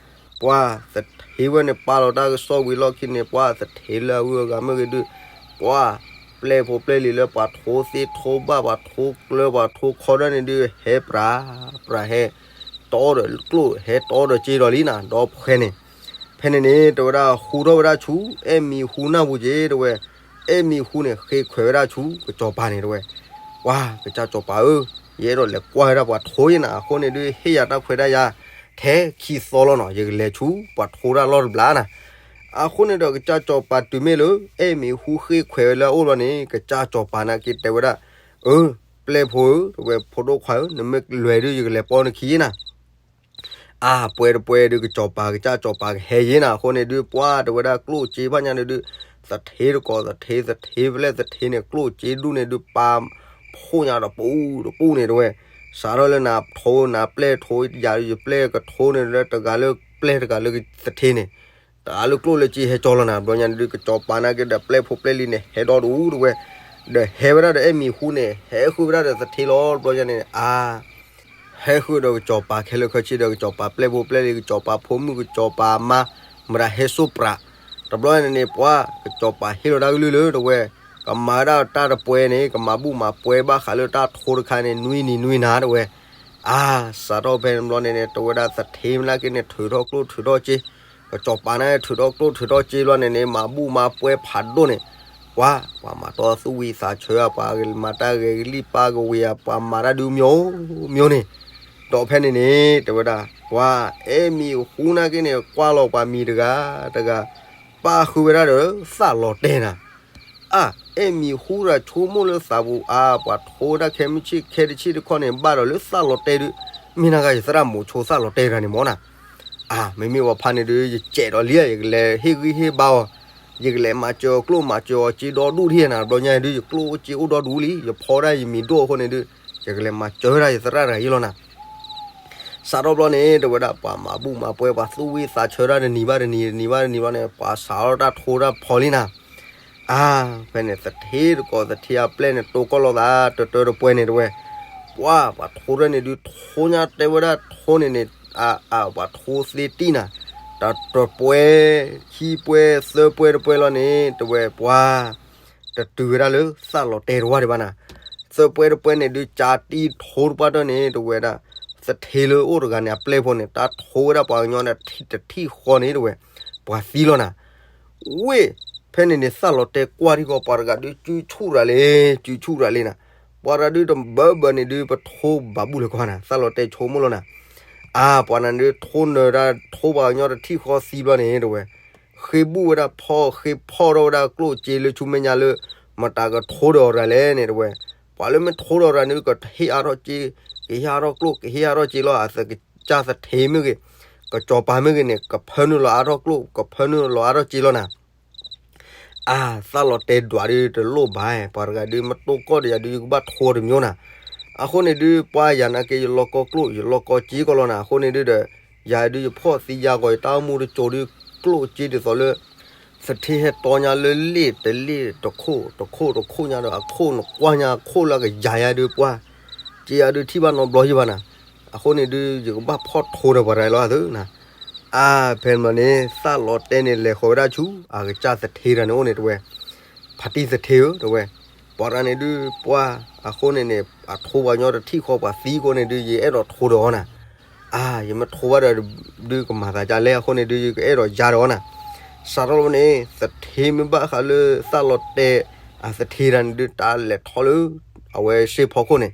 ပှၤသထ့ဝဲန့ၣ် ပာ်လီၤတၢ်ကစီၣ်ဝံၤလီၢ်ခံန့ၣ် ပှၤသထ့လၢအဂုၤအဂၤမ့ၢ်ဂ့ၤဒုး ပှၤပျဲၢ်ဖိပျဲၢ်လံၤလၢ ပှၤထိသ့ထိဘၣ် ပှၤထိကျၢၤ ပှၤထိခီဒၣ်န့ၣ်ဒုး ဟဲပြးပြး ဟဲတီဒီးကျိၣ် ဟဲတီဒီးစ့ဒီးလံနၤ ဒီးဖဲန့ၣ် ဖဲန့ၣ်န့ၣ် တဲဝဲဒၣ် ဟူထီၣ်ဝဲဒၣ်ဆူ အဲၣ်မံၤဟူနၢ်ပူၤက့ၤ တဲဝဲ. အဲၣ်မံၤဟူန့ၣ် ဃ့ခွဲးဝဲဒၣ်ဆူ ကစီၤပၤန့ၣ် တဲဝဲ. ပှၤ ကစၢ်စီၤပၤဧၢ, ယအဲၣ်ဒိးလဲၤကွၢ်ဝဲဒၣ်ပှၤထိယဲနၤ, အဃိန့ၣ်ဒုး ဟ့ၣ်ယၤတၢ်ခွဲးတၢ်ယာ် ထဲခံသီလီၤနီၤ, ယကလဲၤဆူ ပှၤထိတၢ်လီၢ်တဘျီနၤ. အဃိန့ၣ်ဒီး ကစၢ်စီၤပၤတုၤမ့ၢ်လၢ အဲၣ်မံၤဟူဃ့ခွဲးဝဲလၢအအိၣ်လီၤန့ၣ် ကစၢ်စီၤပၤနာ်က့တဲဝဲဒၣ်, အၢ ပျဲၢ်ဖိဧၢ, တဲဝဲ ဖိဒိၣ်ခွါဧၢ, နမ့ၢ်လဲၤဒုး ယကလဲၤပိာ်နခံယဲနၤ. အါ ပှဲၤတပှဲၤဒုး ကစီၤပၤ ကစၢ်စီၤပၤကဟဲယဲနၤ, အဃိန့ၣ်ဒုး ပှၤ တဲဝဲဒၣ်ကျိၣ်စ့ဖးညါန့ၣ်ဒုး သထ့တကိးသထ့ သထ့ဖဲလဲၣ်သထ့န့ၣ် ကျိၣ်စ့ဒူၣ်န့ၣ်ဒုး ပာ်ဖှိၣ်ညါဒီးပူၤတပူၤန့ၣ် တဲဝဲ. စးထီၣ်လၢနၤထိနၤပျဲၢ်ထိ ယၤယပျဲၢ်ကထိန့ၣ်လၢတဂၤလၢပျဲၢ်တဂၤလၢသထ့န့ၣ် တဂၤလၢကျိၣ်လၢစ့ဟဲကၠီလီၤနၤ, ဘျီညါန့ၣ်ဒုး ကစီၤပၤနာ်က့ဒီးပျဲၢ်ဖိပျဲၢ်လံၤန့ၣ် ဟဲဒီဒူၣ် တဲဝဲ. ဒီးဟဲဝဲဒၣ်ဒီးအဲၣ်မံၤဟူန့ၣ် ဟဲဃုာ်ဝဲဒၣ်ဒီးသထ့လီၤ, ဘျီညါန့ၣ် အါ ဟဲဃုာ်ဒီးကစီၤပၤခဲလၢာ်ခဲဆ့ဒီး ကစီၤပၤပျဲၢ်ဖိပျဲၢ်လံၤ ကစီၤပၤဖိမုၣ် ကစီၤပၤအမါ မတၤဟဲစိၣ်ပြး. တဘျီန့ၣ်န့ၣ် ပှၤ ကစီၤပၤဟ့ၣ်လီၤတၢ်ကလုၢ်လၢ တဲဝဲ, ကမၤဝဲဒၣ်တၢ်တပှဲၤန့ၣ် ကမၤဘူၣ်မၤပှဲၤဘၣ်ဃးလၢတၢ်ထိတခါန့ၣ် နွံနံၤနွံနၤ တဲဝဲ. အါ စးထီၣ်ဖဲန့ၣ်ဘျီန့ၣ်န့ၣ် တဲဝဲဒၣ်သထ့မနာ်က့န့ၣ် ထုးထီၣ်ကျိၣ်ထုးထီၣ်စ့, ကစီၤပၤန့ၣ် ထုးထီၣ်ကျိၣ်ထုးထီၣ်စ့ဘျီန့ၣ်န့ၣ် မၤဘူၣ်မၤပှဲၤဖးဒိၣ်န့ၣ် ပှၤ ပှၤမၤတီသူၣ်ဝံသးဆၢ ပှၤမၤတၢ်ဂဲၤကလံၣ်ပၢ်ကဝ့ၤဧါ ပှၤမၤတၢ်ဒုးမိမိန့ၣ်, ဒီးဖဲန့ၣ်န့ၣ် တဲဝဲဒၣ် ပှၤ အဲၣ်မံၤဟူနာ်က့န့ၣ် ကွၢ်လီၤပှၤမံၤတဂၤတဂၤ ပၣ်ဃုာ်ဝဲဒၣ်ဒီးသၣ်လီၤတဲာ်နၤ. အါ အဲၣ်မံၤဟူဒီးဆိကမိၣ်လၢသးပူၤ အါ ပှၤထိဝဲဒၣ်ခဲမုၢ်ဆ့ၣ်ခဲတဆံတခီန့ၣ် ဘၣ်ဒီးလၢသၣ်လီၤတဲာ်ဒုး, မ့ၢ်နၤဂၤယသရၣ်မိၤဆိသၣ်လီၤတဲာ်တဂၤန့ၣ်မ့ၢ်နၤ. အါ မ့မ့ၢ်ဝဲဖါန့ၣ်ဒုး ယစဲးဒီးလံဧါ ယကလဲၤဟ့ၣ်ဂံၢ်ဟ့ၣ်ဘါအီၤ, ယကလဲၤမၤစၢၤအီၤကျိၣ်မၤစၢၤအီၤစ့ဒီဒူၣ်ထံၣ်နၤ, ဘျီညါဒုး ယကျိၣ်စ့အိၣ်ဒီဒူၣ်လံ ယဖီဒၣ်ယမံၤဒိၣ်အဃိန့ၣ်ဒုး ယကလဲၤမၤစၢၤဝဲဒၣ်ယသရၣ်တဂၤအံၤလီၤနၤ. စးထီၣ်ဘျီန့ၣ် တဲဝဲဒၣ် ပှၤမၤဘူၣ်မၤပှဲၤ ပှၤသူၣ်ဝံသးဆၢတၢ်တနံၤဘၣ်တနံၤ တနံၤဘၣ်တနံၤဘျီန့ၣ် ပှၤစးထီၣ်တၢ်ထိတၢ်ဖီလံနၤ. အါ ဖဲန့ၣ် သထ့တကိးသထ့အပျဲၢ်န့ၣ် တိၢ်ကီၢ်လိာ်သး တတၢတပှဲၤန့ၣ် တဲဝဲ, ပှၤ ပှၤထိတၢ်န့ၣ်ဒုး ထိညါတဲဝဲဒၣ် ထိန့ၣ်န့ၣ် အါ အါ ပှၤထိသ့တံၢ်နၤ, တတပှဲၤ ခံပှဲၤ သၢပှဲၤတပှဲၤလီၤန့ၣ် တဲဝဲ ပှၤ တတုၤဝဲဒၣ်လၢသၣ်လီၤတဲာ်တဝၢ်ဒံးဘၣ်နၤ. သၢပှဲၤတပှဲၤန့ၣ်ဒုး ကၠါတံၢ်ထိတပှၢ်တၢၢ်န့ၣ် တဲဝဲဒၣ် သထ့လၢအိၣ်တဂၤန့ၣ် အပျဲၢ်ဖိန့ၣ် တၢ်ထိဝဲဒၣ်ပှၤကညီန့ၣ် တထံၣ်ဃီန့ၣ် တဲဝဲ ပှၤသံလီၤနၤ. ဝ့ၢ်, ဖဲန့ၣ်န့ၣ် သၣ်လီၤတဲာ်ကွၢ်ထံဃီ ပှၤတဂၤဒုး စုဆူၣ်ရၤလံ, စုဆူၣ်ရၤလံနၤ. ပှၤတဂၤဒုးတဘၢဘၢန့ၣ်ဒုး ပထိဘၣ်ဘူၣ်လၢၤကီးနၤ, သၣ်လီၤတဲာ်ဆိကမိၣ်လီၤနၤ. အါ ပှၤနၤဒုးထိနၢၤတၢ် ထိပှၤကညီတထံၣ်ဃီသံဘျီန့ၣ် တဲဝဲ, ဃ့ဘူၣ်ဝဲဒၣ်ဖီ ဃ့ဖီၣ်ထီၣ်ဝဲဒၣ်ကျိၣ်စ့လၢဆူမဲာ်ညါလၢ မတၤကထိဒီးရၤလဲၣ်န့ၣ် တဲဝဲ. ပှၤလၢမ့ၢ်ထိဒီးရၤန့ၣ် ကဟ့ၣ်အါထီၣ်စ့, ကဟ့ၣ်အါထီၣ်ကျိၣ်, ကဟ့ၣ်အါထီၣ်စ့လီၤ. အသကစၢ်သထ့မ့ၢ်ဂ့ၤ, ကစီၤပၤမ့ၢ်ဂ့ၤန့ၣ် ကဖၢနုာ်လီၤအါထီၣ်ကျိၣ်, ကဖၢနုာ်လီၤအါထီၣ်စ့လီၤနၤ. အါ သၣ်လီၤတဲာ်ဒွးဒုးတလိၣ်ဘၣ်, ပှၤတဂၤဒုး မ့ၢ်တိၢ်ကီၢ်ဒီးယၤဒုး ယကဘၣ်ထိတမံၤနၤ. အဃိန့ၣ်ဒုး ပှၤယၤနာ်က့ ယလီၤကီကျိၣ် ယလီၤကီစ့ကီးလီၤနၤ. အဃိန့ၣ်ဒုးဒီး ယၤဒုးယဖီၣ်သံယၤဂီၤ ယတၢ်အိၣ်မူတစိၤဒုး ကျိၣ်စ့ဒ်သိးလၢ သထ့ဟဲတီညါလၢလ့ၣ်တလ့ၣ်တခိၣ်တခိၣ်တခိၣ်ညါဒီး အခိၣ်နကွၢ်ညါအခိၣ်လၢကယၤယၤဒုး ပှၤ စ့ယၤဒုးထံၣ်ဘၣ်နီတဘျီယံၤဘၣ်နၤ. အဃိန့ၣ်ဒုး ယကဘၣ်ဖီၣ်ထိဒီးပှၤတဂၤလီၤအသးနၤ. အါ ဖဲန့ၣ်န့ၣ် သၣ်လီၤတဲာ်န့ၣ် လဲၤဃီၤဝဲဒၣ်ဆူ အကစၢ်သထ့တဂၤန့ၣ်အိၣ်န့ၣ် တဲဝဲ, ဖါတံၢ်သထ့ဧၢ တဲဝဲ, ပှၤတဂၤန့ၣ်ဒုး ပှၤ အဃိန့ၣ်န့ၣ် အထိပှၤကညီတထံၣ်ဃီပှၤသံအဃိန့ၣ်ဒုး ယအဲၣ်ဒိးထိဒီးအီၤနၤ. အါ ယမ့ၢ်ထိဘၣ်ဒီး ဒုးကမၤသးဒ်လဲၣ် အဃိန့ၣ်ဒုး ယကအဲၣ်ဒိးယၤဒီးအီၤနၤ. စးထီၣ်လၢန့ၣ် သထ့မ့ၢ်ဘၣ်ဃးလၢသၣ်လီၤတဲာ် အသထ့တဂၤန့ၣ်ဒုး တၢ်လဲၤထီၣ်လၢ အဝဲစ့ဖီခိၣ်န့ၣ်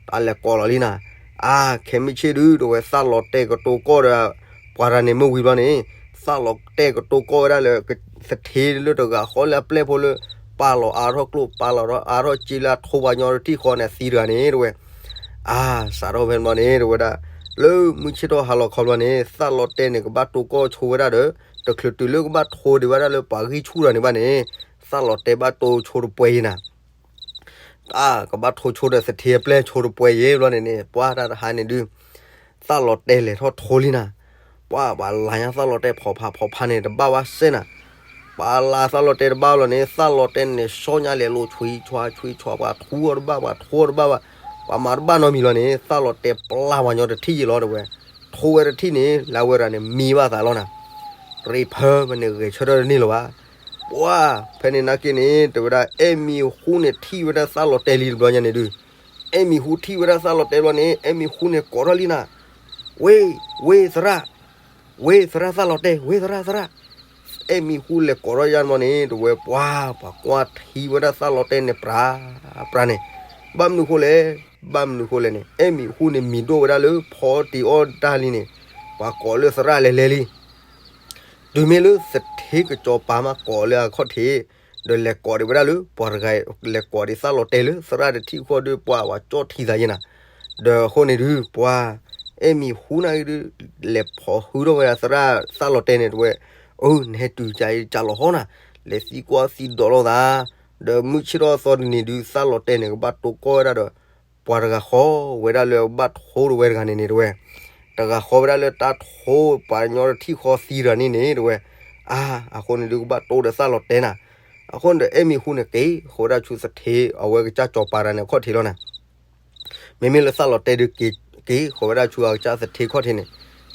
တၢ်လဲၤကိးလီၤလံနၤ. အါ ခဲမုၢ်ဆ့ၣ်ဒုး တဲဝဲ သၣ်လီၤတဲာ်ကတိၤကီၢ်ဒီး ပှၤတဂၤန့ၣ်မ့ၢ်ဝံၤဘျီန့ၣ် သၣ်လီၤတဲာ်ကတိၤကီၢ်ဝဲဒၣ်လၢ သထ့လၢတဂၤဃီလၢအပျဲၢ်ဖိလၢ ပာ်လီၤအါထီၣ်ကျိၣ် ပာ်လီၤအါထီၣ်စ့လၢအထိပှၤကညီတထံၣ်ဃီန့ၣ် အသံတဂၤန့ၣ် တဲဝဲ. အါ စးထီၣ်ဖဲန့ၣ်ဘျီန့ၣ် တဲဝဲဒၣ် လၢမုၢ်ဆ့ၣ်ထီၣ်ဟါလီၤခီဘျီန့ၣ် သၣ်လီၤတဲာ်န့ၣ် ကဘၣ်တိၤကီၢ်ဆိဝဲဒၣ်ဒီး တချုးတုၤလၢကဘၣ်ထိဒံးဝဲဒၣ်လၢပှၤဂံၢ်ဆူၣ်တဂၤန့ၣ်ဘၣ်န့ၣ် သၣ်လီၤတဲာ်ဘၣ်တိၤဆိတပှဲၤယံၤနၤ. တၢ်ကဘၣ်ထိဆိဒီးသထ့အပျဲၢ်ဆိတပှဲၤယံၤဘျီန့ၣ်န့ၣ် ပှၤတၢ်တဟါန့ၣ်ဒုး သၣ်လီၤတဲာ်လဲၤထီၣ်ထိလံနၤ. ပှၤ ပှၤလၤညါသၣ်လီၤတဲာ်ဖီဖးဖီဖးန့ၣ် တဘၣ်ဝဲစဲနၤ. ပှၤလၤသၣ်လီၤတဲာ်တဘၣ်လီၤန့ၣ် သၣ်လီၤတဲာ်န့ၣ် ဆီညါလဲၤလိာ်ဆွံဆွါဆွံဆွါ ပှၤထိအီၤတဘၣ် ပှၤထိအီၤတဘၣ်ဘၣ် ပှၤမၤတဘၣ်နီတမံၤလီၤန့ၣ် သၣ်လီၤတဲာ်ပျၢ်ပှၤညီတထံၣ်ယံၤလီၤ တဲဝဲ. ထိဝဲတထံၣ်န့ၣ် လၢဝဲတဂၤန့ၣ် မံဘၣ်သးလီၤနၤ. ရ့ဖၢမ့ၢ်န့ၣ် ဂဲၤဆၢထၢၣ်တန့ၢ်လၢၤဘၣ်. ပှၤ ဖဲန့ၣ်နာ်က့န့ၣ် တဲဝဲဒၣ် အဲၣ်မံၤဟူန့ၣ် ထံၣ်ဝဲဒၣ်သၣ်လီၤတဲာ်လံတဘျီညါန့ၣ်ဒုး အဲၣ်မံၤဟူထံၣ်ဝဲဒၣ်သၣ်လီၤတဲာ်ဘျီန့ၣ် အဲၣ်မံၤဟူန့ၣ်ကိးထီၣ်လံနၤ. ဝ့ၢ် ဝ့ၢ်သရၣ်, ဝ့ၢ်သရၣ်သၣ်လီၤတဲာ် ဝ့ၢ်သရၣ်သရၣ်. အဲၣ်မံၤဟူလဲၤကိးထီၣ်ယါတဘျီန့ၣ် တဲဝဲပှၤ ပှၤကွၢ်ထံဝဲဒၣ်သၣ်လီၤတဲာ်န့ၣ် ပြး ပြးန့ၣ်. ဘၣ်မနုၤဃိလဲၣ်, ဘၣ်မနုၤဃိလဲၣ်န့ၣ် အဲၣ်မံၤဟူန့ၣ် မံၤဒိၣ်ဝဲဒၣ်လၢဖီတံၤအီၣ်တၢ်လံန့ၣ် ပှၤကိးလၢသရၣ်လဲၤလဲၤလံ. တုၤမ့ၢ်လၢသထ့ကစီၤပၤမးကိးလၢအခီၣ်ထံး ဒီးလဲၤကိးဒံးဝဲဒၣ်လၢ ပှၤတဂၤ လဲၤကိးဒံးသၣ်လီၤတဲာ်လၢသရၣ်တထံၣ်ဃီဒီး ပှၤ ပှၤကၠီၣ်ထံသးယဲနၤ. ဒီးအဃိန့ၣ်ဒုး ပှၤ အဲၣ်မံၤဟူန့ၣ်ဒုး လဲၤဖိးဟုထီၣ်ဝဲဒၣ်သရၣ်သၣ်လီၤတဲာ်န့ၣ် တဲဝဲ, အၢ နဟဲတုၤကၢ်အံၤကၢ်လီၤဟီနၤ, လဲၤသံကွၢ်သံဒိးလိာ်သး. ဒီးမုၢ်ဆ့ၣ်ထီၣ်သီတနံၤဒုး သၣ်လီၤတဲာ်န့ၣ် ကဘၣ်တိၢ်ကီၢ်ဝဲဒၣ်ဒီး ပှၤတဂၤဃီဝဲဒၣ်လၢဘၣ်ထိတဝဲတဂၤန့ၣ်န့ၣ် တဲဝဲ, တဂၤဃီဝဲဒၣ်လၢတၢ်ထိပှၤကညီတထံၣ်ဃီသံတဂၤန့ၣ်န့ၣ် တဲဝဲ. အါ အဃိန့ၣ်ဒုး ကဘၣ်တိၢ်ဒီးသၣ်လီၤတဲာ်နၤ. အဃိန့ၣ်ဒီး အဲၣ်မံၤဟူန့ၣ် က့ၤဃီဝဲဒၣ်ဆူသထ့ အဝဲကစၢ်စီၤပၤတဂၤန့ၣ် အခီၣ်ထံးလီၤနၤ. မ့မ့ၢ်လၢသၣ်လီၤတဲာ်ဒုး က့ၤဃီဝဲဒၣ်ဆူအကစၢ်သထ့ခီၣ်ထံးန့ၣ်,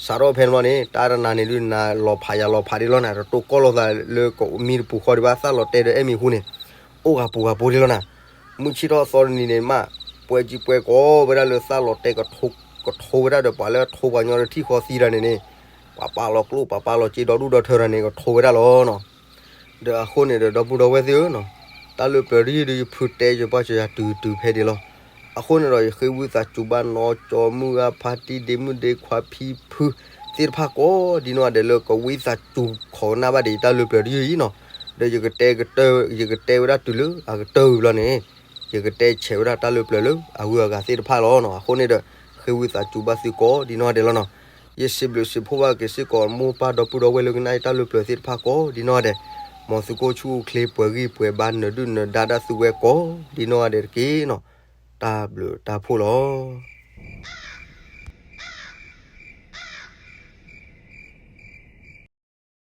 စးထီၣ်ဖဲန့ၣ်ဘျီန့ၣ် တၢ်တနၤန့ၣ်ဒုး နၤလီၤဖးယၤလီၤဖးဒ်လီၤနၤ, တတိၢ်ကီၢ်လိာ်သးလၢကမံတပူၤဃီဒံးဘၣ်, သၣ်လီၤတဲာ်ဒီးအဲၣ်မံၤဟူန့ၣ် အိၣ်ဂၤပူၤဂၤပူၤဒ်လီၤနၤ. မုၢ်ဆ့ၣ်ထီၣ်သီတနံၤန့ၣ်မး ပှဲၤကံပှဲၤကိးဝဲဒၣ်လၢသၣ်လီၤတဲာ် ကထိဝဲဒၣ်ဒီးပှၤလၢထိပှၤကညီတထံၣ်ဃီသံတဂၤန့ၣ်န့ၣ်, ပှၤပာ်လီၤကျိၣ် ပှၤပာ်လီၤစ့ဒီဒူၣ်ဒီထၢတဂၤန့ၣ် ကထိဝဲဒၣ်လီၤနီၤ. ဒီးအဃိန့ၣ်ဒီး ဒီပုၢ်ဒီဝဲၢ်သ့ၣ်ဧၢနီၤ, တၢ်လၢပျၢၤတယုၢ်ဒုး ယဖုတဲယပှၢ်စၢၤယၤတုၤတုၤဖဲဒံးလီၤ. အဃိန့ၣ်ဒီး ယဃ့ဝံသးစူၤဘၣ်နီၢ်ကၠီမုၢ်ဂၢ် ဖါတံၢ်ဒ့မုၣ်ဒ့ခွါဖံဖုသ့ၣ်တဖၣ်ကိးဒ်နီၢ်ဂၤဒဲးလၢကဝံသးစူၤခိးကနၣ်ဘၣ်ဒံး တၢ်လၢပျၢၤတယုၢ်အံၤနီၤ. ဒီးယကတဲကတၢၢ် ယကတဲဝဲဒၣ်တုၤလၢအကတၢၢ်ဝံၤဘျီန့ၣ် ယကတဲဆဲးဝဲဒၣ်တၢ်လၢပျၢၤလၢအဂုၤအဂၤသ့ၣ်တဖၣ်လီၤနီၤ. အဃိန့ၣ်ဒီး ဃ့ဝံသးစူၤဘၣ်သုကိးဒ်နီၢ်ဂၤဒဲးလီၤနီၤ. ယစံးဘျုးစံးဖှိၣ်ဘၣ်က့ၤစ့ၢ်ကီး မိၢ်ပၢ်ဒီပုၢ်ဒီဝဲၢ်လၢကနၣ်အံၤတၢ်လၢပျၢၤသ့ၣ်တဖၣ်ကိးဒ်နီၢ်ဂၤဒဲး, မ်သုးခိၣ်ဆူၣ်အိၣ်ချ့ပှဲၤဂံၢ်ပှဲၤဘါနၢၤဒုၣ်နၢၤဒါတၢ်သုဝဲကိးဒ်နီၢ်ဂၤဒဲးတက့ၢ်နီၤ. တၢ်ဘျုးတၢ်ဖှိၣ်လီၤ.